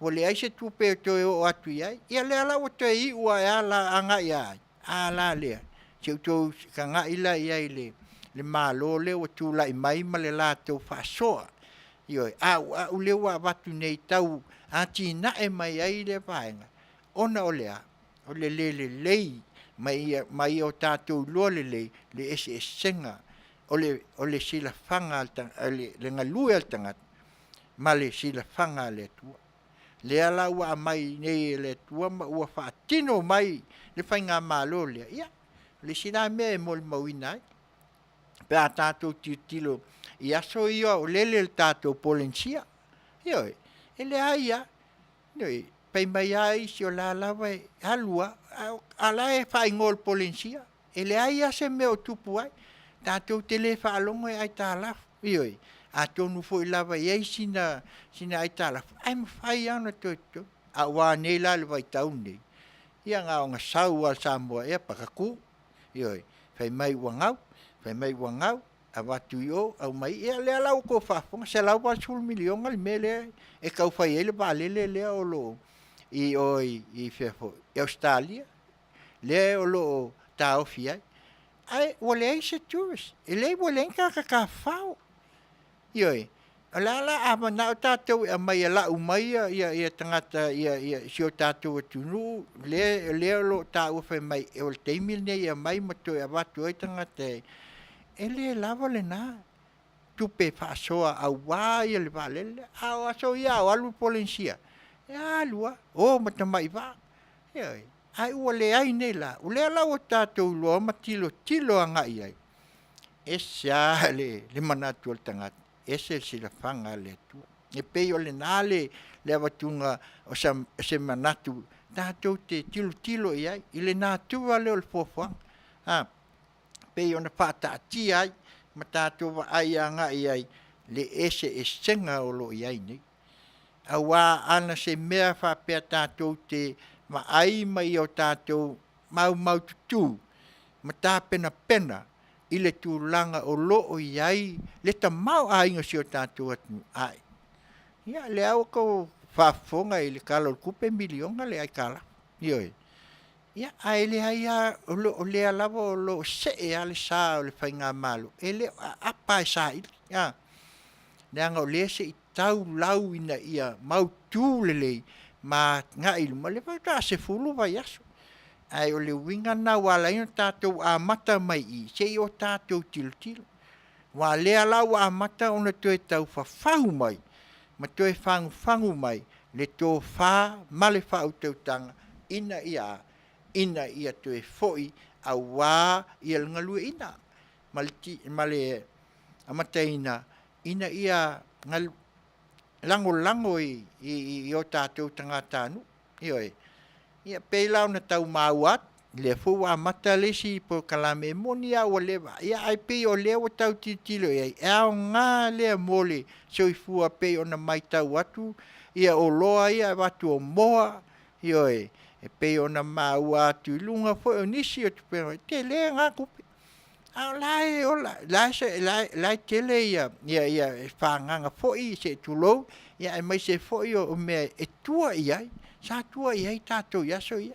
ua leai se tupe e toe oo atu i ai, ia lea la ua toe iu ae lava la agai ia ai? A la lea, se i outou tagai la i ai i le Malo lea ua tulai mai ma le latou faasoa. Ioe, a'ua'u lea ua avatu nei tau atinae mai ai lea vaega, ona o le a? O le le lelei ma ia o tatou iloa lelei le eseesega o le silafaga a le galue a le tagata ma le silafaga a le Atua. Lea la ua aumai nei e le Atua ma ua faatino mai le faigamalo lea, ia, o le isi la mea e molimauina ai, pe a tatou tilotilo i aso ia o lele le tatou Polenisia, ioe, e leai lava, ioe, fai mai lava isi o la lava e alu lava, a o la e faaigoa o le Polenisia. E leai lava se mea o tupu ai. Tatou te le faalogo e aitalafu. Ioe. Atonu foi lava e i ai sina aitalafu, ae mafai lava ona toe totogi. Aua nei la i le vaitau lenei, ia na ona sau lava o le Samoa Air patatu, ioe, fai mai ua gau, fai mai ua gau, avatu i o aumai i i. Ia lea la ua outou faafofoga, $180 miliona le mea lea e tau fai ai le vaalele lea o lo o i o i fea foi, i Ausetalia, lea o lo o taofi ai, ae ua leai se tourist, e leai ua leai ni tagata tafafao. Ioe, o le a la, a manao tatou e aumai e lau mai tagata i si o tatou atunuu lea o lo o taua fai mai o le taimi lenei e aumai ma toe avatu ai tagata e le lava lena tupe faasoa aua le vaalele lea. A o aso ia a o alu le Polenisia, e alu lava, o ma tamai vaa. Ioe. Ae ua leai nei la, o lea la ua tatou iloa ma tilotilo agai i ai, ese lava le manatu o le tagata, ese le silafaga a le Atua. E pei o lena le avatuga o se manatu tatou te tilotilo i ai i le natura lea o le fuafuaga, a, pei ona faataatia ai ma tatou vaai agai i ai le eseesega o lo o i ai nei. Aua ana se mea faapea tatou te vaai ma ia o tatou maumaututu ma tapenapena i le tulaga o lo o i ai le tamaoaiga o si o tatou atunuu, ae ia lea ua outou faafofoga i le Tala o le Tupe, miliona le aitalafu. Ioe. Ia, ae leai lava, o lea lava o lo o see lava le sa o le faigamalo, e le o aapa lava e saili, a, leaga o lea se i tau lau ina ia mautu lelei ma agai i luma, lea faatoa 10 vaiaso. Ae o le uiga lena ua ala ai ona tatou amata mai i i, se i o tatou tilotilo. Aua o lea la ua amata ona toe tau fafagu mai ma toe fagufagu mai le tofa ma le faautautaga ina ia a? Ina ia toe foi aua le galueaiina ma le amataina ina ia lagolago i o tatou tagatanuu. Ioe. Ia pei la ona tau maua atu, lea foi ua amata le isi polokalame, e moni lava ua leva, ia ae pei o lea ua tau tilotilo i ai, e aoga lea mo le soifua pei ona matau atu ia oloa ia e avatu o moa, ioe, e pei ona maua atu i luga foi o nisi o tupega, e tele na tupe. A o la e ola, la e tele fagaga foi se i tulou, aemaise foi o mea e tua i ai, sa tua i ai tatou i aso ia.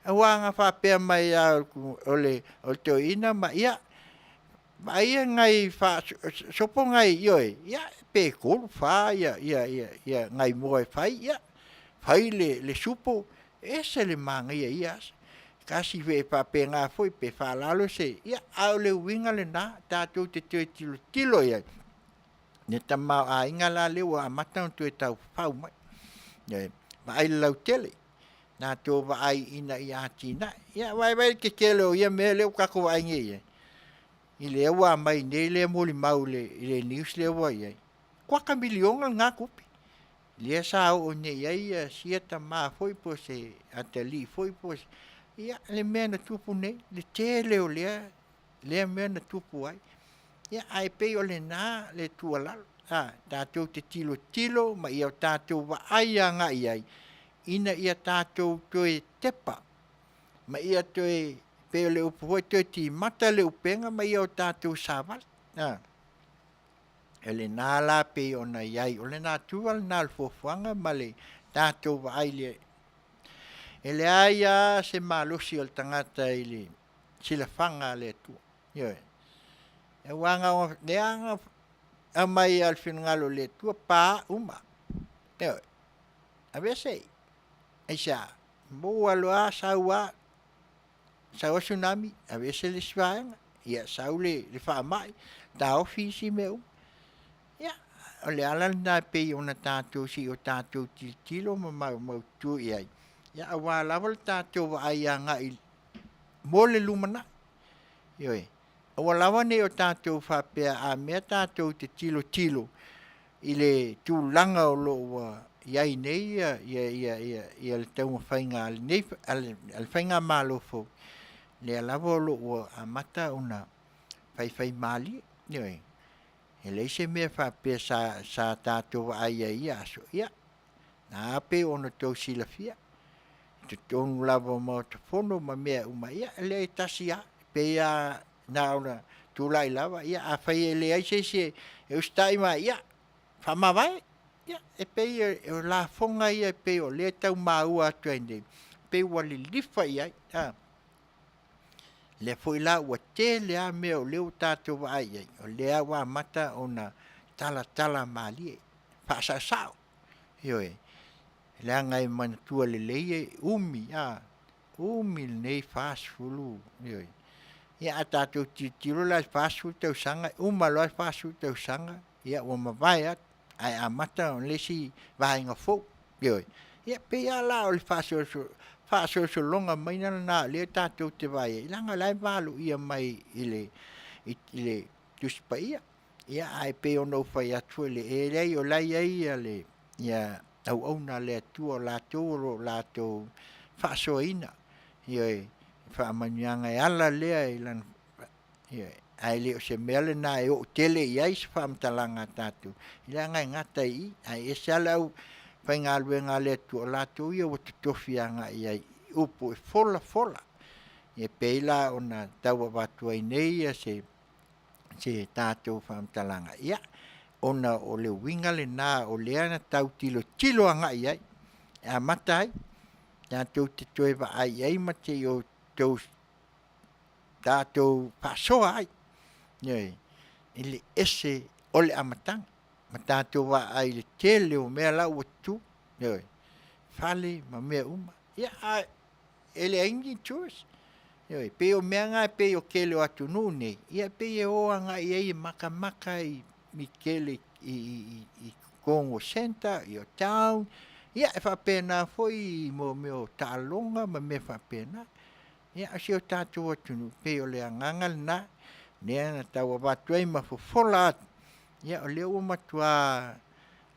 Aua ana faapea mai lava o le toeaina ma, ia, vaai nai sopo nai, ioe, ia pe 3, 4 nai moa e fai, ia fai le supo, e ese le manaia i ia aso. Kasi fe e faapena foi pe faalalo se, ia, a o le uiga lena, tatou te toe tilotilo i ai. Le tamaoaiga la lea ua amata ona toe taufau mai. Ioe, vaai i le lautele, tatou vaai ina ia atinae. Ia vaai le tetele o ia mea lea ua tatou vaai nei i ai, i lea ua aumai nei lea molimau i le news lea ua i ai, kuata miliona lena tupe lea sa oo nei i ai sia tama foi po o se atalii foi po o se, ia le mea na tupu nei, le tele o lea lea mea na tupu ai. Ia ae pei o lena le tuualalo, a, tatou te tilotilo ma ia tatou vaai agai i ai ina ia tatou toe tepa ma ia toe, pei o le upu foi, toe timata le upega ma ia o tatou savali. A, o lena la pei ona i ai, o le natura lena o le fuafuaga ma le tatou vaai i le... E leai lava se malosi o le tagata i le silafaga a le Atua. Ioe. Aua na ona, lea na aumai lava o le finagalo o le Atua, pa uma. Ioe. Aveese. Aisea? Maua loa sau lava, sau lava le tsunami, aveese le isi vaega, ia sau le faamai, taofi isi mea uma. Ia, o le ala lena e pei ona tatou se i o tatou tilotilo ma maumaututu i ai, ia aua lava le tatou vaai agai mo le lumanai. Ioe. Aua lava ne i o tatou faapea a mea tatou te tilotilo i le tulaga o lo o ua i ai nei le taumafaiga a lenei a le faigamalo fou, lea lava o lo o ua amata ona faifaimalie. Ioe. E leai se mea faapea sa tatou vaai ai i ia aso, ia, na pei ona outou silafia, i totonu lava o Maota Fono ma mea uma, ia e leai e tasi lava, e pei lava na ona tulai lava, ia afai e leai se isi e usitai mai, ia faamavae. Ia, e pei o lafoga ia e pei o lea e tau maua atu ai nei, pei ua lilifa i ai. A, lea foi la ua tele lava mea o lea ua tatou vaai i ai, o lea ua amata ona talatala malie, faasaosao. Ioe, leaga e manatua lelei e umi, a, umi lenei 40, ioe. Ia a tatou tilotilo la i le 40 tausaga, e uma loa le 40 tausaga, ia ua mavae atu, ae amata le isi vaega fou. Ioe. Ia pei lava la o le faasolosologa mai lena o lea tatou te vaai ai, leaga o la e valoia mai i le Tusi Paia. Ia ae pei ona ou fai atu foi, e leai o la e i ai ia auauna a le Atua o latou o lo o latou faasoaina, ioe, faamanuiaga e ala lea i lana, ioe, ae le o se mea lena e oo tele i ai se faamatalaga a tatou, leaga e gata i i, ae ese lava le aufaigaluega a le Atua, o latou ia ua totofi agai i ai i upu e folafola. E pei la ona tau avatu ai nei se tatou faamatalaga, ia, ona o le uiga lena o lea na tau tilotilo agai i ai, e amata ai, tatou te toe vaai i ai ma te i o outou tatou faasoa ai, ioe, i le ese o le amataga, ma tatou vaai i le tele o mea la ua tutu, ioe, fale ma mea uma. Ia, a e leai ni tourist. Ioe, pei o mea na e pei o tele o atunuu nei, ia e pei e o agai i ai e matamata i tele i totonu o centre, i o town, ia e faapena foi i mea o taaloga ma mea faapena. Ia o si o tatou atunuu, pei o le agaga lena, lea na tau avatu ai ma fofola atu, ia o lea ua matua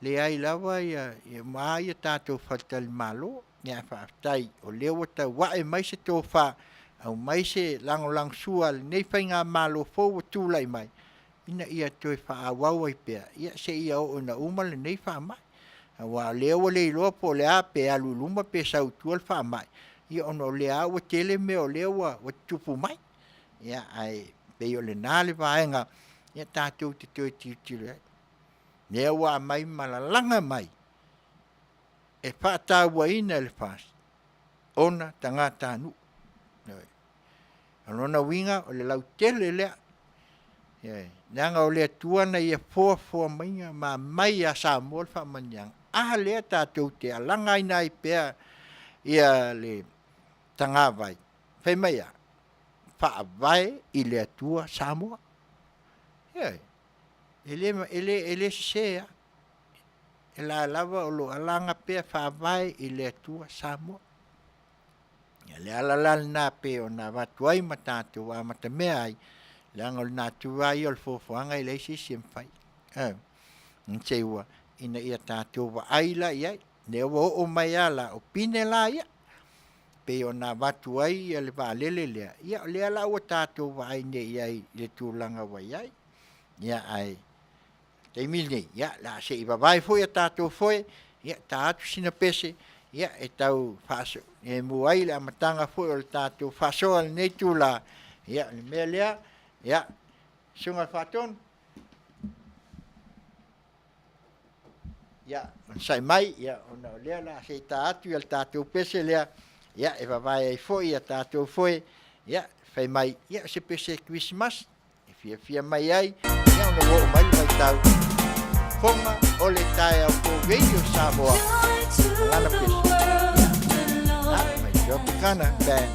leai lava ia, ma ia tatou faletalimalo. Ia ae faafetai o lea ua tau ae mai se tofa, aumai se lagolagosua a lenei faigamalo fou ua tulai mai, ina ia toe faaauau ai pea, ia seia oo ina uma lenei faamai. Aua o lea ua le iloa po o le a, pe alu i luma pe sau i tua le faamai, ia ona o lea lava ua tele mea o lea ua tutupu mai. Ia ae pei o lena le vaega ia tatou te toe tilotilo i ai. Lea ua aumai ma lalaga mai e faatauaina e le FAST ona tagatanuu. Ioe. O lona uiga o le lautele lea. Ioe. Leaga o le Atua na ia foafoa maia ma aumai ia Samoa le faamanuiaga. A lea tatou te alagaina ai pea ia le tagavai. Fai mai a, Faavae i le Atua Samoa. Ioe. E le, e le, e le sese a. E la lava o lo alaga pea Faavae i le Atua Samoa. Ia le ala la lena pe ona avatu ai ma tatou amatamea ai, leaga o le natura ia o le foafoaga e leai se isi e mafai. Ioe. Se ua, ina ia tatou vaai la i ai. Lea ua oo mai lava la, o pine la ia, pei ona avatu ai le vaalele lea, ia o lea la ua tatou vaai nei i ai i le tulaga ua i ai. Ia ae, taimi lenei, ia o le a se i vavae foi a tatou foe, ia ta atu sina pese, ia e tau faasoemu ai le amataga foi o le tatou faasoa i lenei itula, ia o le mea lea, ia, Susuga i le Faatonu, Ia, onosai mai, ia, ona o lea o le a se i ta atu ia le tatou pese lea, ia, e vavae ai foi a tatou foe, ia, fai mai, ia, o se pese Kerisimasi, e fiafia mai ai, ia, ona ua oo mai le vaitau fofoga o le taeao fou Radio Samoa, ma lana pese, ia, mai Tropicana Band.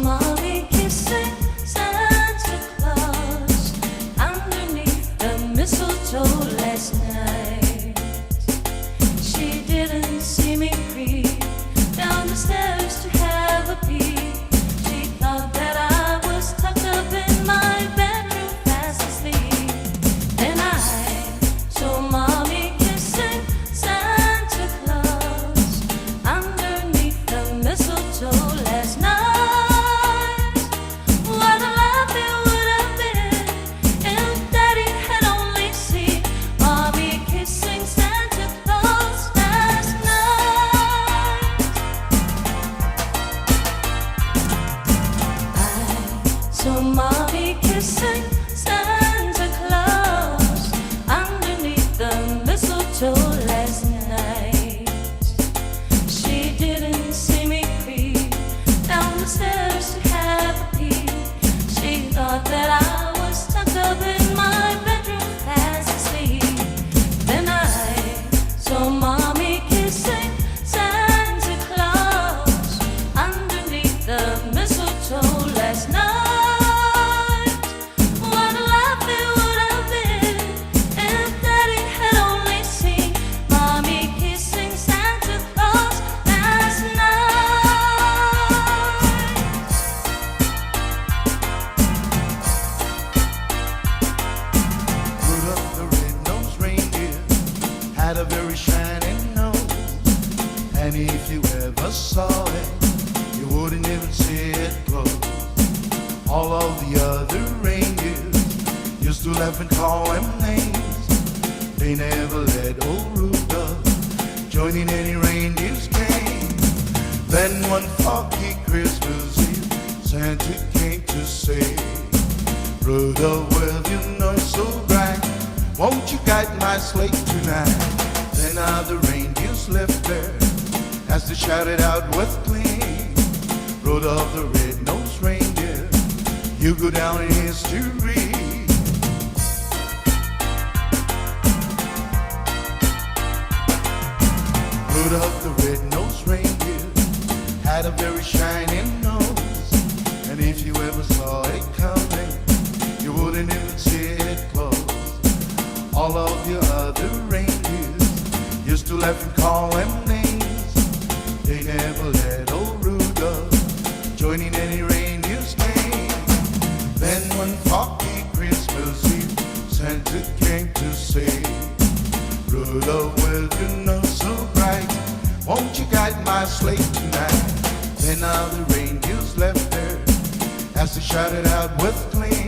Merry Christmas. very shining nose. And if you ever saw it, you wouldn't even see it close. All of the other reindeers used to laugh and call him names. They never let old Rudolph join in any reindeer's game. Then one foggy Christmas Eve, Santa came to say, Rudolph, with your nose so bright, won't you guide my sleigh tonight? Then all the reindeers left there as they shouted out with glee, Rudolph the red-nosed reindeer, you go down in history. Rudolph the red-nosed reindeer had a very shiny nose, and if you ever saw it coming, you wouldn't even see it close. All of your other reindeers used to laugh and call him names. They never let old Rudolph join in any reindeer's game. Then one foggy Christmas Eve, Santa came to say, Rudolph, with your nose so bright, won't you guide my sleigh tonight? Then all the reindeers left there as they shouted out with glee,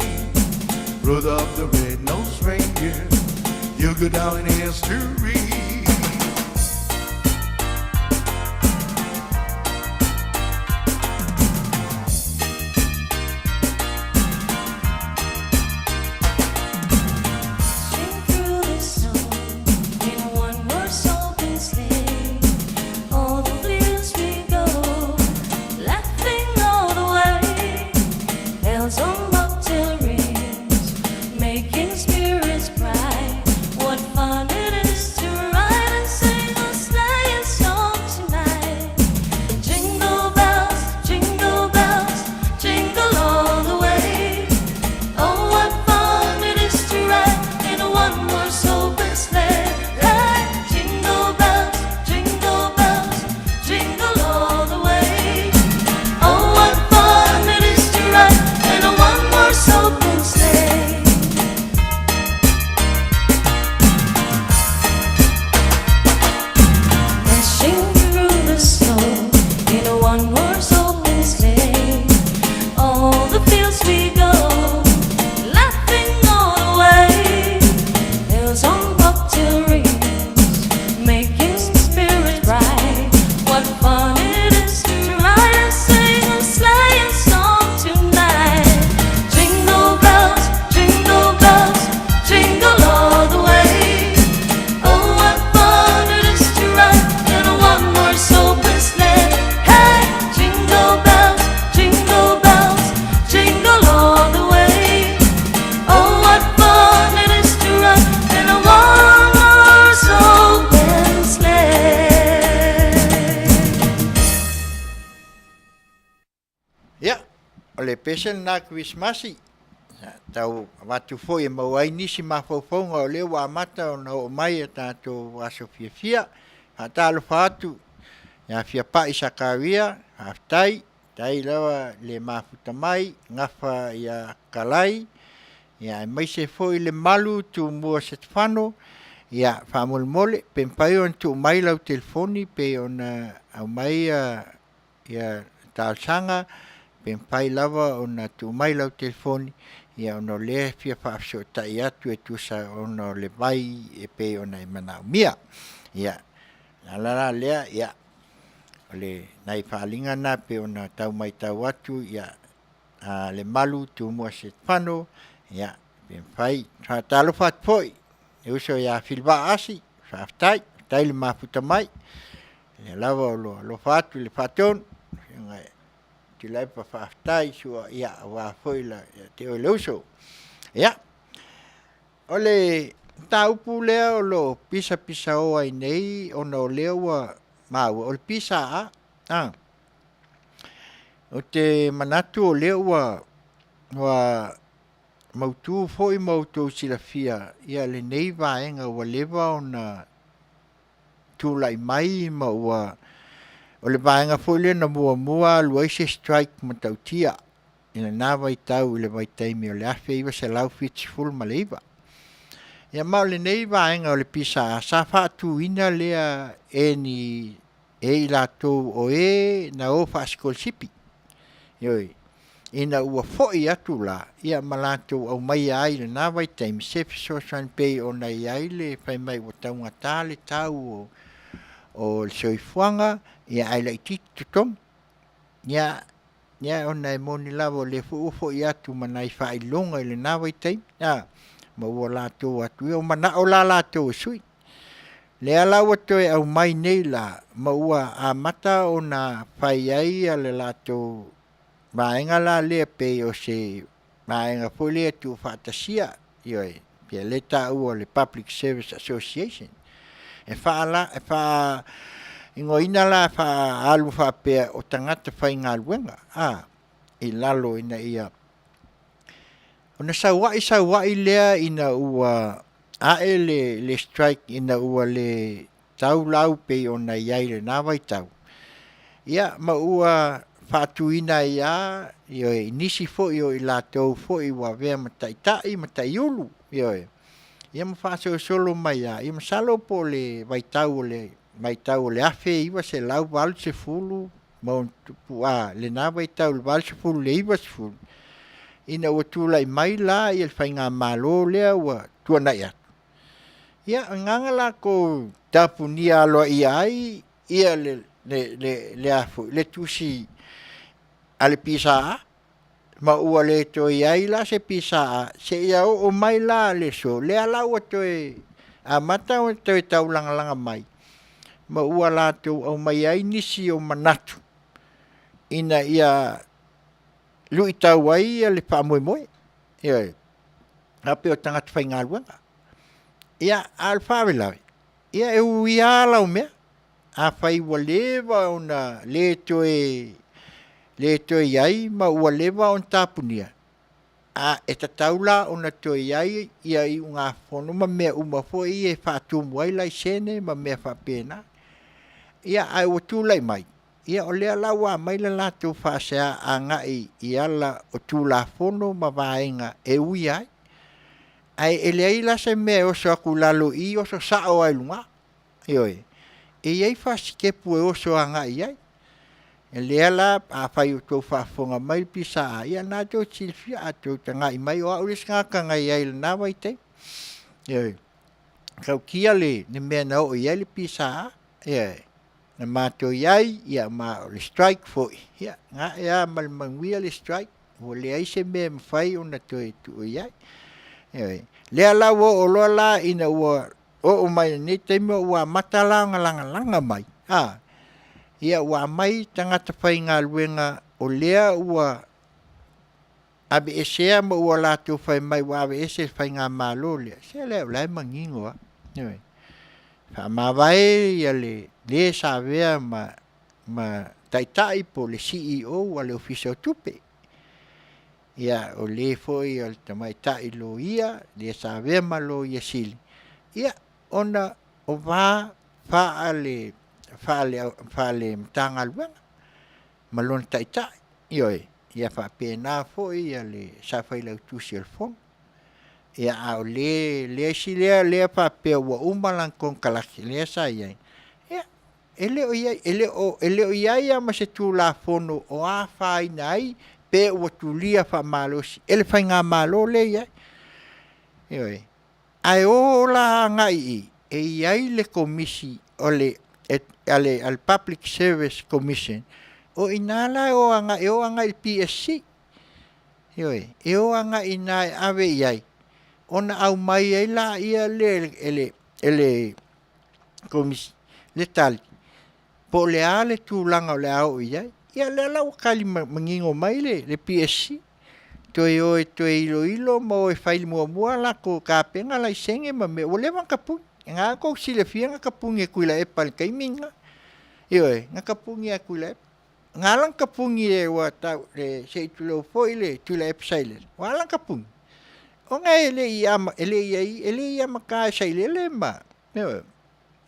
Rudolph the red-nosed reindeer, you go down in history. Through the snow in a one-horse open sleigh, all the fields we go, laughing all the way. Bells on bobtail rings, making spirits bright. What fun it is to ride and sing a sleighing song tonight! Jingle bells, jingle bells, jingle all the way. Oh, what fun it is to ride in a one-horse open sleigh! Hey, jingle bells, jingle bells, jingle all the way. Oh, what fun it is to ride in a one-horse open sleigh! Dashing through the snow in a one-horse open sleigh, all the fields we go, laughing all the way. Bells on bobtail rings, making spirits bright. What fun it is to ride and sing a sleighing song tonight! Jingle bells, jingle bells, jingle all the way. Oh, what fun it is to ride in a one-horse open sleigh! Hey, jingle bells, jingle bells, jingle all the way. Oh, what fun it is to ride in a one-horse open sleigh! Ia, o le pese lena Kerisimasi, tau avatu foi e maua ai nisi mafaufauga o lea ua amata ona oo mai a tatou aso fiafia. Faatalofa atu ia Fiapai Sakaria, faafetai, faafetai lava le mafuta mai, gafa ia Kalai, ia aemaise foi le malu Tumua Setefano, ia faamolemole pe mafai ona tuu mai lau telefoni pe ona aumai ia talosaga pe mafai lava ona tuu mai lau telefoni ia ona o lea e fia faafesootai atu e tusa ona o le vai e pei ona e manaomia. Ia, o le ala la lea, ia, o le nai faaaliga na pei ona tau matau atu, ia, a Lemalu Tumua Setefano, ia, pe mafai. Faatalofa atu foi i le uso ia Filivaa Asi, faafetai, faafetai le mafuta mai. Lea lava o lo o alofa atu i le faatonu, afioga ia Tuilaepa faafetai sua, ia, aua foi la, ia te oe le uso. Ia, o le mataupu lea o lo o pisapisao ai nei ona o lea ua maua, o le PSA, a, ou te manatu o lea ua, ua mautu foi ma outou silafia ia lenei vaega ua leva ona tulai mai ma ua, o le vaega foi lea na muamua alu ai se strike matautia i lena vaitau i le vaitaimi o le 1979. Ia ma o lenei vaega o le PSA sa faatuina lea e ni e i latou o e na o faasikolasipi. Ioe, ina ua foi atu la, ia ma latou aumaia ai i lena vaitaimi se fesoasoani pei ona i ai le fai mai ua taugata le tau o o le soifuaga, ia ae laitiiti totogi. Ia, ia ona e moni lava o lea foi ua foi atu ma nai faailoga i lena vaitaimi, a, ma ua latou o atu, ia ua manao la latou e sui. Lea la ua toe aumai nei la ma ua amata ona fai ai le latou vaega la lea pei o se vaega foi lea tuufaatasia, ioe, pei o lea e taua o le Public Service Association. E faaigoaina la faaalu faapea o tagata faigaluega a i lalo ina ia ona sau ai sau ai lea ina ua ae le strike ina ua le tau lau pei ona i ai i lena vaitau, ia ma ua faatuina ai lava, ioe, i nisi foi o i latou foi ua avea ma taitai ma taiulu, ioe, ia ma faasolosolo mai lava, ia masalo po o le vaitau o le 1980 ma ona tupu, a, lena vaitau i le 80 i le 90, ina ua tulai mai la le faigamalo lea ua tuanai atu, ia o lena na latou tapunia aloaia ai le tusi a le PSA, ma ua le toe i ai la se PSA seia oo mai la le aso, lea la ua toe amata ona toe taulagalaga mai, ma ua latou aumaia ai nisi o manatu ina ia luitau ai le faamoemoe, ioe, faapea o tagata faigaluega. Ia, a o le faalavelave, ia e uia lava lau mea, afai ua leva ona le toe i ai ma ua leva ona tapunia, a e tatau la ona toe i ai iugafono ma mea uma foi ia e faatumu ai laisene ma mea faapena. Ia, ae ua tulai mai, ia o lea la ua aumai le latou faasea agai i ala o Tulafono ma vaega e uia ai. Ae e leai la se mea e oso atu i lalo i i oso sao lava i luga. Ioe. E i ai fasitepu e oso agai i ai. O lea la afai o outou faafofoga mai le PSA, ia o lena tou te silafia, a outou tagai mai o au le isi tagata na i ai i lena vaitaimi. Ioe. E matautia le mea na oo i ai le PSA. Ioe. Na matou i ai, ma o le strike foi, ia na ae lava ma le manuia le strike, ua leai se mea e mafai ona toe tuu i ai. Ioe. Lea la ua oo loa la ina ua oo mai i lenei taimi ua amata la ona lagalaga mai, a, ia ua aumai tagata faigaluega o lea ua aveesea ma ua latou fai mai ua aveese e le faigamalo lea, se lea o la e manino lava, ioe. Faamavae le le sa avea ma taitai po o le CEO a le Ofisa o Tupe, ia o le foi o le tamaitai loia, le sa avea ma Loia Sili, ia ona o va faale-Matagaluega ma lona taitai, ioe, ia faapena foi le sa failautusi o le Fono. Ia a o le isi lea faapea ua uma lana konekarate lea sa i ai, ia e le o i ai, e le o i ai lava ma se Tulafono o afaina ai pe ua tulia faamalosi e le faigamalo lea e i ai. Ioe. Ae o la agai i i, e i ai le Komisi o le a le Public Service Commission, o i ina la e o agai, e o agai i le PSC. Ioe, e o agai i ina e ave i ai, ona aumai ai laia lea e le Komisi le tali po o le a le tulaga o le a oo i ai. Ia o lea la ua tali manino mai le PSC, toe o e toe iloilo ma o e fai muamua latou tapena laisene ma mea, ua leva ona tapuni. O lena tou te silafia na tapuni e Tuilaepa i le taimi lena. Ioe, na tapuni lava e Tuilaepa. Na ala ona tapuni se i tulou foi le Tuilaepa Sailele, ua ala ona tapuni, ona e le i amata e Sailele ma, ioe,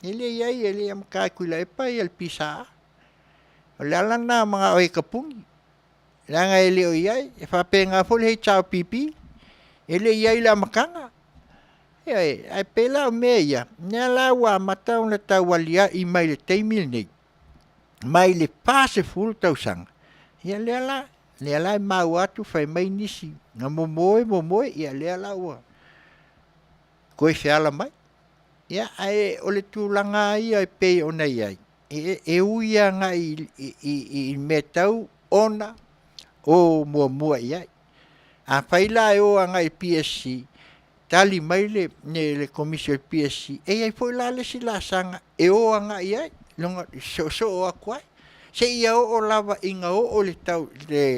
e le i i ai, e le i amata e Tuilaepa le PSA. O le ala lena na manao ai e tapuni, leaga e le o i ai. E faapena foi le HRPP, e le i i ai i le amataga. Ioe, ae pei la o mea ia, lea la ua amata ona tau aliaʻi mai le taimi lenei, mai le 40 tausaga, ia lea la, lea la e maua atu fai mai nisi, na momoe momoe, ia lea la ua toe feala mai. Ia, ae o le tulaga lava ia e pei ona i ai, e ui agai i mea tau ona o muamua i ai. Afai la e o agai i PSC, tali mai le Komisi o le PSC, e i ai foi la le isi laasaga e o agai i ai, soosoo atu ai, seia oo lava ina oo i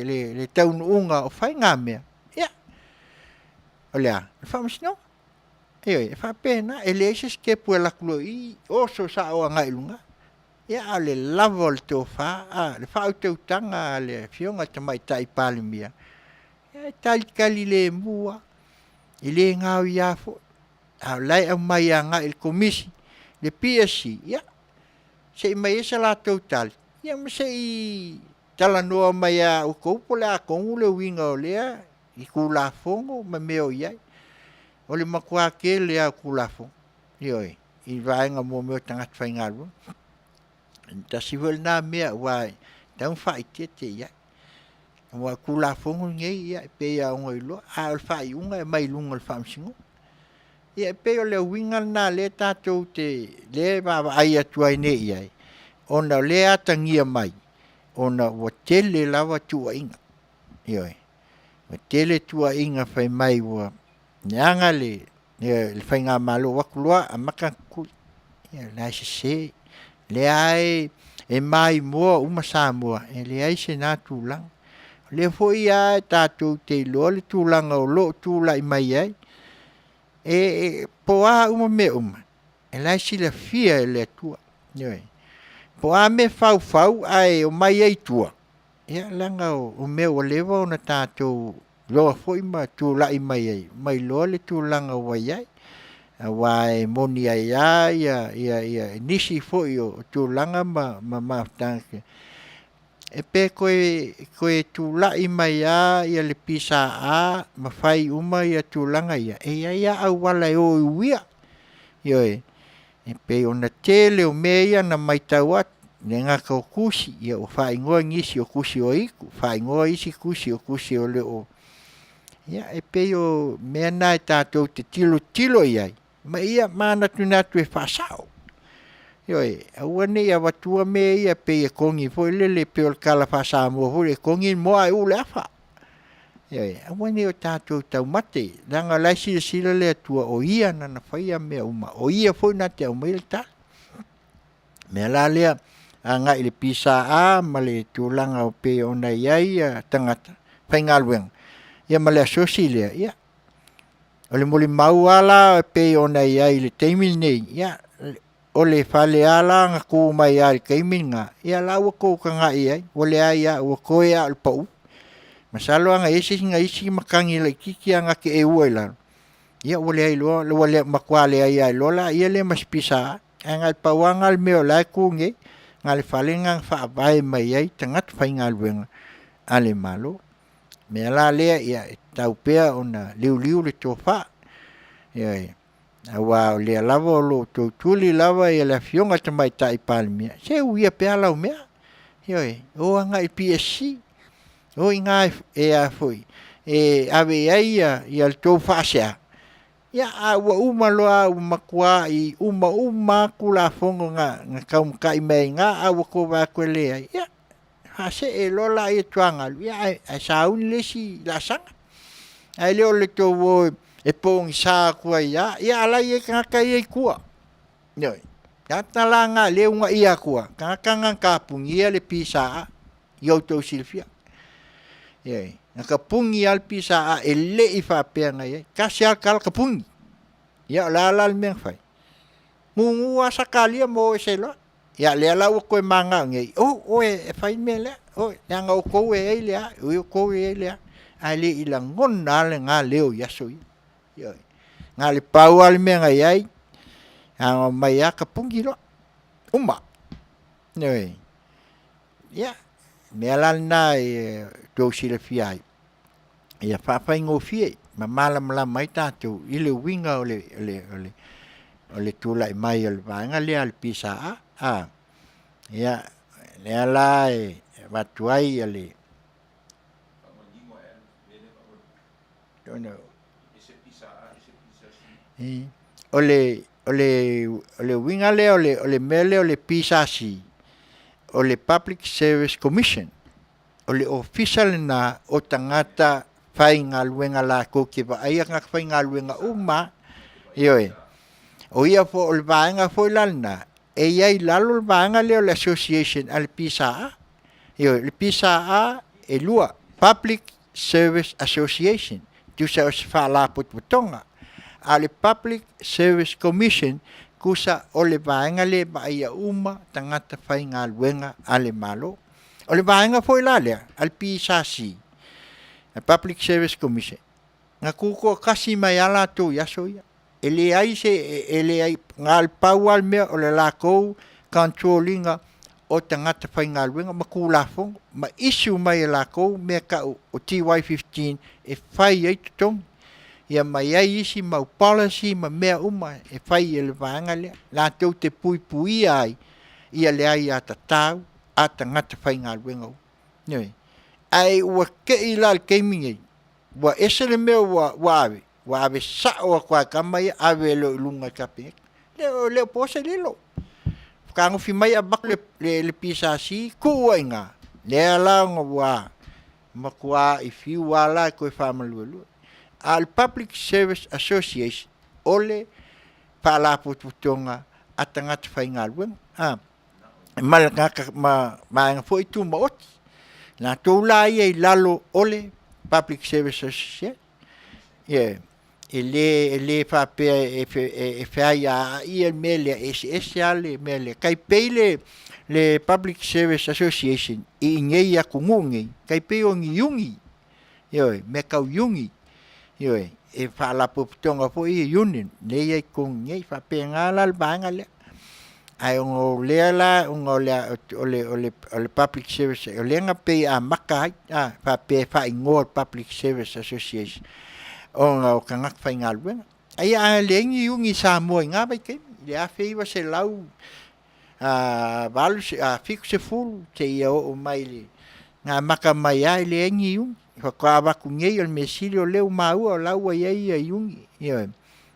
le taunuuga o faigamea, ia, o le a? O le faamasinoga. Ioe, e faapena, e leai se sitepu e alu atu loa i i, oso sao agai i luga. Ia, a o le lava o le tofa, a, le faautautaga a le Afioga i le Tamaitai Palemia, ia e talitali lemu lava, e le gaoia foi, a o la e aumai agai i le Komisi, le PSC, ia, se i aumai ai se latou tali, ia ma se i talanoa mai ia outou po o le a tonu le uiga o lea i Tulafono ma mea o i ai. O le matua tele lava o Tulafono, ioe, i vaega mo mea o tagata faigaluega. Tasi foi lena mea aua e tatau ona faaeteete i ai. Aua o Tulafono nei, ia e pei lava ona iloa, a o le faaiuga e aumai i luga o le Faamasinoga. Ia e pei o le uiga lena lea tatou te, lea e vaavaai atu ai nei i ai, ona o lea e atagia mai, ona ua tele lava tuuaiga. Ioe. Ua tele tuuaiga fai mai ua leaga le faigamalo ua o atu loa amata ona tutui. Ia o la e sese. O lea lava e maimoa uma Samoa, e leai se na tulaga. O lea foi lava tatou te iloa le tulaga o lo o tulai mai ai, e po o a uma mea uma, o la e silafia e le Atua. Ioe. Po o a mea e faufau ae omai ai i tua, ia leaga o mea ua leva ona tatou iloa foi ma tulai mai ai, ma iloa le tulaga ua i ai. Aua e moni ai lava nisi foi o tulaga ma mafutaga, e pe toe tulai mai lava le PSA ma fai uma tulaga ia, e i ai lava auala e o e uia. Ioe, e pei ona tele o mea ia na matau atu, e le gata o tusi, ia ua faaigoa nisi o tusi o itu, faaigoa isi tusi o tusi o le o... Ia e pei o mea na e tatou te tilotilo i ai, ma ia manatunatu e faasao. Ioe, aua ne i avatua mea ia pei e kogi foi lele pei o le tala faa-Samoa foi lele, e kogi le moa ae uu le afa. Ioe, aua ne i o tatou taumate, leaga o la e silasila le Atua o Ia na na faia mea uma, o Ia foi na te aumaia le tali. O le mea la lea, agai i le PSA ma le tulaga e pei ona i ai tagata faigaluega, ia ma le asosi lea, ia, o le molimau lava la e pei ona i ai i le taimi lenei, ia, o le fale lava la na tu mai lava i le taimi lena, ia o la ua outou tagai i ai, ua leai lava, ua toe lava o le pau. Masalo ana i ai se isi matagi laitiiti lava na te eua i lalo, ia ua leai loa, ua matua leai ai loa laia lea ma se PSA. Ae na o le pau lava lena o le mea o la e tu nei, na o le fale lena na faavae mai ai tagata faigaluega a le Malo. O le mea la lea, e tatau pea ona liuliu le tofa, ioe, aua o lea lava o lo o toe tuli lava le Afioga i le Tamaitai Palemia, se uia pea lau mea, ioe, o agai i le PSC, o i ina e ave i ai le tou faasea, ia a ua uma loa ua matuai uma uma lava Tulafono na taumatai mai ai i ina ae ua outou vaai atu e leai, ia faasee loa lea i tuagalu ae sauni le isi laasaga. Ae le o le tou o e pogisa atu ai lava, ia a o la e i ai tagata ia i tua. Ioe. Tagata la na o lea e uunaia atua, tagata na na tapunia le PSA ia outou silafia. Ioe. Na tapuni lava le PSA e le i faapea na i ai. Tasi lava le tala tapuni. Ia o le a la le mea na fai? Gugu lava Sakaria ma o ese ai loa. Ia lea la ua toe mananao nei, o oe e fai le mea lea, oe, leaga o outou e i ai le a, o outou e i ai le a. Ae le i lagona lava lena leo i aso ia. Ioe. Na o le pau lava le mea na i ai, na ona omai lava tapuni loa, uma. Ioe. Ia, o le mea la lena e tou silafia ai, ia faafaigofie. ma malamalama ai tatou i le uiga o le o le o le o le tulai mai o le vaega lea a le PSA. A, ia, lea la e avatu ai le O le o le o le uiga lea o le o le mea lea o le PSC, o le Public Service Commission. O le ofisa lena o tagata faigaluega latou te vaaia tagata faigaluega uma. Ioe. O ia foi o le vaega foi la lena e i ai i lalo le vaega lea o le association a le PSA. Ioe, le PSA e lua, Public Service Association, tusa o se faalapotopotoga, a o le Public Service Commission, tusa o le vaega lea e vaaia uma tagata faigaluega a le Malo. O le vaega foi la lea a le PSC, le Public Service Commission, na tutoatasi mai lava latou i aso ia. E leai se, e leai, na o le pau lava le mea o le latou control ina o tagata faigaluega ma Tulafono ma issue mai e latou mea tau o TY15 e fai ai totogi. Ia ma i ai isi mau policy ma mea uma e fai e le vaega lea, latou te puipuia ai ia le aiatatau a tagata faigaluega uma. Ioe. Ae ua te i la i le taimi nei, ua ese le mea ua, ua ave, ua ave sao atu lava e tama ia, ave loa i luga i le Kapeneta. Le o, le o po se lilo. Fetagofi mai avatu le, le, le PSC, tuu ai i ina. Lea la ona ua matua fiu lava la e toe faamaluelue. A o le Public Service Association, o le faalapotopotoga a tagata faigaluega. A, ma le tagata ma vaega foi tumaoti. Latou la ia i lalo o le Public Service Association. Yeah. E le, e le faapea e, e, e feaiaaia le mea lea, e eseese lava le mea lea. Tai pei le, le Public Service Association i inei atunuu nei, tai pei o ni iuni, ioe, mea tau iuni, ioe, e faalapotopotoga foi ia union, lea e i ai i totonu nei, faapena la le vaega lea. Ae ona o lea la, ona o le, o le, o le, o le Public Service, o lea na pei e amata ai, a, faapea e faaigoa le Public Service Association, ona o tagata faigaluega. Ae a leai ni iuni i Samoa i na vaitaimi, i le 1970 seia oo mai i le, na amata mai lava e leai ni iuni. Faatoa avatu nei, o le mea sili o lea ua maua o la ua i ai iuni, ioe.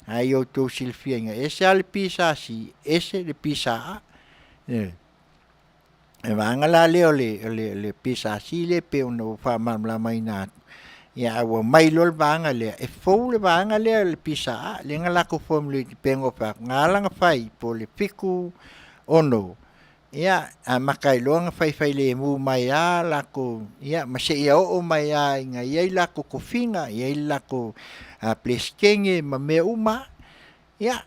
Ae ia outou silafia, e ese lava le PSC, ese le PSA. Ioe. O le vaega la lea o le, o le, le PSC lea e pei ona ou faamalamalamaina atu, ia ae ua mai loa le vaega lea, e fou le vaega lea o le PSA, lea na latou formulate pei ona ou fai atu, na ala ona fai po o le 76, ia amata ai loa ona faifailemu mai lava latou, ia ma seia oo mai lava ina i ai latou tofiga, i ai le latou Peresetene ma mea uma lava. Ia,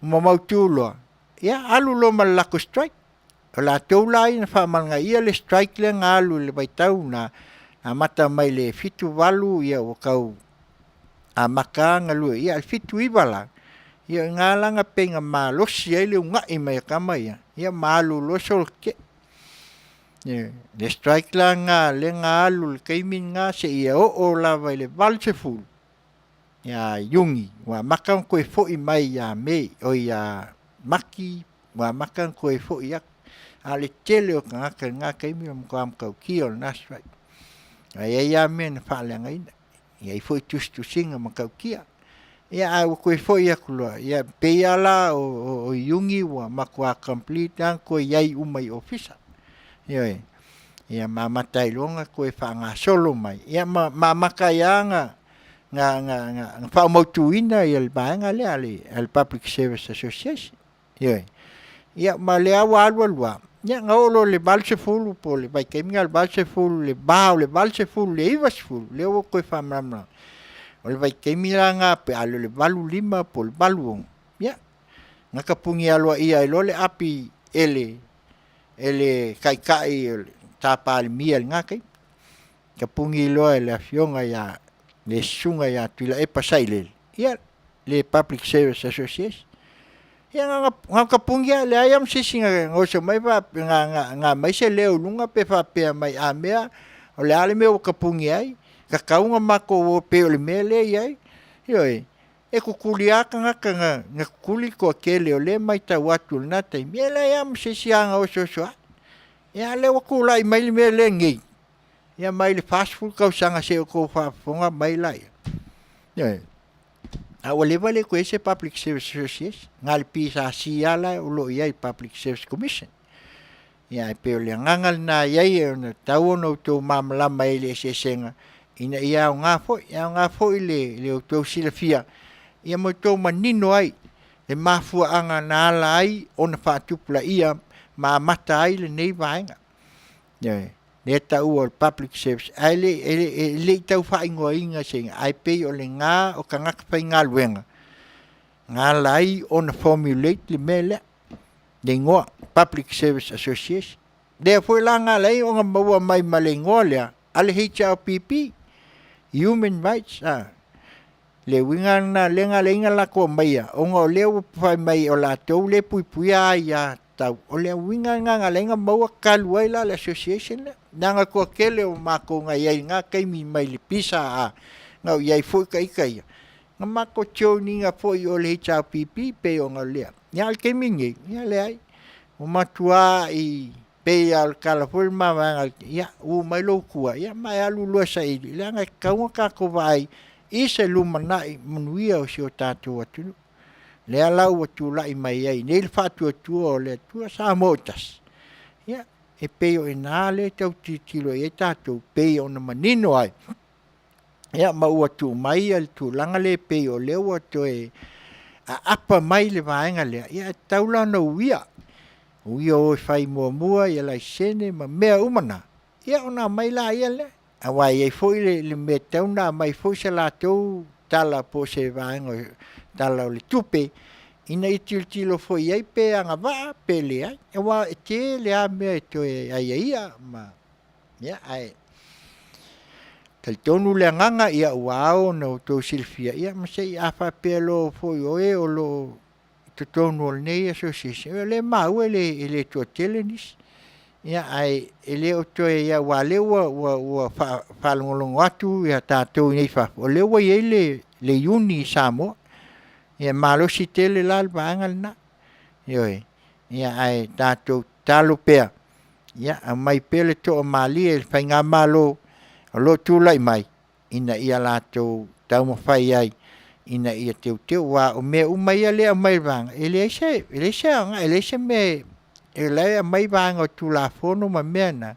ma mautu loa, ia alu loa ma le latou strike. O latou la ia na faamalagaia le strike lea na alu i le vaitau na amata mai le 78 ia ua tau amata lava galue ia le 79 la ia o i ina la na pei na malosi ai le uunai mai o tama ia ia ma alu loa solotetee. Le strike la lena lea na alu i le taimi lena seia oo lava i le 80 ia Iuni ua amata ona toe foi mai ia Me, oi ia Mati ua amata ona toe foi atu. A o le tele o tagata i lena taimi ua matua matautia o lena strike. Ae i ai lava mea na faaleagaina, e i ai foi tusitusiga matautia. Ia ae ua toe foi atu loa, ia pei lava la o Iuni ua matua complete lava ona toe i ai uma i ofisa. Ioe. Ia ma amata ai loa ona toe faagasolo mai, ia ma amata ai lava ona faamautuina le vaega lea a le Public Service Association. Ioe. Ia ma lea ua alu alu lava, ia na oo loa i le 80 po o le vaitaimi lena o le 80, le va o le 80 i le 90, lea ua toe faamalamalama. O le vaitaimi la lena pe a le o le 85 po o le 86, ia, na tapuni aloaia ai loa le api e le e le taitai o le sa Palemia i lena taimi. Tapuni loa e le afioga ia le susuga ia Tuilaepa Sailele, ia le Public Service Association. Ia na o tapuni lava, leai lava ma se isi na oso mai na aumai se leo i luga pe faapea mai a mea o le a le mea ua tapuni ai. Kakauga matou o pei o le mea lea e i ai, ioe, e kukuli lava tagata na na kukuli le toatele o lea e matau atu i lena taimi, ia e leai lava ma se isi aga osoosooai. Ia a o lea ua tulai mai le mea lenei, ia mai le 40 tausaga seia outou faafofoga mai laia, ioe, a ua leva e le o toe i ai se Public Service Association, na o le PSC lava la o lo o i ai le Public Service Commission. Ia ae pei o le agaga lena e i ai e tatau ona outou malamalama i le eseesega ina ia aoga foi, e aoga foi le outou silafia ia ma outou manino ai le mafuaaga na ala ai ona faatupulaia ma amata ai lenei vaega. Ioe. Lea e taua o le public service ae le i tau faaigoaina se ae pei o lena o tagata faigaluega na ala ai ona formulate le mea lea, le igoa Public Service Association. Lea foi la na ala ai ona maua mai ma le igoa lea a le HRPP, Human Rights, a. Le uiga lena lea na ala ai ona latou aumaia, ona o lea ua fai mai o latou lea e puipuia aiatatau. O le uiga lena na ala ai ona maua talu ai la le association lea. Leaga o le toatele o matou na i ai i lena taimi mai le PSA, na ou i ai foi ita ia, na matou join ina foi i o i le HRPP pei ona o lea. Ia a o le taimi lenei, ia leai, ua matuai pei lava o le tala foi lea o le mavaega, ia u mai lou tua ma e alu loa e saili, leaga e tatau ona tatou vaai i se lumanai manuia o si o tatou atunuu. Lea la ua tulai mai ai nei le faatuatua o le Atua Samoa ua tasi, ia e pei o i ina lea e tau tilotilo i ai tatou pei ona manino ai, ia ma ua tuu mai le tulaga lea pei o lea ua toe aapa mai le vaega lea, ia e tatau la ona uia, uia o e fai muamua laisene ma mea uma na, ia ona aumai laia lea. Aua e i ai foi le mea e tatau ona aumai foi se latou tala po o se vaega o le Tala o le Tupe ina ia tilotilo foi i ai pe agavaa pe leai. Aua e tele lava mea e toe aiaia ma, ia, ae talitonu le agaga, ia ua ao ona outou silafia, ia ma se i, a faapea loa foi o e o lo o i totonu o lenei association, ia o lea e maua e le toatele nisi. Ia ae e le o toe, aua o lea ua faalogologo atu tatou i inei i fafo, o lea ua i ai le Iuni i Samoa. Ia e malosi tele la le vaega lena, ioe. Ia ae tatou tatalo pea, ia aumai pea le toamalie i le faigamalo o lo o tulai mai ina ia latou taumafai ai ina ia teuteu, aua o mea uma ia lea e aumai e le vaega, e leai se e leai se aoga, e leai se mea o la e aumai vaega o Tulafono ma mea na,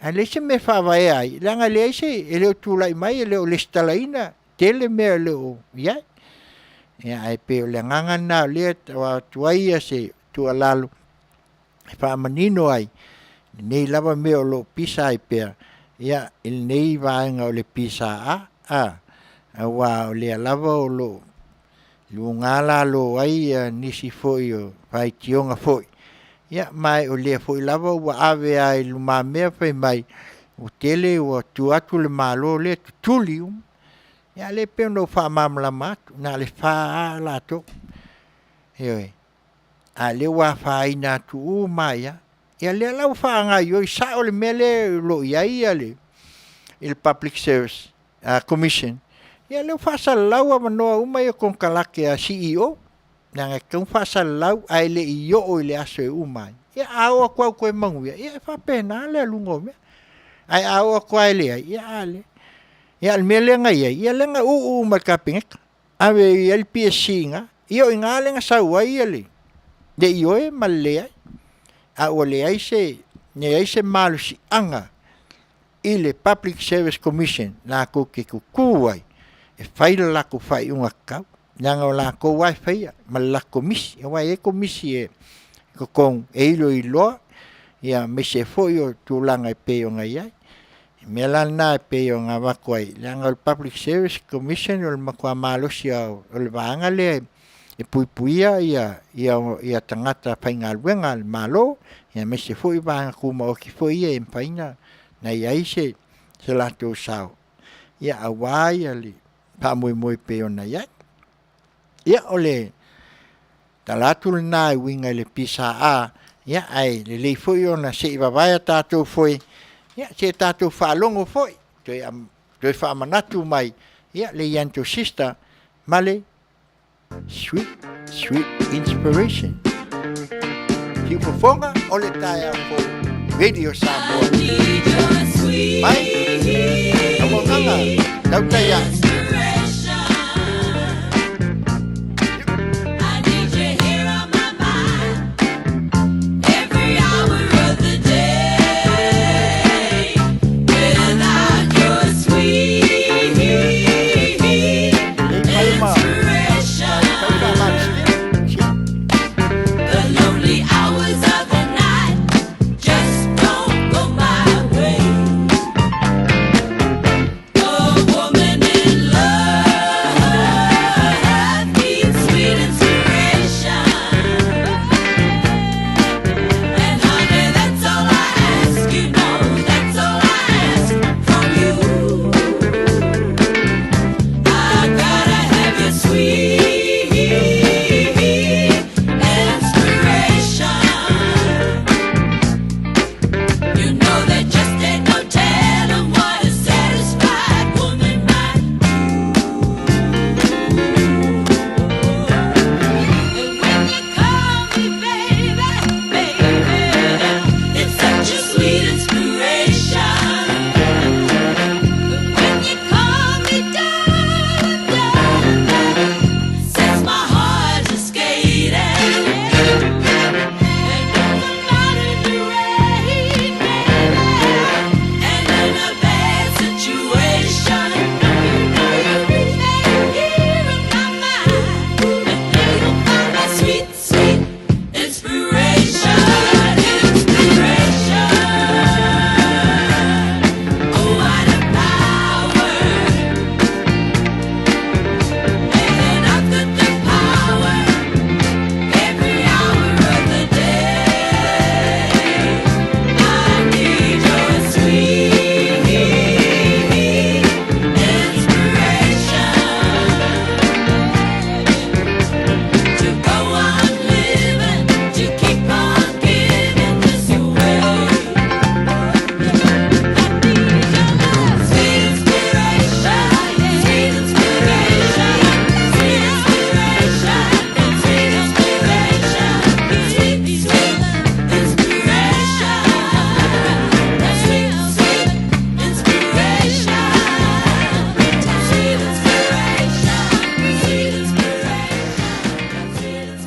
ae leai se mea e faavaea ai, leaga e leai se, e le o tulai mai, e le o resitalaina, tele mea e le o i ai. Ia ae pei o le agaga lena o lea e tau avatu ai se tuualalo e faamanino ai lenei lava mea o lo o pisa ai pea ia i lenei vaega o le PSA aua o lea lava o lo o luga lalo ai nisi foi o faitioga foi, ia ma o lea foi lava ua ave lava i lumamea fai mai ua tele ua tuu atu le Malo lea tutuli uma. Ia a o lea e pei ona ou faamalamalama atu, na o le 4 lava latou, ioe. A o lea ua afaina atu uma ai lava. Ia lea la ua faagaoioi sao le mea lea o lo o i ai le Public Service Commission, ia lea ua faasalalau avanoa uma ia o konekarate a CEO, leaga e tatau ona faasalalau ae le i oo i le aso e uma ai. Ia a oo atu lava ua toe manuia, ia e faapena le aluga o mea. Ae a oo atu lava e leai, ia a lea. Ia a o le mea lea na i ai, ia lea na uu uma e le Kapeneta, ave i ai le PSC i ina. Ia o i ina lea na sau ai le ioe ma le leai, a ua leai se, leai se malosiaga i le Public Service Commission latou te tutu ai e fai le latou faaiuga tatau, leaga o latou lava e faia ma le latou komisi, aua e i ai komisi e totonu e iloiloa aemaise foi o tulaga e pei ona i ai. O le mea la lena e pei ona avatu ai, leaga o le Public Service Commission o le matua malosi lava o le vaega lea e puipuia tagata faigaluega a le Malo, aemaise foi vaega tumaoti foi ia e mafai ona i ai se latou sao aua le faamoemoe e pei ona i ai. Ia, o le tala atu lena e uiga i le PSA, ae lelei foi ona se i vavae a tatou foe, se i tatou faalogo foi. Toe faamanatu mai, ia, le Yanto Sister ma le Sweet, Sweet Inspiration. Siufofoga o le taeao fou, Radio Samoa. Mai, auaunaga, tautai ae.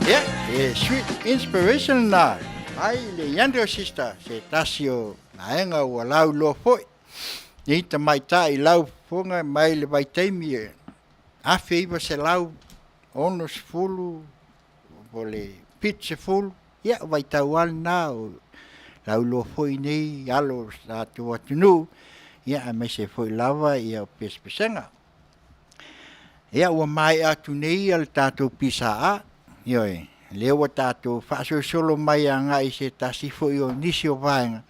Ia, e sweet inspiration lena mai le Younger Sister, se tasi o vaega ua lauiloa foi nei tamaitai laufofoga mai le vaitaimi e 1960 po o le 70, ia o vaitau lava lena o lauiloa foi nei alo o le tatou atunuu, ia aemaise foi lava ia o pesepesega. Ia ua maea atu nei le tatou PSA, ioe, lea ua tatou faasolosolo mai agai i se tasi foi o nisi o vaega,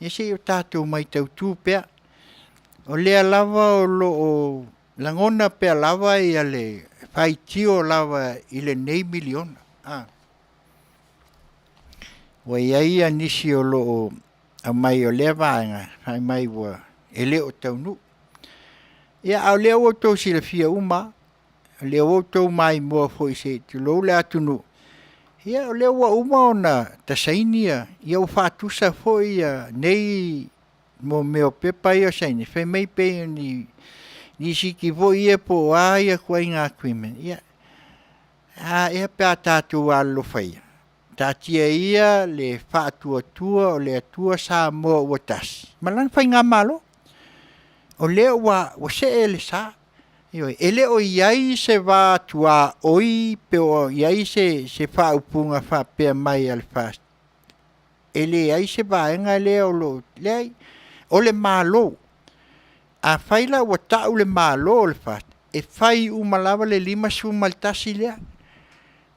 ia se i o tatou matautu pea. O lea lava o lo o lagona pea lava ia le faitio lava i lenei miliona. A. Ua i ai ia nisi o lo o aumai o lea vaega, fai mai ua e le o taunuu. Ia a o lea ua outou silafia uma lava, o lea ua outou maimoa foi se i tulou le atunuu, ia o lea ua uma ona tasaini ia, ia ua faatusa foi ia nei mo mea o pepa ia o saini, fai mai pei o ni lisiti foi ia po o a ia ituaiga agreement, ia a ea pe a tatou alolofa ia, taatia ia le faatuatua o le Atua Samoa ua tasi ma lana faigamalo. O lea ua ua see le sa. Ioe, e le o i ai se va tuaoi pe o i ai se se faaupuga faapea mai a le FAST. E leai se vaega lea o lo o, leai, o le Malo. Afai la ua tau le Malo o le FAST, e fai uma lava le 51 lea.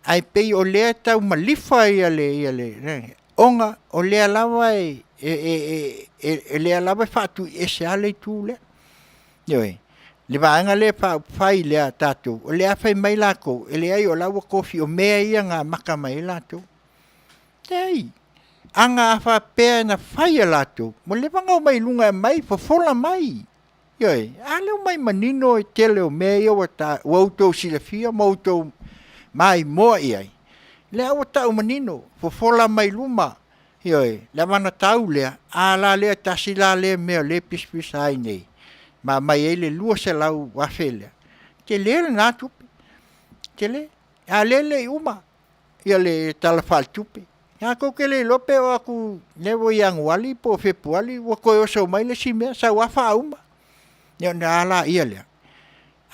Ae pei o lea e tau malifa ia le, ia le, ona o lea lava e, e, e, e, e lea lava e faatuiese lava le itu lea. Ioe, le vaega lea e faaupufai lea a tatou, o lea fai mai latou, e leai o la ua tofi, o mea ia na amata mai ai latou. Leai, ana a faapea na fai e latou, ua leva ona omai i luga e aumai, fofola mai. Ioe, a lea ua mai manino e tele o mea ia ua ta, ua outou silafia ma outou maimoa i ai, lea ua tau manino, fofola mai luma, ioe, le avanatau lea, a la lea tasi la lea mea o lea e pisapisa ai nei, ma aumai ai le $200,000 lea. Tele lena tupe, tele, a o lea e le i uma ia le Tala Faaletupe. Tatou te le iloa pe oo atu lea ua Ianuali po o Fepuali ua toe oso mai le isi mea sau lava faauma. Ia ona a laia lea?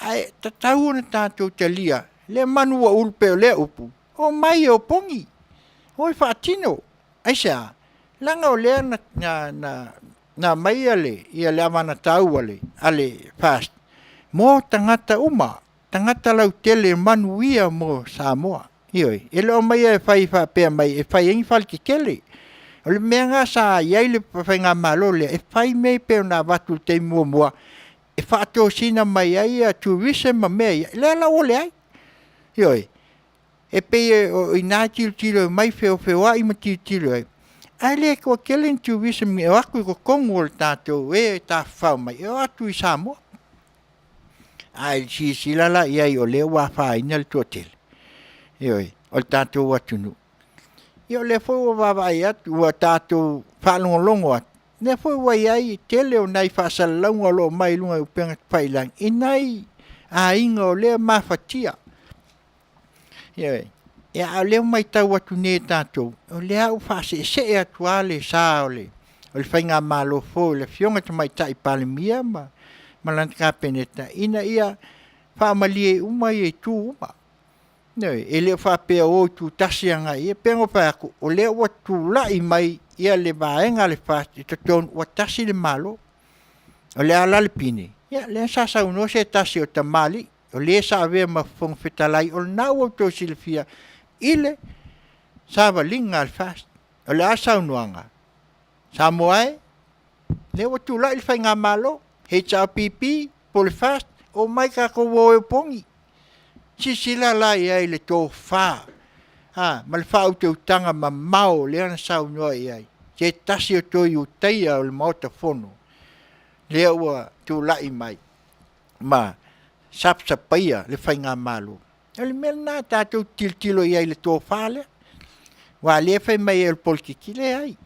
Ae tatau ona tatou talia lea manu ua ulu pei o lea upu, omai e opogi, o e faatino. Aisea? Leaga o lea na, na, na, na aumai le, ia le avanatau a le, a le FAST mo tagata uma, tagata lautele manuia mo Samoa. Ioe, e le o aumaia e fai faapea mai e fai ai ni fale tetele. O le mea lena sa i ai le faigamalo lea, e fai mea e pei ona avatu i le taimi muamua e faatosina mai ai tourism ma mea ia, lea la ua leai. Ioe, e pei o i ina e tilotilo mai feofeoai ma tilotilo ai, ae le toatele ni tourism e o atu i totonu o le tatou e tafafao mai e o atu i Samoa. Ae silasila la i ai o lea ua afaina le toatele, ioe, o le tatou atunuu. Ia o lea foi ua vaavaai atu, ua tatou faalogologo atu, lea foi ua i ai tele o nai faasalalauga o lo o aumai i luga o upega tafailagi i nai aiga o lea e mafatia. Ioe. Ia a o lea ua matau atu nei e tatou, o lea ua faaseesee atu lava le sa o le faigamalo fou i le Afioga i le Tamaitai Palemia ma lana Kapeneta ina ia faamalie uma itu uma. Ioe. E le o faapea o itutasi agai i ai. E pei ona ou fai atu, o lea ua tulai mai le vaega a le FAST i totonu ua tasi le Malo. O le a la le pine? Ia lea sa saunoa se tasi o tamalii o le sa avea ma Fofoga Fetalai, o lena ua outou silafia i le savaliga a le FAST. O le a le saunoaga? Samoa e, lea ua tulai le faigamalo, HRPP po o le FAST, omai tatou o e opogi. Silasila la i ai i le tofa ma le faautautaga mamao lea na saunoa i ai se tasi o Toe Ulutaia o le Maota Fono lea ua tulai mai ma sapasapaia le faigamalo. O le mea lena tatou te tilotilo i ai i le tofa lea. Aua o lea e fai mai o le polokiki, leai.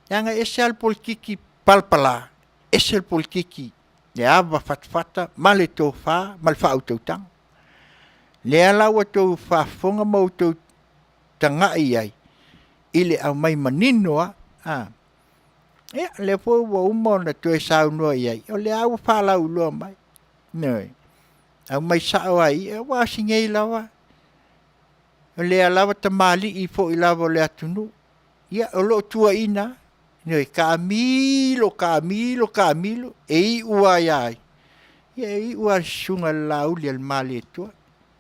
Leaga e ese lava le polokiki palapala, ese le polokiki le ava fatafata ma le tofa ma le faautautaga. Lea la ua outou faafofoga ma outou tagai i ai i le aumai manino lava. Ia, lea foi ua uma ona toe saunoa i ai, o lea ua faalauiloa mai. Ioe. Aumai sao lava i i, aua o si nei lava, o lea lava tamalii foi lava o le atunuu, ia o lo o tuuaiina lava. Ioe, taamilo, taamilo, taamilo, e iu lava ia ai? Ia e iu lava i le susuga i le Laauli a le Malietoa,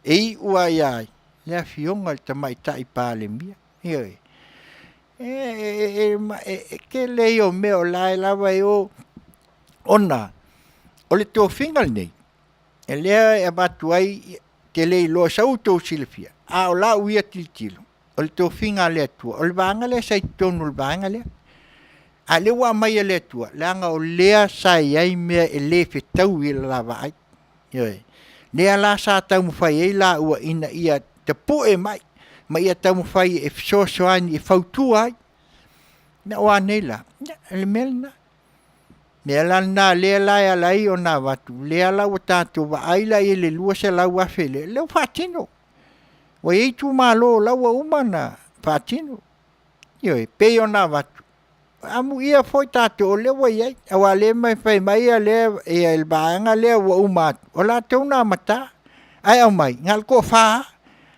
e iu lava ia ai? Le Afioga i le Tamaitai Palemia. Ioe. E tele ia o mea o la e lava e o, ona o le tofiga lenei, o lea e avatu ai, ou te le iloa sau outou silafia, a o lau ia tilotilo, o le tofiga a le Atua, o le vaega lea sa i totonu o le vaega lea. A o lea ua aumai e le Atua, leaga o lea sa i ai mea e le fetaui i le la vaai. Ioe. Lea la sa taumafai ai laua ina ia tapue mai ma ia taumafai e fesoasoani e fautua ai. Ia o a nei la? Ia, o le mea lena. Mea la lena lea la e ala ai ona avatu, lea la ua tatou vaai la i ai i le $200,000 lea, lea ua faatino. Ua i ai itumalo o la ua uma ona faatino. Ioe, pei ona avatu, amuia foi tatou o lea ua i ai, aua o lea e fai mai lea le vaega lea ua uma atu, o latou na amata, ae aumai, na o le toafa lava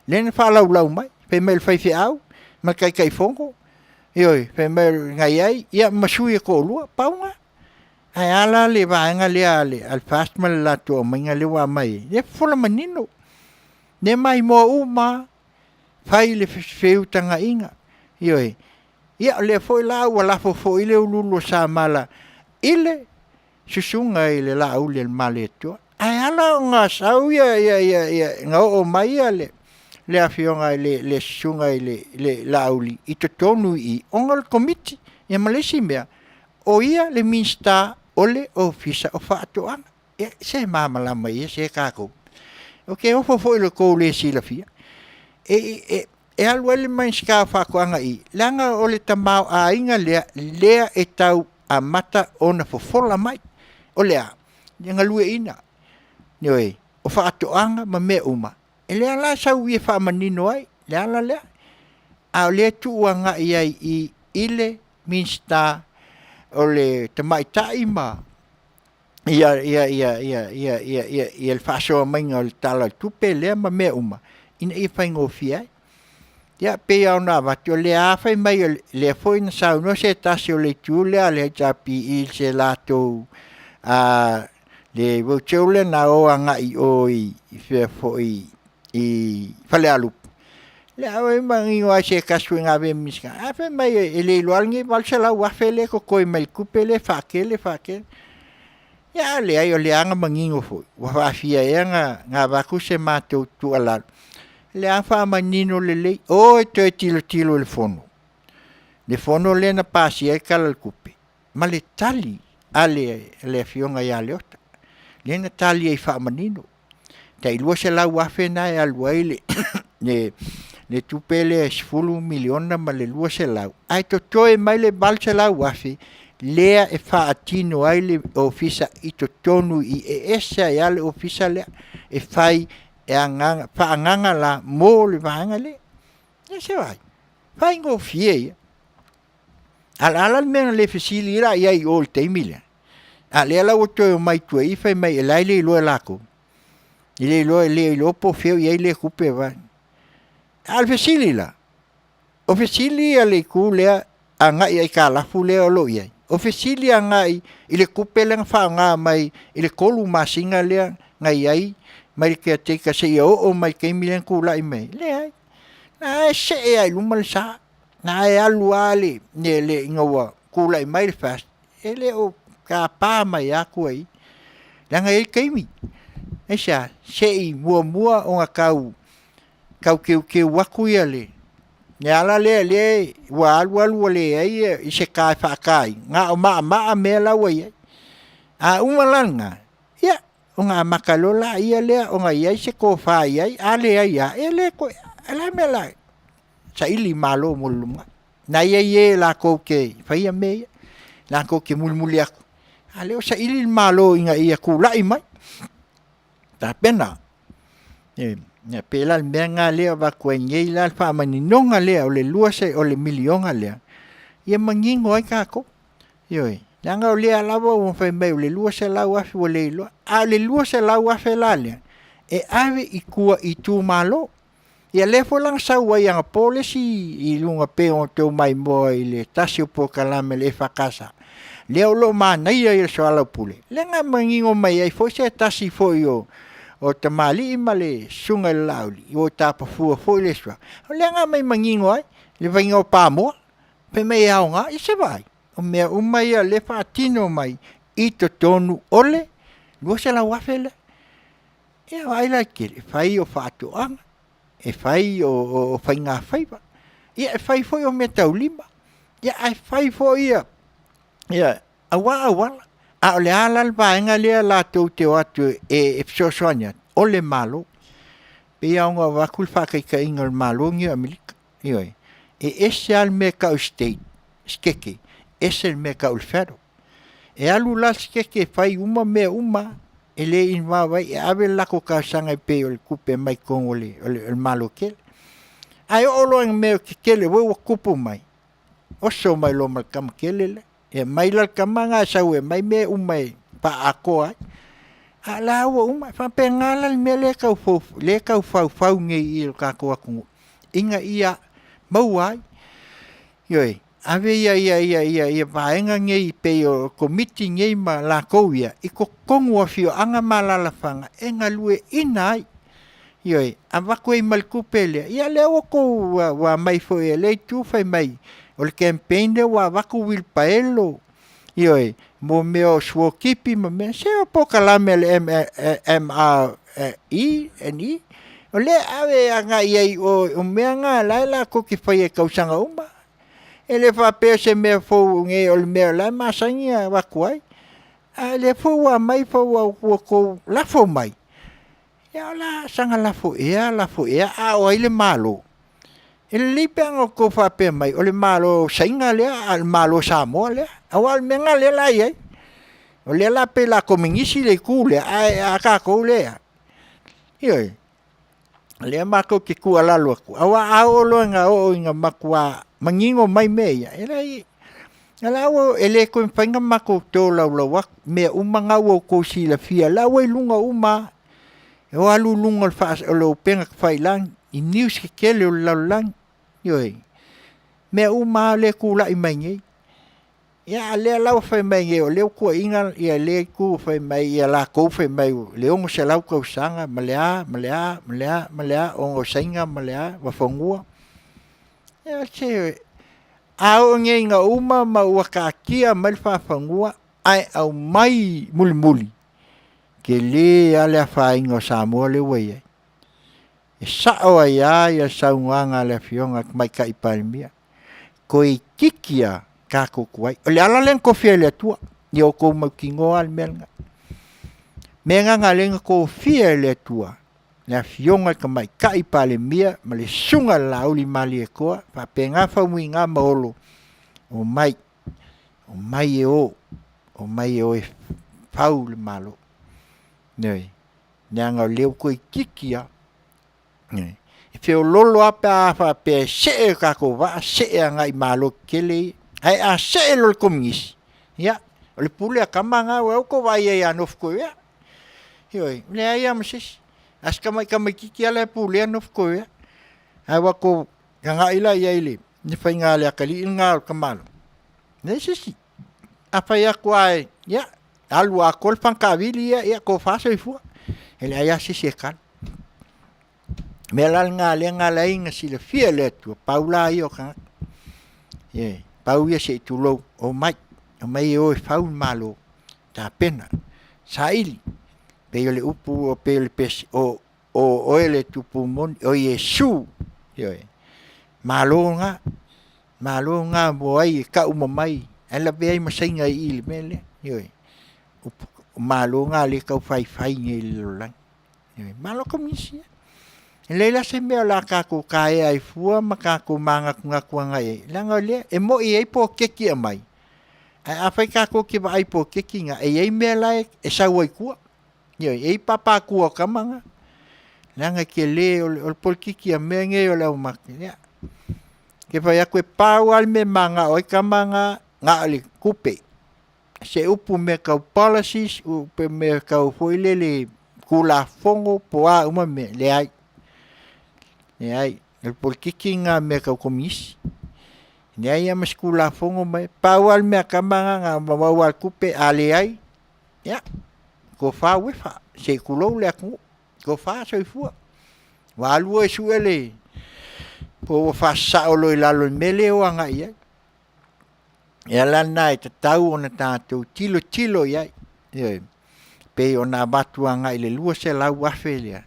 lea na faalaulau mai, fai mai o le faifeau ma le Taitaifono, ioe, fai mai na i ai, ia ma sui e toalua, pau lena. Ae a la le vaega lea a le FAST ma le latou aumaiga lea ua aumai ai, lea e fofola manino, lea e maimoa uma lava, fai le feutagaiga, ioe. Ia o lea foi la ua lafo foi le uluulu o samala i le susuga i le Laauli a le Malietoa. Ae ala ona sau ia, ia, ia, ia na oo mai ia le, le afioga i le, le susuga i le, le Laauli i totonu i i, ona o le komiti. Ia ma le isi mea, o ia le Minisita o le Ofisa o Faatoaga. Ia, se malamalama ia se tatou. Ou te ofo foi i lo outou le silafia, e, e, e alu ai le Minisita o Faatoaga i i, leaga o le tamaoaiga lea, lea e tau amata ona fofola mai. O le a? Le galueaiina, ioe, o faatoaga ma mea uma, e lea la sau i e faamanino ai le ala lea, a o lea e tuu agai ai i i le Minisita o le Tamaitai ma ia ia ia ia ia ia ia ia le faasoa maiga o le Tala o le Tupe lea ma mea uma ina ia faigofie ai. Ia pei lava ona avatu, o lea lava fai mai o lea foi na saunoa se tasi o le itu lea a le HRPE i se latou le roadshow lea na o agai i o i fea foi i Falealupo, lea foi e manino ai se tasi foi na avea ma Minisita, ae fai mai e le iloa lava lenei $800,000 lea e totoe mai le tupe lea e faatele faatele. Ia a leai o lea lava na manino foi, ua faafia ea ona avatu se matou tuualalo, o lea lava na faamanino lelei, o e toe tilotilo i le fono, le fono lea na pasia ai le Tala o le Tupe, ma le tali a le Afioga ia Leota, lea na tali ai faamanino, tai $200,000 lena e alu ai le tupe lea e $10 miliona ma le $200, ae totoe mai le $800,000 lea e faatino ai le ofisa i totonu i i, e ese ai lava le ofisa lea e fai e agaga, faaagaga la mo le vaega lea. Ia se vaai, faigofie ia. A o le a la le mea na le fesili la i ai i o i le taimi lea? A o lea la ua toe omai i tua i i fai mai o la e le iloa e latou. E le iloa e le iloa po o fea o i ai lea tupe. A o le fesili la, o fesili a le itu lea agai i aitalafu lea o lo o i ai, o fesili agai i le tupe lea na faaaoga mai i le 3 masina lea na i ai mai le caretaker seia oo mai i le taimi lea na tulai mai ai? Leai. Na e see lava i luma le sa. Na e alu lava le, le, ina ua tulai mai le FAST, e le o tapa mai atu ai, leaga e i ai taimi. Aisea? Se i muamua ona tau tau teuteu atu ia le le ala lea lea ua alu alu ua leai i se ta e faata ai, na o maamaa mea la ua i ai. A uma la lena, ia ona amata loa laia lea ona i ai se tofa i ai, a leai lava, e le toe, o le a le mea o le a saili malo mo le lumanai. Na i ai e latou te faia mea ia, latou te mulimuli atu, a o lea ua saili le Malo ina ia tulai mai, tapena. E pei la o le mea lena lea e avatu ai nei la le faamaninoga lea o le o le miliona lea, ia manino ai tatou. Ioe, leaga o lea lava ua fai mai o le $200,000 ua le iloa, a o le $200,000 la lea, e ave i tua i itumalo. Ia lea foi la na sau ai anapo le isi i luga pei ona outou maimoa i le tasi o polokalame a le EFKS, lea o lo o manaia ia le soalaupule, lea na manino mai ai foi se tasi foi o tamalii ma le susuga i le Laauli, ua tapafua foi le suafa, o lea na aumai manino ai le faiga o pamoa, fai mai e aoga, ia se vaai, o mea uma ia o lea e faatino mai i totonu o le $200,000 lea. Ia vaai la i le tele, e fai o faatoaga, e fai o faigafaiva, ia e fai foi o meataulima, ia ae fai foi ia, ia aua auala. A o le a la le vaega lea latou te o atu e fesoasoani atu? O le Malo. E pei lava ona avatu le faataitaiga o le Malo lenei o Amerika. Ioe. E ese lava le mea e tau o le state, setete, ese le mea e tau o le federal. E alu la le setete e fai uma mea uma, e le involve ai, e ave le latou talosaga e pei o le tupe mai totonu o le Malo tele. Ae oo loa i mea tetele foi ua tupu mai, oso mai loa ma le tama tele lea. E aumai la le tama lena e sau e aumai mea uma e faaatoa ai. A o la ua uma, e faapena la le mea lea e tau lea e tau faufau nei i lo tatou atunuu ina ia maua ai. Ioe, ave ia ia ia ia ia vaega nei pei o Komiti nei ma latou ia i totonu o afioaga ma alaalafaga e galueaiina ai. Ioe, avatu ai ma le tupe lea, ia lea ua tou ua aumai foi e lea itu fai mai o le campaign lea ua avatu uilipaelo, ioe, mo mea o suotipi ma mea, se o polokalame a le MRE, o lea e ave agai i ai i o, o mea na o la e latou te faia i tausaga uma. E le faapea o se mea fou nei o le mea o la e masani ona avatu ai. Ae lea foi ua aumai fa ua tou lafo mai, ia o le a saga lafo ea lafo ea a o ai le Malo? E lelei pe ana outou faapea mai o le Malo o Saina lea a o le Malo o Samoa lea, aua o le mea lena lea o le a i ai. O lea la pei o le a kominisi le itu lea, ae a tatou lea, ioe. O lea matou te tuualalo atu, aua a oo loa ina oo ina matua manino mai mea ia, e leai, o la ua, e le toe mafai ona matou tolaulau atu, mea uma na ua outou silafia, o la ua i luga uma lava. E o alu i luga o le upega tafailagi i news tetele o le lalolagi, ioe, mea uma lava lea e tulai mai nei. Ia a o lea la ua fai mai nei o lea ua tuuaiina lea itu fai mai ia latou fai mai i le 600 tausaga ma le a ma le a ma le a ma le a ona o Saina ma le a ma fanua. Ia se a oo nei ina uma ma ua taatia mai le faafanua ae aumai mulimuli, tele lava le afaina o Samoa lea ua i ai. E sao ai lava le saunoaga a le Afioga i le Tamaitai Palemia, toeitiiti lava tatou tuai. O le ala lea na tofia ai e le Atua, ia outou mautinoa lava le mea lena. O le mea lena na ala ai ona tofia e le Atua le Afioga i le Tamaitai Palemia ma le Susuga i le Laauliamalietoa faapena Faumuina ma Olo, omai, omai e o, omai e o e fau le Malo. Ioe. Leaga o lea ua toeitiiti lava. E feoloolo lava pe a faapea e see le tatou vaa see agai i Malo tetele ia, ae a see loa i le Kominisi, ia, o le pule a tama na, ua outou vaai ai ia North Korea. Ioe, e leai lava ma se isi. A o si tamai tamaitiiti lava la e pulea North Korea. Ae ua outou tagai la i ai i le faiga a le atalii lena o le tamaloa? Leai se isi. A fai atu lava, ia, alu atoa le fana taavili ia, ia tofa soifua. E leai lava se isi e tali. O le mea la lena lea na ala ai ona silafia e le Atua, pau la ia o tagata. Ioe, pau ia se i tulou, omai, omai e o e fau le Malo, tapena, saili, pei o le upu, pei o le pese, o oe le tupu moni, o Iesu, ioe, Malo lena, Malo lena mo ai e tau uma mai, ae lavea ai ma Saina i i le mea lea, ioe. O Malo na lea e tau faifai nei i le lalolagi. Malo Kominisi. E leai la se mea o le a tatou taea ai fua ma tatou manatunatu agai i ai, leaga o lea e moni e i ai poloketi e aumai, ae afai tatou te vaai i poloketi na, e i ai mea la e sau ai i tua. Ioe, e i ai papa tua o tama na. Leaga e tele, o le polokiki a mea nei o le au market, ia. Ke fai atu e pau lava le mea e manao ai tama na, na o le tupe. Se upu mea tau policies, upu mea tau foi lele Tulafono po o a uma mea, leai. Leai, o le polokiki lena a mea tau Kominisi. Leai lava ma se Tulafono ma e pau lava le mea a tama na, na ona maua lava o le tupe, a leai, ia, tofa uefa, se i tulou le atunuu, tofa soifua. Ua alu oe e sue le, po ua faasasao loa i lalo i le mea lea e o agai i ai. O le ala lena e tatau ona tatou tilotilo i ai, ioe, pei ona avatu agai i le $200,000 lea,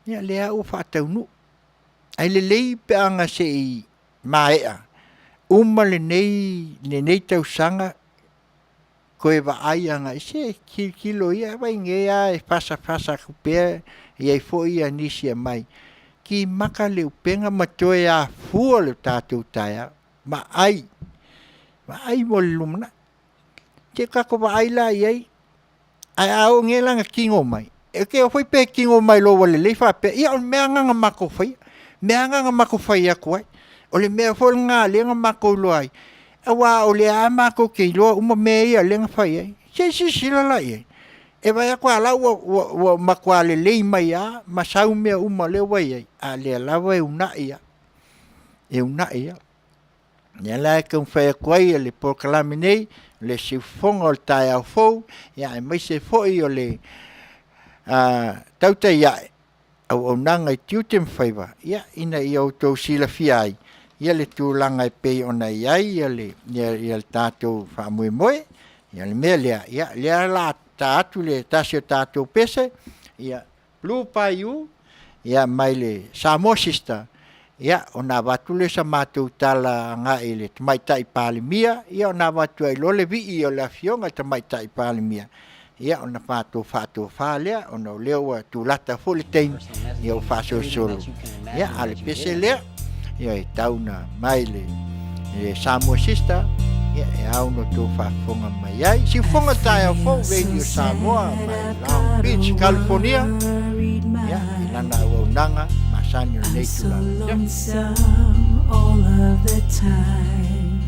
ia lea ua faataunuu. Ae lelei pe ana se i maea uma lenei tausaga toe vaai agai, se tilotilo ia, vaai nei lava e fasafasa atu pea, e i ai foi nisi e aumai, timata le upega ma toe afua le tatou taeao. Vaai, vaai mo le lumanai. Se tatou vaai la i ai, ae a oo nei la ina tino mai, e te iloa foi pe tino mai loa ua lelei faapea, ia o le mea lava lena na matou faia, o le mea lava lena na matou fai atu ai, o le mea foi lena lea na matou iloa ai, aua o lea lava matou te iloa uma mea ia lea na fai ai. Se i silasila la i ai, e vaai atu lava o la ua matua lelei mai lava ma sau mea uma lea ua i ai, a o lea lava e uunai lava. E uunai lava. O lea la e taumafai atu ai le polokalame nei, o le siufofoga o le taeao fou, aemaise foi o le tautai ae, auaunaga i tiute ma faiva, ina ia outou silafia ai le tulaga e pei ona i ai le tatou faamoemoe. Ia o le mea lea, o lea o le a ta atu le tasi o tatou pese, ia Blue Paiu, ia mai le Samoa Sister. Ia, ona avatu lea o sa matou tala agai i le Tamaitai Palemia, ia ona avatu ai loa le vii o le Afioga i le Tamaitai Palemia, ia ona matou faatofa lea, ona o lea ua tulata foi le taimi, ia ua faasolosolo. Ia, a o le pese lea, ia e tau na mai le, le Samoa Sister, ia e ao ona outou faafofoga mai ai. Siufofoga taeao fou Radio Samoa mai Long Beach, California, ia, i lana auaunaga masani o lenei tulaga. Lonesome all of the time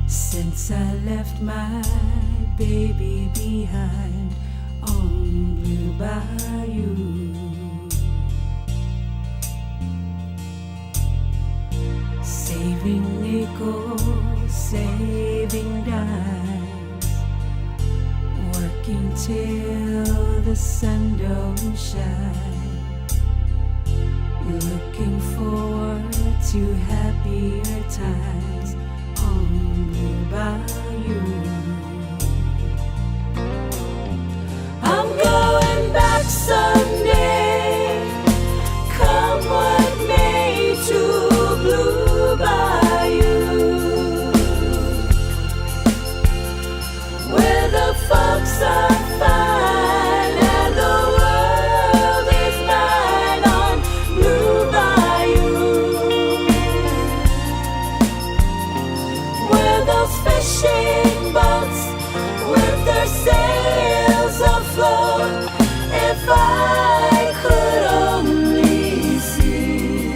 Since I left my baby behind on Blue Bayou Saving nickels, saving dimes Working till the sun don't shine Looking forward to happier times on Blue Bayou I'm going back someday Come what may to Blue Bayou Where the folks are fine and the world is mine on Blue Bayou Where those fishing boats with their sails afloat If I could only see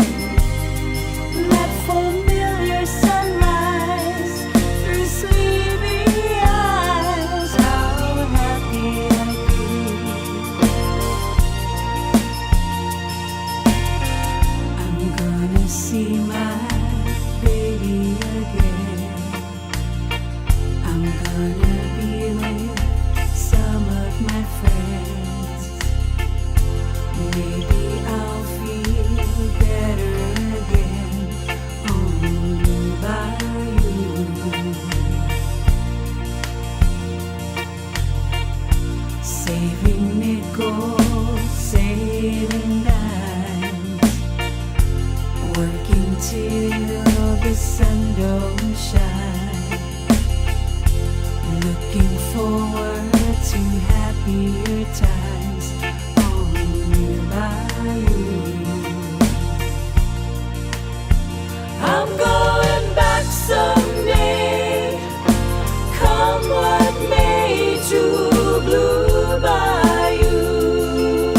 that familiar sunrise through sleepy eyes, how happy I'd be. I'm gonna see my baby again. I'm gonna be with some of my friends. Maybe I'll feel better again on Blue Bayou. Saving nickels, saving dimes, working till the sun don't shine. Looking forward to happier times on Blue Bayou. I'm going back someday, come what may, to Blue Bayou,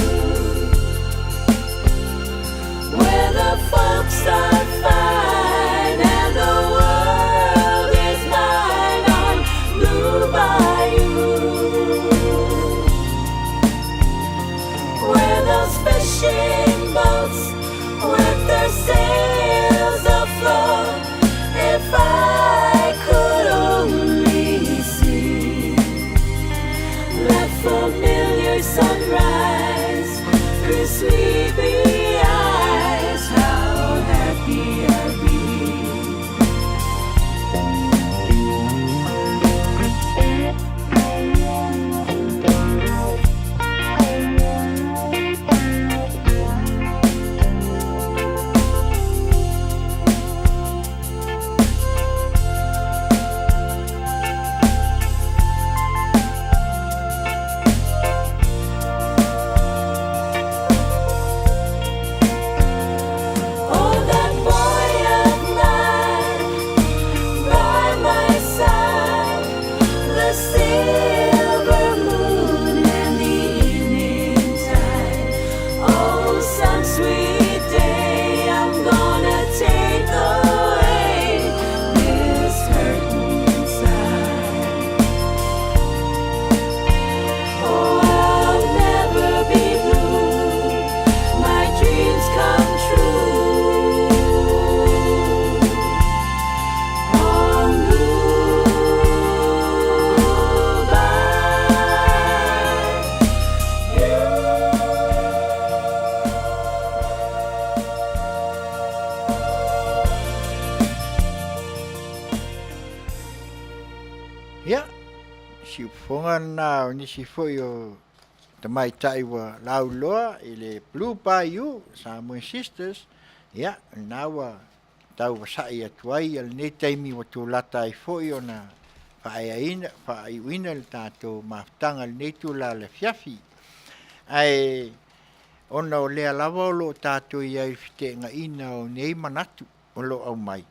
where the folks are fine and the world is mine on Blue Bayou, where those fishing boats with their sails afloat. If I could only see that familiar sunrise through sleepy eyes, how happy I'd be. Oh, that boy of mine by my side, the silver moon and the evening tide. Oh, some sweet day I'm gonna take away this hurting inside. Oh, I'll never be blue. My dreams come true. On Blue Ia, siufofoga lena o nisi foi o tamaitai ua lauiloa i le Blue Bayou Samoan Sisters. Ia, o lena ua tau vasaʻi atu ai lenei taimi ua tulata ai foi ona faaeaina, faaiuina le tatou mafutaga i lenei itula o le afiafi. Ae ona o lea lava o lo o tatou i ai i le feteenaiga o nei manatu o lo o aumai,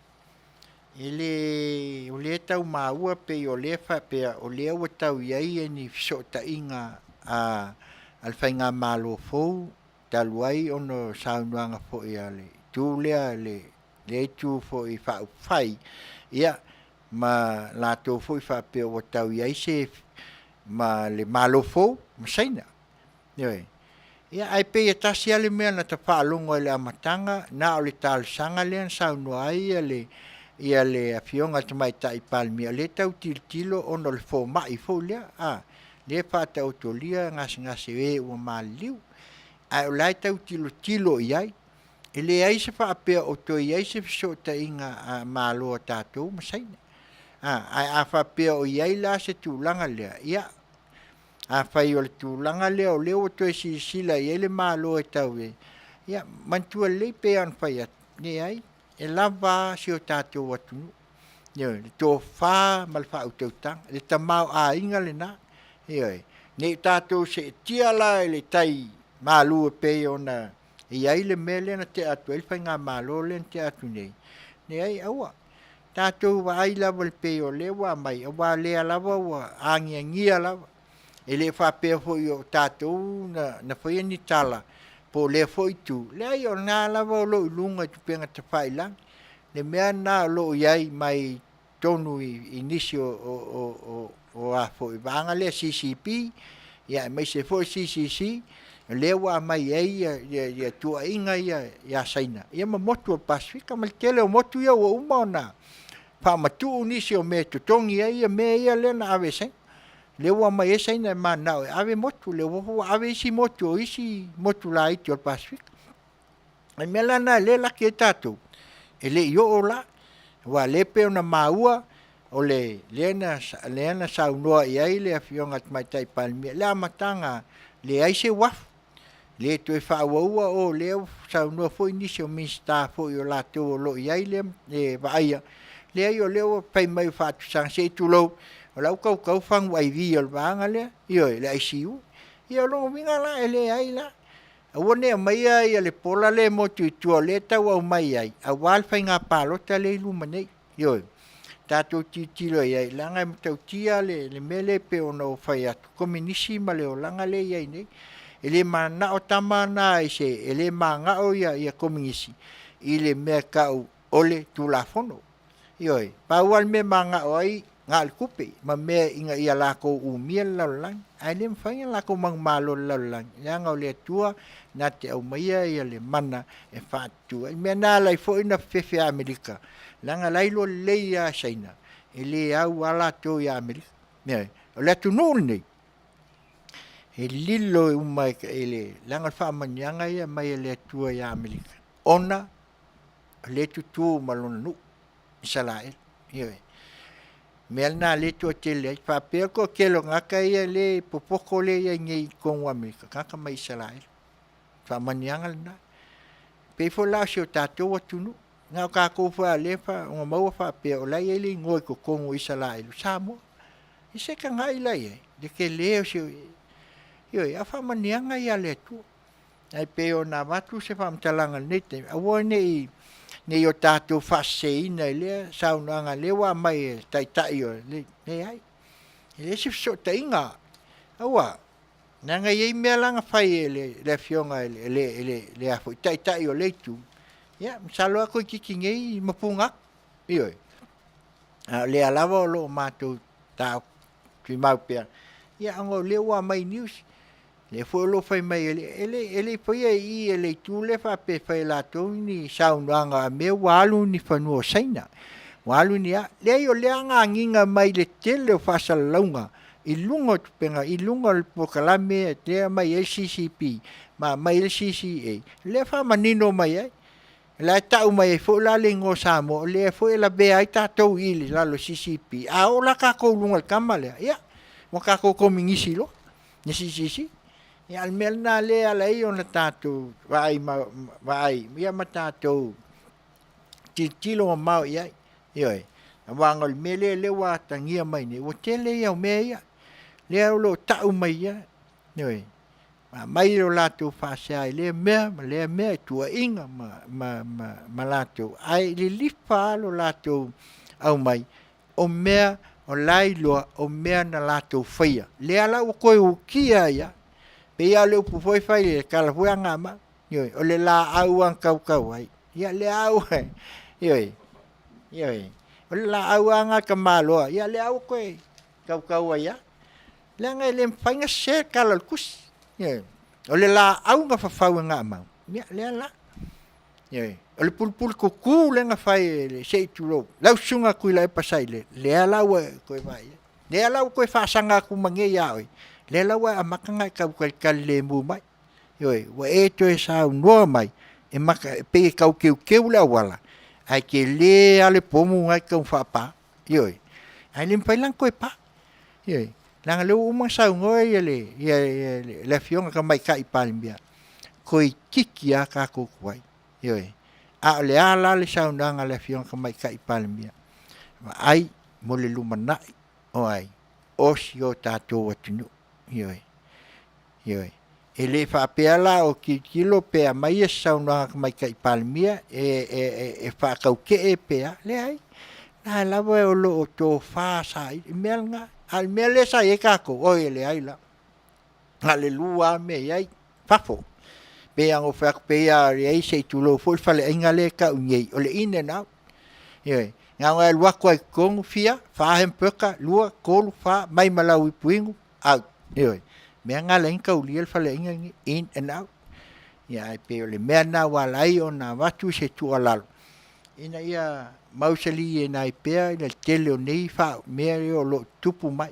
e le, o lea e tau maua pei o lea e faapea o lea ua tau i ai ni fesootaiga a le faigamalo fou talu ai ona o saunoaga foi a le itu lea, lea itu foi faaupufai, ia, ma latou foi faapea ua tau i ai se ma le Malo fou ma Saina. Ioe. Ia, ae pei e tasi lava le mea na ta faalogo ai i le amataga, na o le talosaga lea na saunoa ai le ia le Afioga i le Tamaitai Palemia, o lea e tau tilotilo ona o le fomai foi lea, a, lea e faataotolia gasegase o e ua maliliu. Ae o la e tau tilotilo i ai. E leai se faapea o toe i ai se fesootaiga a Malo a tatou ma Saina. A, ae a faapea o i ai la se tulaga lea, ia, afai o le tulaga lea o lea ua toe silasila i ai le Malo e tau i ai, ia, manatua lelei pei lava ona fai atu, leai, e lava a si o tatou atunuu. Ioe, le tofa ma le faautautaga, le tamaoaiga lena. Ioe, ne i tatou seetia la i le tai malu e pei ona i ai le mea lea na tea atu ai le faigamalo lea na tea atu nei, leai, aua. Tatou vaai lava i le pei o lea ua aumai, aua o lea lava ua agiagia lava. E le faapea foi o tatou na faia ni tala po o lea foi itu, leai o lena lava o lo o i luga i upega tafailagi le mea lena o lo o i ai mai totonu i nisi o vaega lea CCP aemaise foi CCC, o lea ua aumai ai tuuaiga ia ia Saina ma motu o le Pasefika ma le tele o motu ia ua uma ona faamatuu nisi o mea e totogi ai mea ia lea na ave e Saina. Lea ua aumai ai Saina e mananao e ave motu, lea foi ua ave isi motu o isi motu laiti o le Pasefika. O le mea la lena o lea e laki ai tatou, e le i oo la, aua o lea e pei ona maua, o lea na saunoa i ai le Afioga i le Tamaitai Palemia i le amataga, leai se uafu, le toe faaauaua o lea ua saunoa foi nisi o Minisita foi o latou o lo o i ai le vaaia, leai o lea ua fai mai o faatusaga, se i tulou, o la e ua tautau fagu IV o le vaega lea, ioe, le ICU. Ia o lona uiga la, e leai la. Aua ne i aumaia le pola lea e motu i tua o lea e tau aumai ai aua le faiga palota lea e i luma nei. Ioe, tatou tilotilo i ai, leaga e matautia le mea lea e pei ona ou fai atu, Kominisi ma le olaga lea e i ai nei. E le mananao tama na i se, e le mananao ia Kominisi i le mea e tau o le Tulafono. Ioe, pau lava le mea e mananao ai, na o le tupe ma mea ina ia latou umia le lalolagi. Ae le mafai ona latou manumalo i le lalolagi, leaga o le Atua na te aumaia le mana e faatutu ai. O le mea lena e ala ai foi ona fefefe Amerika, leaga o la e iloa lelei lava e Saina, e le au lava latou ia Amerika. Ioe. O le atunuu lenei, e lilo uma i le, leaga o le faamanuiaga ia e aumai e le Atua ia Amerika, ona o lea e tutu ma lona nuu, Isaraelu. Ioe. O le mea lena o lea e toatele ai. Faapea le toatele o tagata ia lea e popoto lea e i ai nei i totonu o Amerika, o tagata mai Isaraelu. Faamanuiaga lena. E pei foi la o si o tatou atunuu, na o tatou foi lava o lea e maua faapea o la e i ai le igoa i totonu o Isaraelu, Samoa. I se tagai la i ai, le tele o si... Ioe, a o faamanuiaga ia a le Atua. Ae pei ona avatu se faamatalaga i lenei taimi, aua ne i o tatou faaseseina i lea saunoaga lea ua aumai e le Taitai o le... Leai, e leai se fesootaiga. Aua, leaga e i ai mea la na fai e le Afioga i le Taitai o lea Itu, ia masalo lava toeitiiti nei mapuga atu. Ioe. A o lea lava o lo o matou taofi mau pea, ia ona o lea ua aumai i news, lea foi o lo o fai mai e le, e le i faia i i e le itu lea faapea e fai e latou ni saunoaga a mea ua alu ni fanua o Saina, ua alu ni a. Leai o lea na agiga mai le tele o faasalalauga i luga o tupega, i luga o le polokalame lea e aumai ai le CCP ma aumai ai le CCA, lea e faamanino mai ai. O la e tau mai ai foi la le igoa o Samoa, o lea foi e lavea ai tatou i i lalo o le CCP. A oo la tatou i luga i le tama lea, ia, ua tatou kominisi loa, le CCC. Ia, a o le mea lena lea e ala ai ona tatou vaai ma, vaai, ia ma tatou tilotilo mamao i ai. Ioe. Aua o le mea lea lea ua atagia mai nei, ua tele ia o mea ia, lea o lo o tau mai ia, ioe, ma aumai lo latou faasea i lea mea ma lea mea i tuuaiga ma, ma, ma, ma latou, ae lilifa lava lo latou aumai, o mea o la e iloa o mea na latou faia, lea la ua toe utia ai lava. Pei lava o le upu foi fai i le tala foi a Gama, ioe, o le laau lava na tautau ai, ia lea lava ua, ioe, ioe, o le laau lava na a le tamaloa, ia lea lava ua toe tautau ai lava. Leaga e le mafai ona sese le tala o le tusi, ioe. O le laau na fafau e Gama, ia lea la, ioe. O le pulupulu tutu lea na fai e le, se i tulou, lau susuga Tuilaepa Sailele, lea la ua e toe vaai i ai. Lea la ua toe faasaga atu ma nei ia oe, lea la ua e amata ona e tau talitali lemu mai. Ioe, ua e toe saunoa mai, e mata, e pei e tau teuteu le auala, ae tele lava le pomu lena e te tau faapa. Ioe, ae le mafai la ona toe pa. Ioe, leaga o lea ua uma ona saunoa ia le, ia, ia, le afioga Tamaitai Palemia, toeitiiti lava tatou tuai. Ioe, a o le a la le saunoaga a le afioga Tamaitai Palemia? Vaai mo le lumanai o ai? O si o tatou atunuu. Ioe, ioe. E le faapea la o tilotilo pe aumai se saunoaga a Tamaitai Palemia e, e, e, e faatautee pe a. Leai, na lava o lo o tofa saili, i mea lena. A o le mea lea sa i ai tatou, oi e leai la. Na o le lua lava mea e i ai, fafo. Pei lava ona ou fai atu, pei lava e i ai se i tulou foi le faleaiga lea e tau nei, o le in and out. Ioe, na ona e alu atu lava i totonu, fia, fa hamburger, lua, tolu, fa, mai ma lau ipuinu, out. Ioe, mea na e ala ai ona taulia le faleaiga lenei, in and out. Ia ae pei o le mea lena ua ala ai ona avatu se tuualalo, ina ia mausali ai pea le tele o nei mea ia o lo o tutupu mai,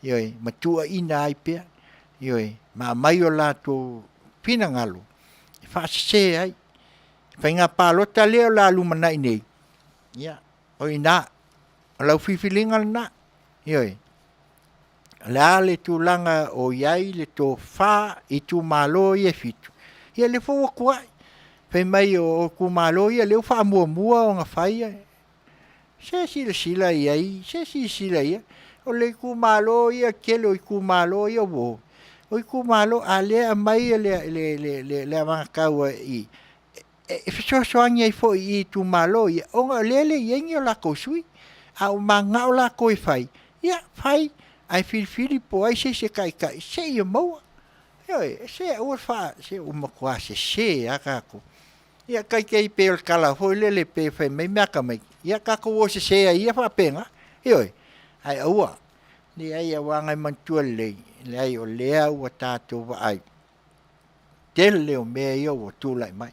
ioe, ma tuuaina ai pea, ioe, ma aumai o latou finagalo e faasese ai. Faiga palota lea o le a lumanai nei, ia, o i ina, o lau filifiliga lena, ioe. O le a le tulaga o i ai le tofa i itumalo ia e fitu, ia lea foi ua tuai. Fai mai o itumalo ia lea ua faamuamua ona fai, se silasila i ai, se silasila i ai. O le itumalo ia, tele o itumalo ia ua o, o itumalo, a o lea e aumai le alagatatau i e fesoasoani ai foi i itumalo ia, ona o lea e le i ai ni o latou sui, a ua mananao latou e fai, ia fai, ae filifili po o ai se isi e taitai seia maua. Ioe, se aua le faa, se ua matua sese lava tatou. Ia taite pei o le tala foi lele pei e fai mai mea tamaiti, ia tatou o sese ai ia faapena. Ioe, ae aua, leai aua na e manatua lelei, leai o lea ua tatou vaai, tele o mea ia ua tulai mai.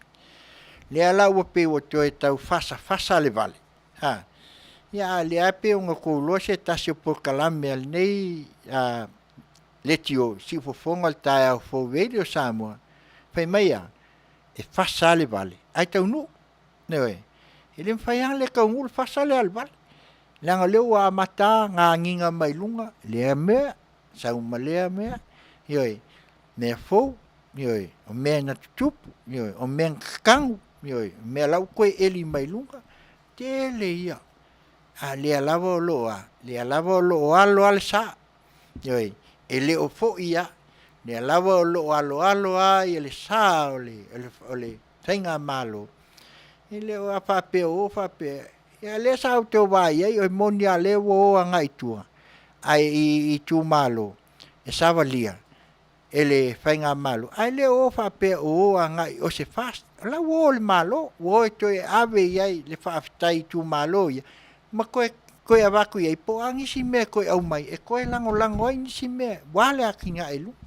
Lea la ua pei ua toe tau fasafasa le vale, a, ia a o lea lava pei ona outou iloa se tasi o polokalame a lenei leitio, Siufofoga o le Taeao Fou Radio Samoa, fai mai a, e fasa lava le vale ae taunuu. Ioe. E le mafai lava ona le taunuu le fasa lea a le vale, leaga o lea ua amata ona agiga mai luga lea mea, sau ma lea mea, ioe, mea fou, ioe, o mea na tutupu, ioe, o mea na tatanu, ioe, o mea la ua toe eli mai luga, tele ia. A lea lava o lo o a? Lea lava o lo o alo lava le sa, ioe, e le o foi lava, lea lava o lo o aloalo lava le sa o le, o le faigamalo, e le o a faapea o faapea, ia lea sa outou vaai i ai, e moni lava o lea ua o agai i tua, ae i itumalo e savalia e le faigamalo, ae le o faapea o o agai o se FAST. O la ua o i le Malo, ua o e toe ave i ai le faafetai i itumalo ia, ma toe toe avatu i ai po o a nisi mea e toe aumai e toe lagolago ai nisi mea aua le atinae i luma.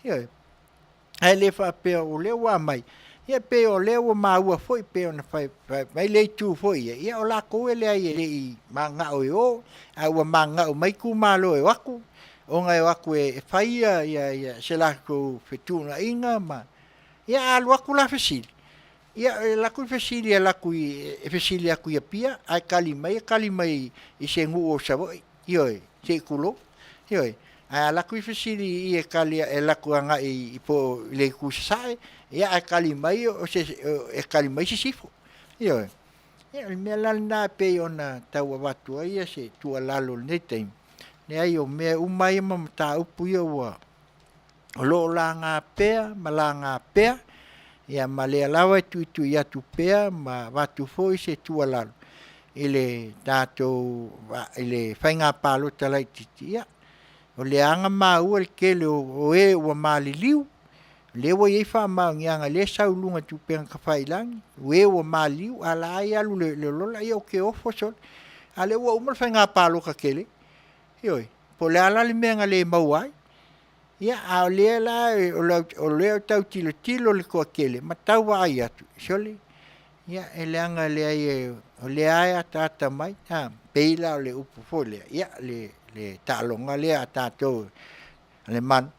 Ioe. Ae le faapea o lea ua aumai, ia pei o lea ua maua foi pei ona fai mai le itu foi ia, ia o latou e leai e le i mananao e o, ae ua mananao mai itumalo e o atu, ona e o atu e fai ia se latou fetuunaiga ma, ia a alu atu la fesili, ia e alu atu le fesili e alu atu i, e fesili atu i Apia, ae tali mai e tali mai i se nuu o Savaii, ioe, se i tulou, ioe. Ae a laku i fesili i i e kali e laku agai i po i le itu sasae, ia ae kali mai o se e kali mai sisifo. Ioe. Ia o le mea la lena e pei ona tau avatu ai ia se tuualalo i lenei taimi, leai o mea uma ia ma mataupu ia ua o lo o laga pea ma laga pea, ia ma lea lava e tuitui atu pea ma avatu foi se tuualalo i le tatou i le faiga palota laitiiti, ia o lea lava na maua le tele o e ua maliliu, lea ua i ai faamaoniaga lea e sau i luga o upega tafailagi, o e ua maliliu a o la e alu i le lola, ia ou te ofo sole, a o lea ua uma le faiga palota tele. Ioe. Po o le a la le mea na le maua ai, ia a o lea la o lea e tau tilotilo le toatele ma tau vaai atu, sole, ia e leaga e leai o lea lava e ataata mai, a, pei la o le upu foi lea, ia le taaloga lea a tatou a le manu,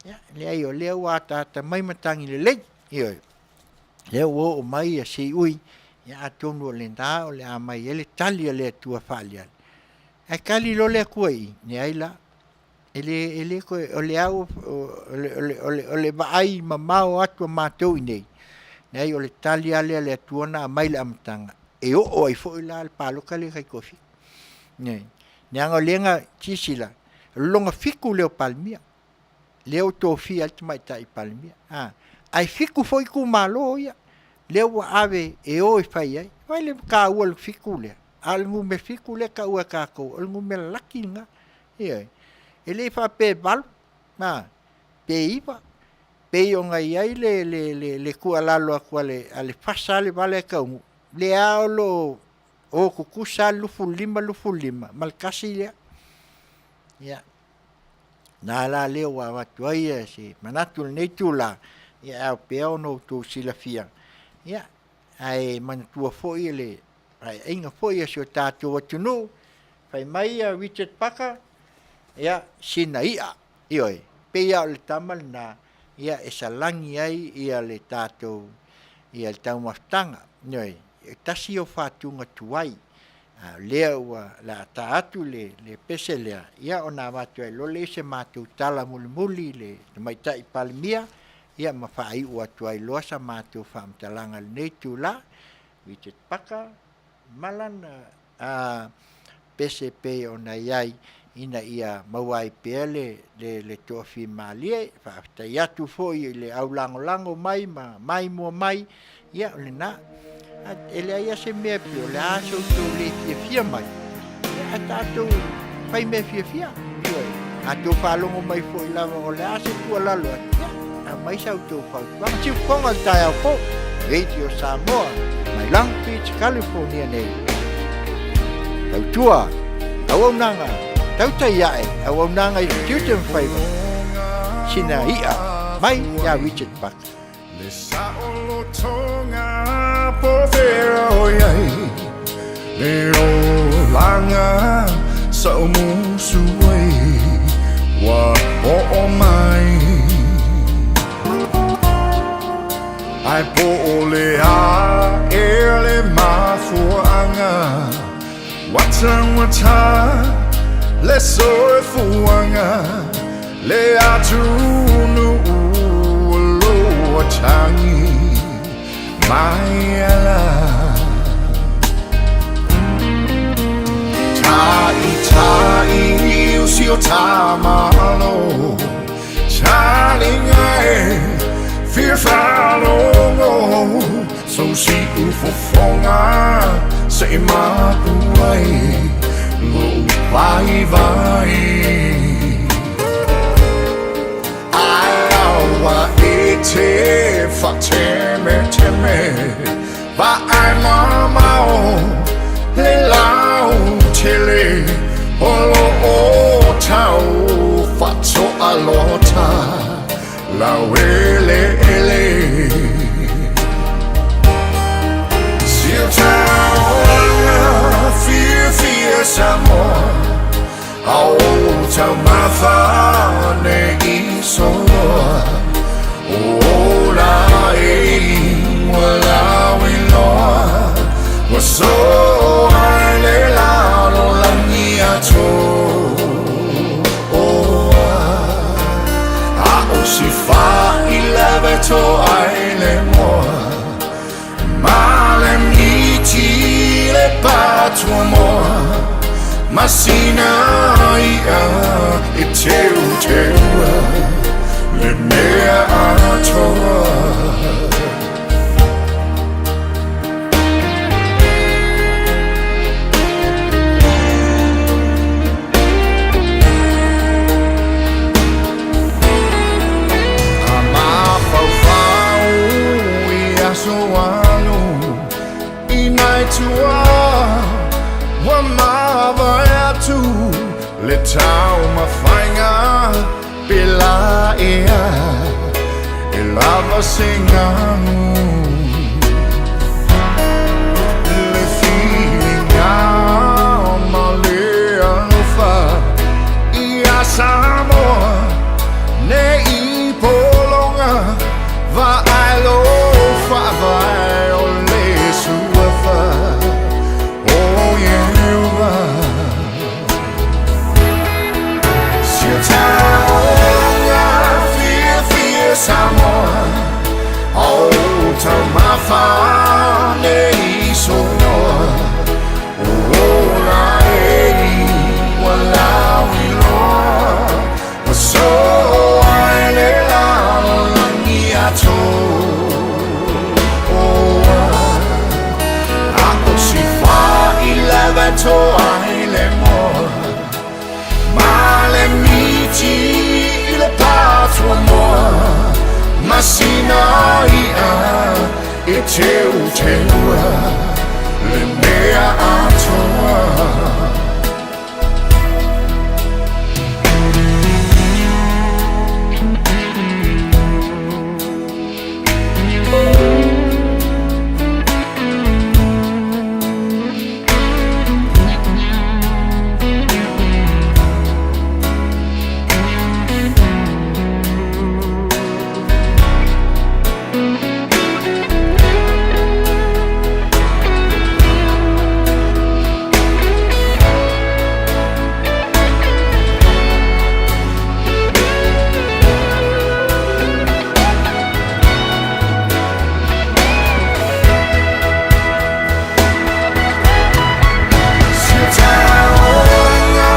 ia leai o lea ua ataata mai matagi lelei, ioe, lea ua oo mai siui, ia atonu o lena o le a aumai ai le tali a le Atua faaaliali. Ae tali loa le Atua i i, leai la, e le, e le toe, o le au, o le vaai mamao atu a matou i inei, leai o le tali lava lea a le Atua na aumai i le amataga, e oo ai foi la le palota lea taitoafitu. Leaga o lea na, silasila, o le lona 7 lea o Palemia, lea ua tofia ai le Tamaitai Palemia, ae 7 foi itumalo ia lea ua ave e o e fai ai. Vaai le taua o le 7 lea, a o le numera 7 lea e taua e tatou, o le numera laki lena. Ioe. E le faapea e 8, a, pe 9, pei ona i ai le tuualalo atu a le fasa lava le vala e taunuu, lea lava o lo o o tutusa lava le 25, 25 ma le 1 lea. Ia, na la lea ua avatu ai se manatu i lenei itula, e ao pea ona outou silafia, ia, ae manatua foi le vaeaiga foi a si o tatou atunuu, fai mai Richard Parker, ia, sina i'a, ioe, e pei lava o le tama lena, ia, e salani ai le tatou le taumafataga, ioe, e tasi ia o fatuga tuai, a o lea ua o le a ta atu le pese lea, ia ona avatu ai loa lea o se matou tala mulimuli i le Tamaitai Palemia, ia ma faaiu atu ai loa sa matou faamatalaga i lenei itula. Richard Parker ma lana pese e pei ona i ai ina ia maua ai pea le toafimalie. Faafetai atu foi i le au lagolago mai ma maimoa mai, ia o lena. E leai lava se mea pei o le a se tou le fiafia mai, ae tatou fai mea fiafia. Ioe, a outou faalogo mai foi lava o le a se tuualalo atu, ia, aumai sa outou fautuaga. Siufofoga i le taeao fou, Radio Samoa, mai Long Beach, California nei. Tautua, auaunaga, tautai ae, auaunaga i tiute ma faiva, sina i'a mai ia Richard Parker. Le saolotoga po fea o i ai Le olaga sa o musu ai Ua oo mai Ai po o le a e le mafuaaga Ua taugata le soifuaga Le atunuu o lo o tagi mai ala Ta'ita'i o si o ta Malo Talinga e fia faalogo So si'u fofoga se i mapu ai Lo'u vaivai Ae aua e te faatemeteme Vaai mamao le lautele O lo o tau faatoalota Laueleele Si o taulaga fiafia Samoa A o taumafa ne i soloa O ola e ua lauiloa Ua soa i le lalolagi atoa. si fā i lava to ai le moa Ma le miti le patua moa Masina ia e teu teua Le mea atoa. A mafaufau i aso alu i nai tua ua mavae atu le taumafaiga pe la ea e lava se ganu le filiga ma le alofa ia Samoa nei pologa vaai lo faavae o le suafa o Ieova. Sia taoga fiafia Samoa o taumafa nei soloa o ola e ua lauiloa ua soa i le lalolagi atoa. A o si fā i lava toa i le moa Ma le miti i le patua moa Masina ia e teu teua Le mea atoa. Sia taoga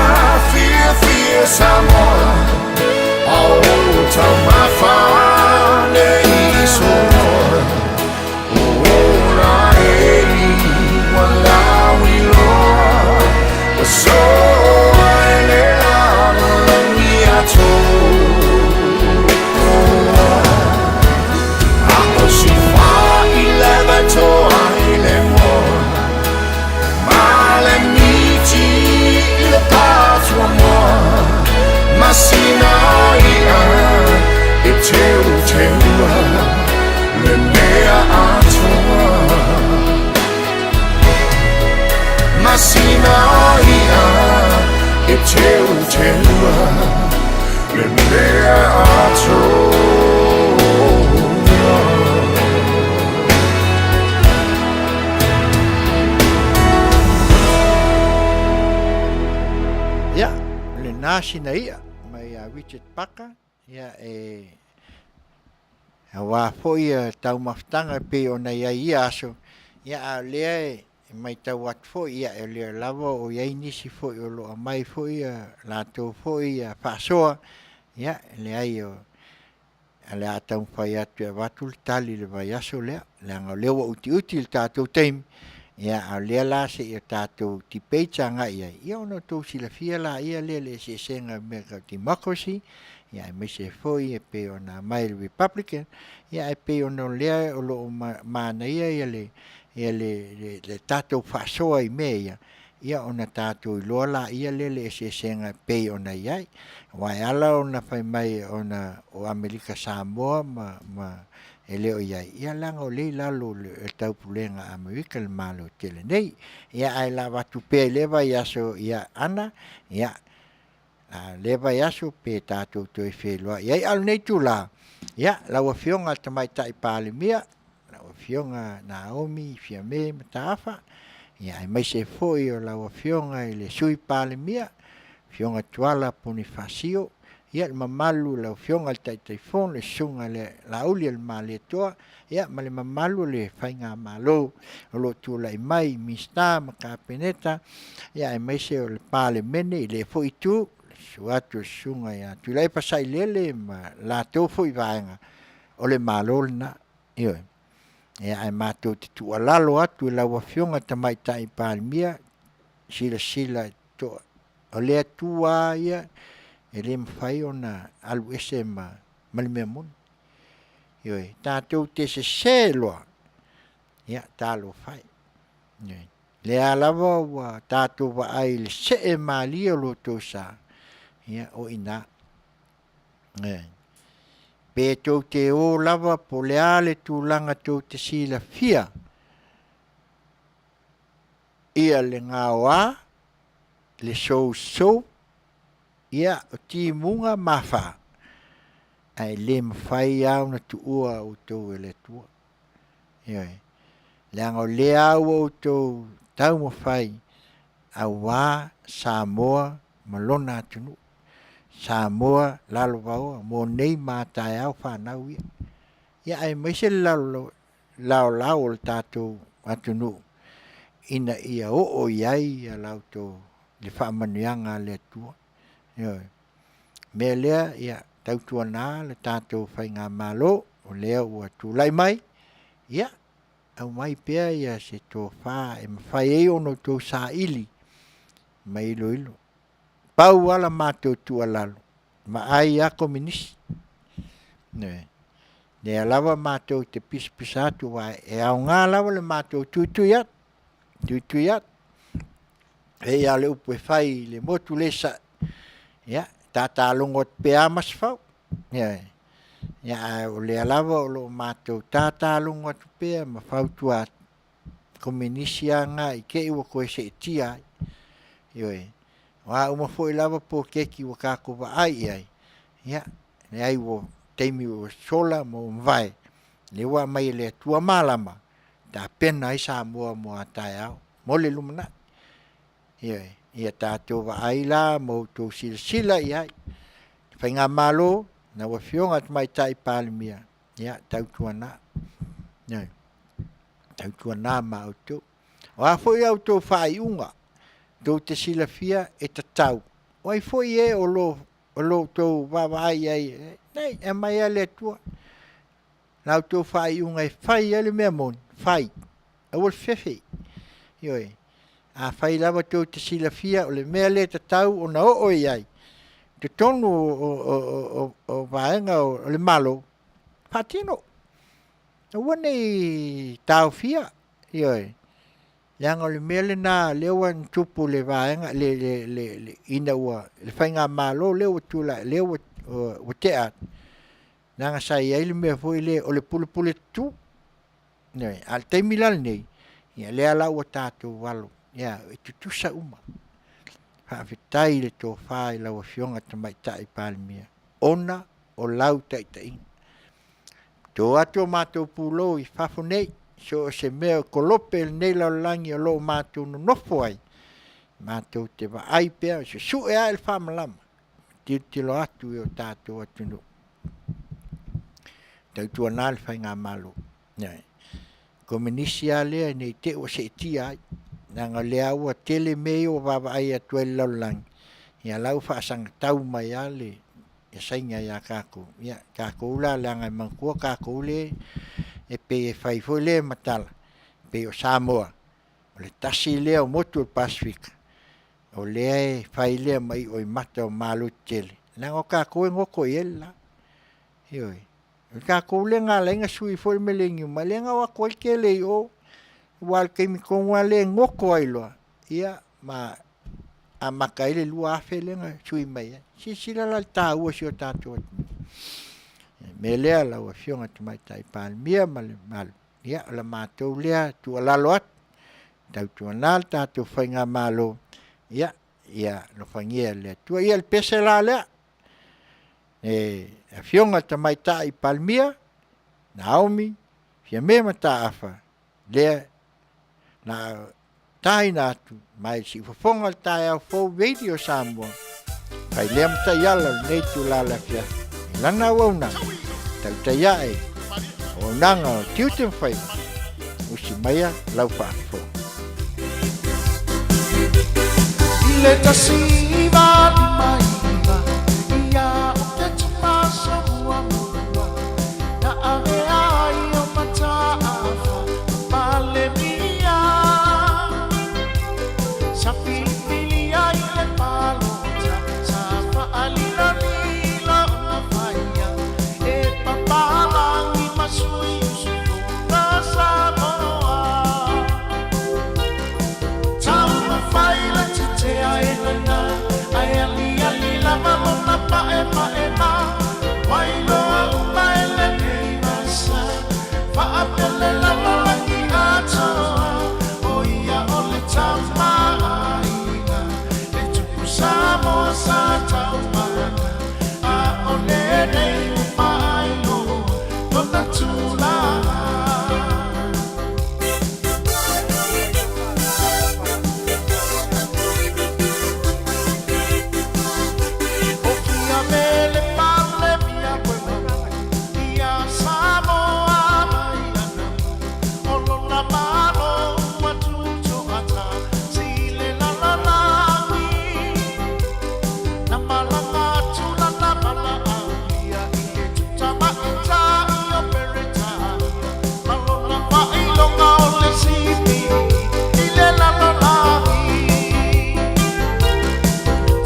fiafia Samoa o taumafa nei soloa o ola e ua lauiloa ua soa i le lalolagi atoa. A o si fā i lava toa i le moa Ma le miti i le patua moa Masina ia e teu teua Le mea atoa Masina ia e teu teua Le mea atoa. Ia, lena sina i'a mai a Richard Parker, ia e aua foi ia taumafataga e pei ona i ai ia aso, ia a o lea e matau atu foi, ia o lea lava o i ai nisi foi o lo o aumai foi ia latou foi ia faasoa, ia e leai o o le a taumafai atu e avatu le tali i le vaiaso lea, leaga o lea ua utiuti le tatou taimi, ia a o lea la se i o tatou debates agai i ai, ia ona outou silafia laia lea i le eseesega o mea tau democracy, ia aemaise foi e pei ona aumai e le Republican, ia ae pei ona o lea o lo o manaia ia le ia le le tatou faasoa i mea ia, ia ona tatou iloa laia lea le eseesega e pei ona i ai. Aua e ala ona fai mai ona o Amerika Samoa ma ma e le o i ai, ia leaga o lea i lalo o le taupulega a Amerika le Malo tele nei. Ia ae la avatu pea i lea vaiaso ia Ana, ia a lea vaiaso pe tatou toe feiloai ai. A o lenei itula, ia lau Afioga i le Tamaitai Palemia, lau Afioga Naomi Fiame Mataafa, ia aemaise foi o lau Afioga i le Sui Palemia, Afioga Tuala Ponifasio, Ia, le mamalu o lau Afioga i le Taitaifono, le Susuga i le Laaulialemalietoa, ia, ma le mamalu o le Faigamalo o lo o tulai mai i Minisita ma Kapeneta, ia, aemaise o le Palemene i lea foi Itu, le susu atu o le Susuga ia Tuilaepa Sailele ma le latou foi Vaega, o le Malo lena. Ioe. Ia, ae matou te tuualalo atu i lau Afioga i le Tamaitai Palemia, silasila totoa, o le Atua lava ia e le mafai ona alu ese ma le mea moni. Ioe, tatou te sese loa, ia talofa e. Ioe. O lea lava ua tatou vaai i le see malie o lo outou sa, ia o i ina. Ioe. Pe tou te o lava po o le a le tulaga tou te silafia ia le gaoa, le sousou, ia o timuga ma afa, ae le mafai lava ona tuua outou e le Atua. Ioe. Leaga o lea lava ua outou taumafai aua Samoa ma lona atunuu, Samoa lalovaoa mo nei ma a taeao fanau ia. Ia aemaise le laolao o le tatou atunuu ina ia oo i ai la outou le faamanuiaga a le Atua. Ioe. O le mea lea, ia tautuana le tatou faigamalo o lea ua tulai mai, ia aumai pea se tofa e mafai ai ona outou saili ma iloilo. Pau lava la matou tuualalo, vaai lava Kominisi. Ioe. Lea lava matou te pisapisa atu aua e aoga lava le matou tuitui atu, tuitui atu. E pei lava o le upu e fai i le motu lea i Sasae, ia, tata logo atu pea lava Masefau. Ioe. Ia ae o lea lava o lo o matou tata logo atu pea ma fautua atu, Kominisi lava na i te i ua toe seetia ai. Ioe. O a uma foi lava poloketi ua tatou vaai i ai, ia, leai o taimi ua sola ma ua mavae, lea ua aumai e le Atua malama e tapena ai Samoa mo a taeao mo le lumanai. Ioe. Ia tatou vaai la ma outou silasila i ai le faigamalo lau Afioga i le Tamaitai Palemia, ia tautuana, ioe, tautuana ma outou. O a foi a outou faaiuga tou te silafia e tatau, o ai foi e o lo outou vaavaai i ai, leai, e aumai lava e le Atua la outou faaiuga e fai ai le mea moni, fai, aua le fefe. Ioe. Afai lava tou te silafia o le mea lea e tatau ona oo i ai i totonu o vaega o le Malo, faatino. Aua ne i taofia, ioe, leaga o le mea lena lea ua tupu i le vaega ina ua le faigamalo lea ua tulai lea ua tea atu, leaga sa i ai le mea foi lea o le pulepule tutu. Ioe. A o le taimi la lenei, ia lea la ua tatou alo e tutusa uma. Faafetai i le tofa i lau Afioga i le Tamaitai Palemia ona o lau taitaiga. To atu o matou pulou i fafo nei, so o se mea o kolope i lenei lalolagi o lo o matou nonofo ai, matou te vaai pea, susue ae le faamalama, tilotilo atu i o tatou atunuu. Tautuana le faigamalo. Ioe. Kominisi lava lea ne i te i ua seetia ai, leaga o lea ua tele mea ia ua vaavaai atu ai i le lalolagi, ia o la ua faasagatau mai lava le Saina ia tatou, ia tatou la leaga e manatua tatou le e pei e fai foi le ma tala, e pei o Samoa, o le tasi lea o motu o le Pasefika, o lea e fai lea ma iuoimata o Malo tetele, leaga o tatou e goto i ai le la. Ioe. O tatou lea na ala ai ona sui foi le meleniuma, lea na o atu ai tele i o, aua o le taimi tonu lava lea e goto ai loa, ia ma amata ai le 2000 lea na sui mai ai. Silasila la i le taua o si o tatou atunuu. O le mea lea lau Afioga i le Tamaitai Palemia ma le mamalu, ia o le matou lea tuualalo atu, tautuana le tatou faigamalo, ia alofagia e le Atua. Ia o le pese la lea, le Afioga i le Tamaitai Palemia, Naomi Fiame Mataafa, lea na taina atu mai le siufofoga o le taeao fou Radio Samoa. Fai lea ma taiala o lenei itulā le afiafi i lana auaunaga, tautai ae o auaunaga o tiute ma faiva, usi maia lau faafofoga. I le 1959, ia o Ketumasa muamua, na avea ai o Mataafa ma Palemia. Sa filifilia i le palota, sa faalilolilo ona faia e papalagi ma sui usufono Samoa. Taumafai le tetea e nana, ae aliali lava lona paemaema. Wailoa uma e lenei vasa, faapele lalolagi atoa. O ia o le Tama a Aiga, le Tupu Samoa sa taumaga. A o lenei ua faailoa lona tulaga. O Fiame le Palemia koe mamo, ia Samoa mai anapo. O lona Malo ua tutoatasi i le lalolagi. Na malaga atu lana valaaulia i le Tutamaitai o Peretania, ma lona faailoga o le sipii i le lalolagi.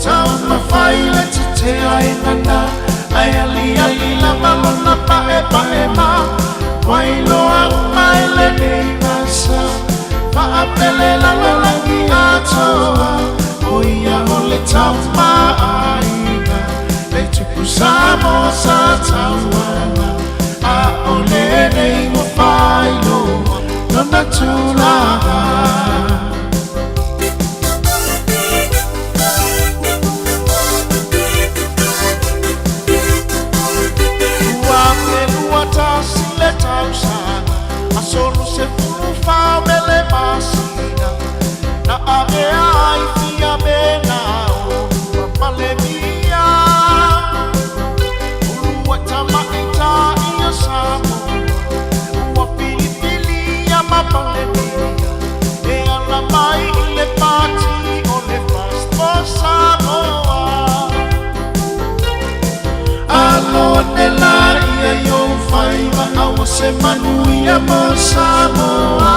Taumafai le tetea e nana, ae aliali lava lona paepaema. Wailoa uma e lenei vasa, faapele lalolagi atoa. O ia o le Tama a Aiga, le Tupu Samoa sa tauaga. A o lenei ua faailoa lona tulaga. 2021 le tausaga, aso 24 o Me le masina, na avea ai Fiame Naomi ma Palemia. Uluai tamaitai o Samoa ua filifilia ma Palemia e ala mai i le pati o le First for Samoa. Alo ane laia i ou faiva, aua se manuia mo Samoa.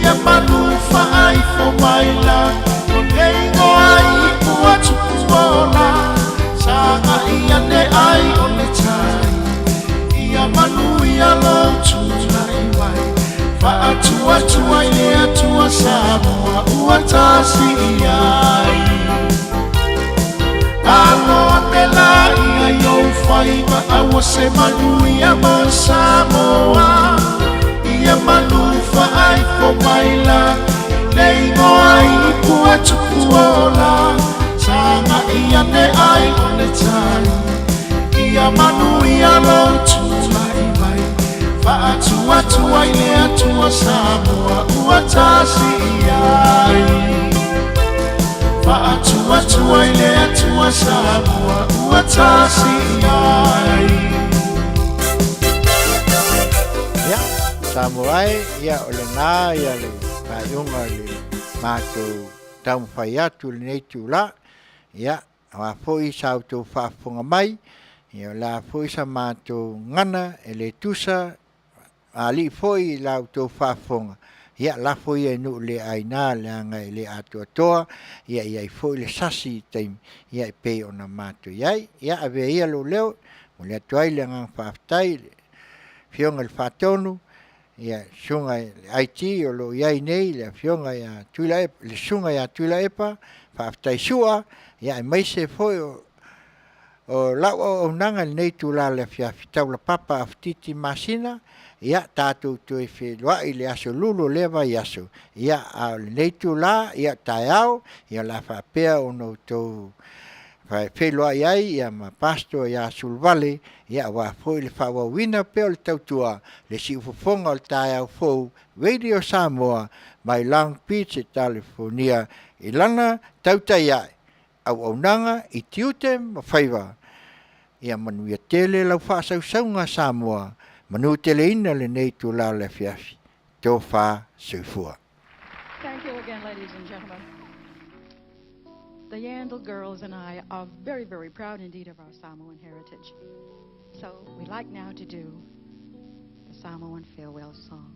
Ia manu faaifo mai la, o le igoa i ua tupuola. Sagai ane ai o le tai, ia manuia lou tulai mai. Faatuatua i le Atua Samoa ua tasi i ai. Alo ane laia i ou faiva, aua se manuia mo Samoa. Ia manu faaifo mai la, le igoa i ua tupuola. Sagai ane ai o le tai, ia manuia lou tulai mai. Faatuatua i le Atua Samoa ua tasi i ai. Faatuatua i le Atua Samoa ua tasi i ai. Ia, Samoa e, ia o lena ia le faaiuga o le matou taumafai atu i lenei itula. Ia, o a foi sa outou faafofoga mai, ia o le a foi sa matou gana e le tusa alii foi i la outou faafofoga, ia lafo ia i nuu le aina leaga e le atoatoa, ia i ai foi le sasi i taimi, ia e pei ona matou i ai. Ia avea ia lou leo, momoli atu ai le agaga faafetai i le Afioga i le Faatonu, ia Susuga i le IT o lo o i ai nei le Afioga ia Tuilaepa, le Susuga ia Tuilaepa, faafetai Sua, ia aemaise foi o o lau auaunaga i lenei itula o le afiafi, Taulapapa Afutiti Masina, ia tatou toe feiloai i le aso Lulu o lea vaiaso, ia a o lenei itula, ia taeao, ia o le a faapea ona outou feiloai ai ia ma Pastor ia Suluvale, ia aua foi le faaauauina pea o le tautua, le siufofoga o le taeao fou, Radio Samoa mai Long Beach, California, i lana tautai ae. auaunaga i tiute ma faiva. Ia manuia tele lau faasausauga Samoa, manuteleina lenei itulā o le afiafi. Tofa soifua. Thank you again, ladies and gentlemen. The Yandel girls and I are very, very proud indeed of our Samoan heritage. So we'd like now to do the Samoan farewell song.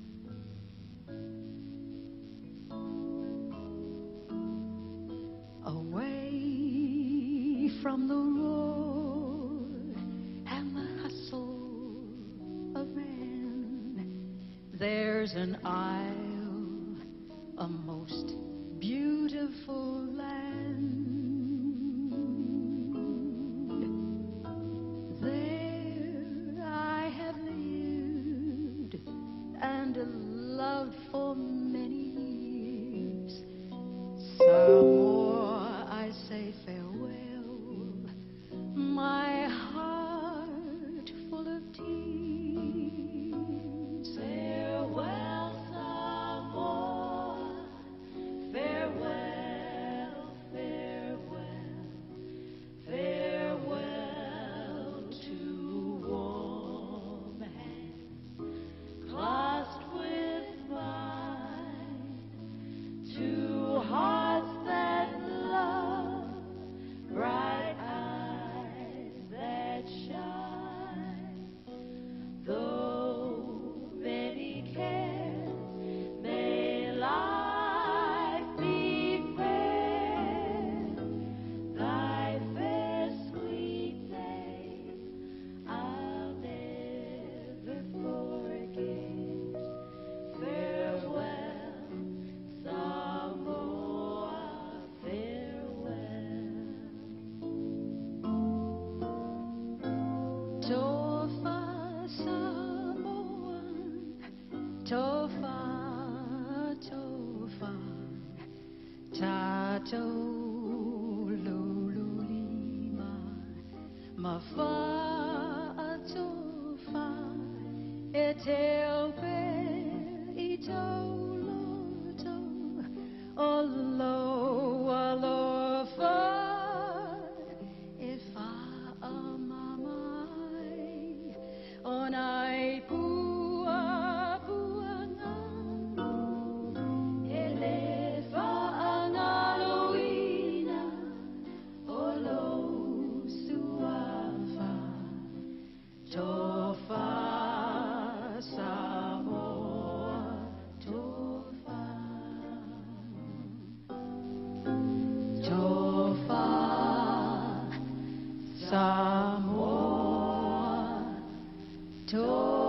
Away from the roar and the hustle of man, there's an isle, a most beautiful land. There I have lived and loved for many years. Samoa, I say farewell, my heart full of tears. Farewell, Samoa, farewell, farewell, farewell to warm hands clasped with mine, to hearts that love, bright eyes that shine. Though many cares may life be fair, thy fair sweet face I'll never forget. Farewell, Samoa, farewell. Tofa Samoa, Tofa, Tofa, Tato Lululima, Mafa Tofa, Etelpe Itoloto, Olo Alofa, Ifa Amamai, Onai Pua Puanga, Elefa Angaloina, Olo Suafa, Tofa Samoa, Tofa. Tofa Samoa, Tofa.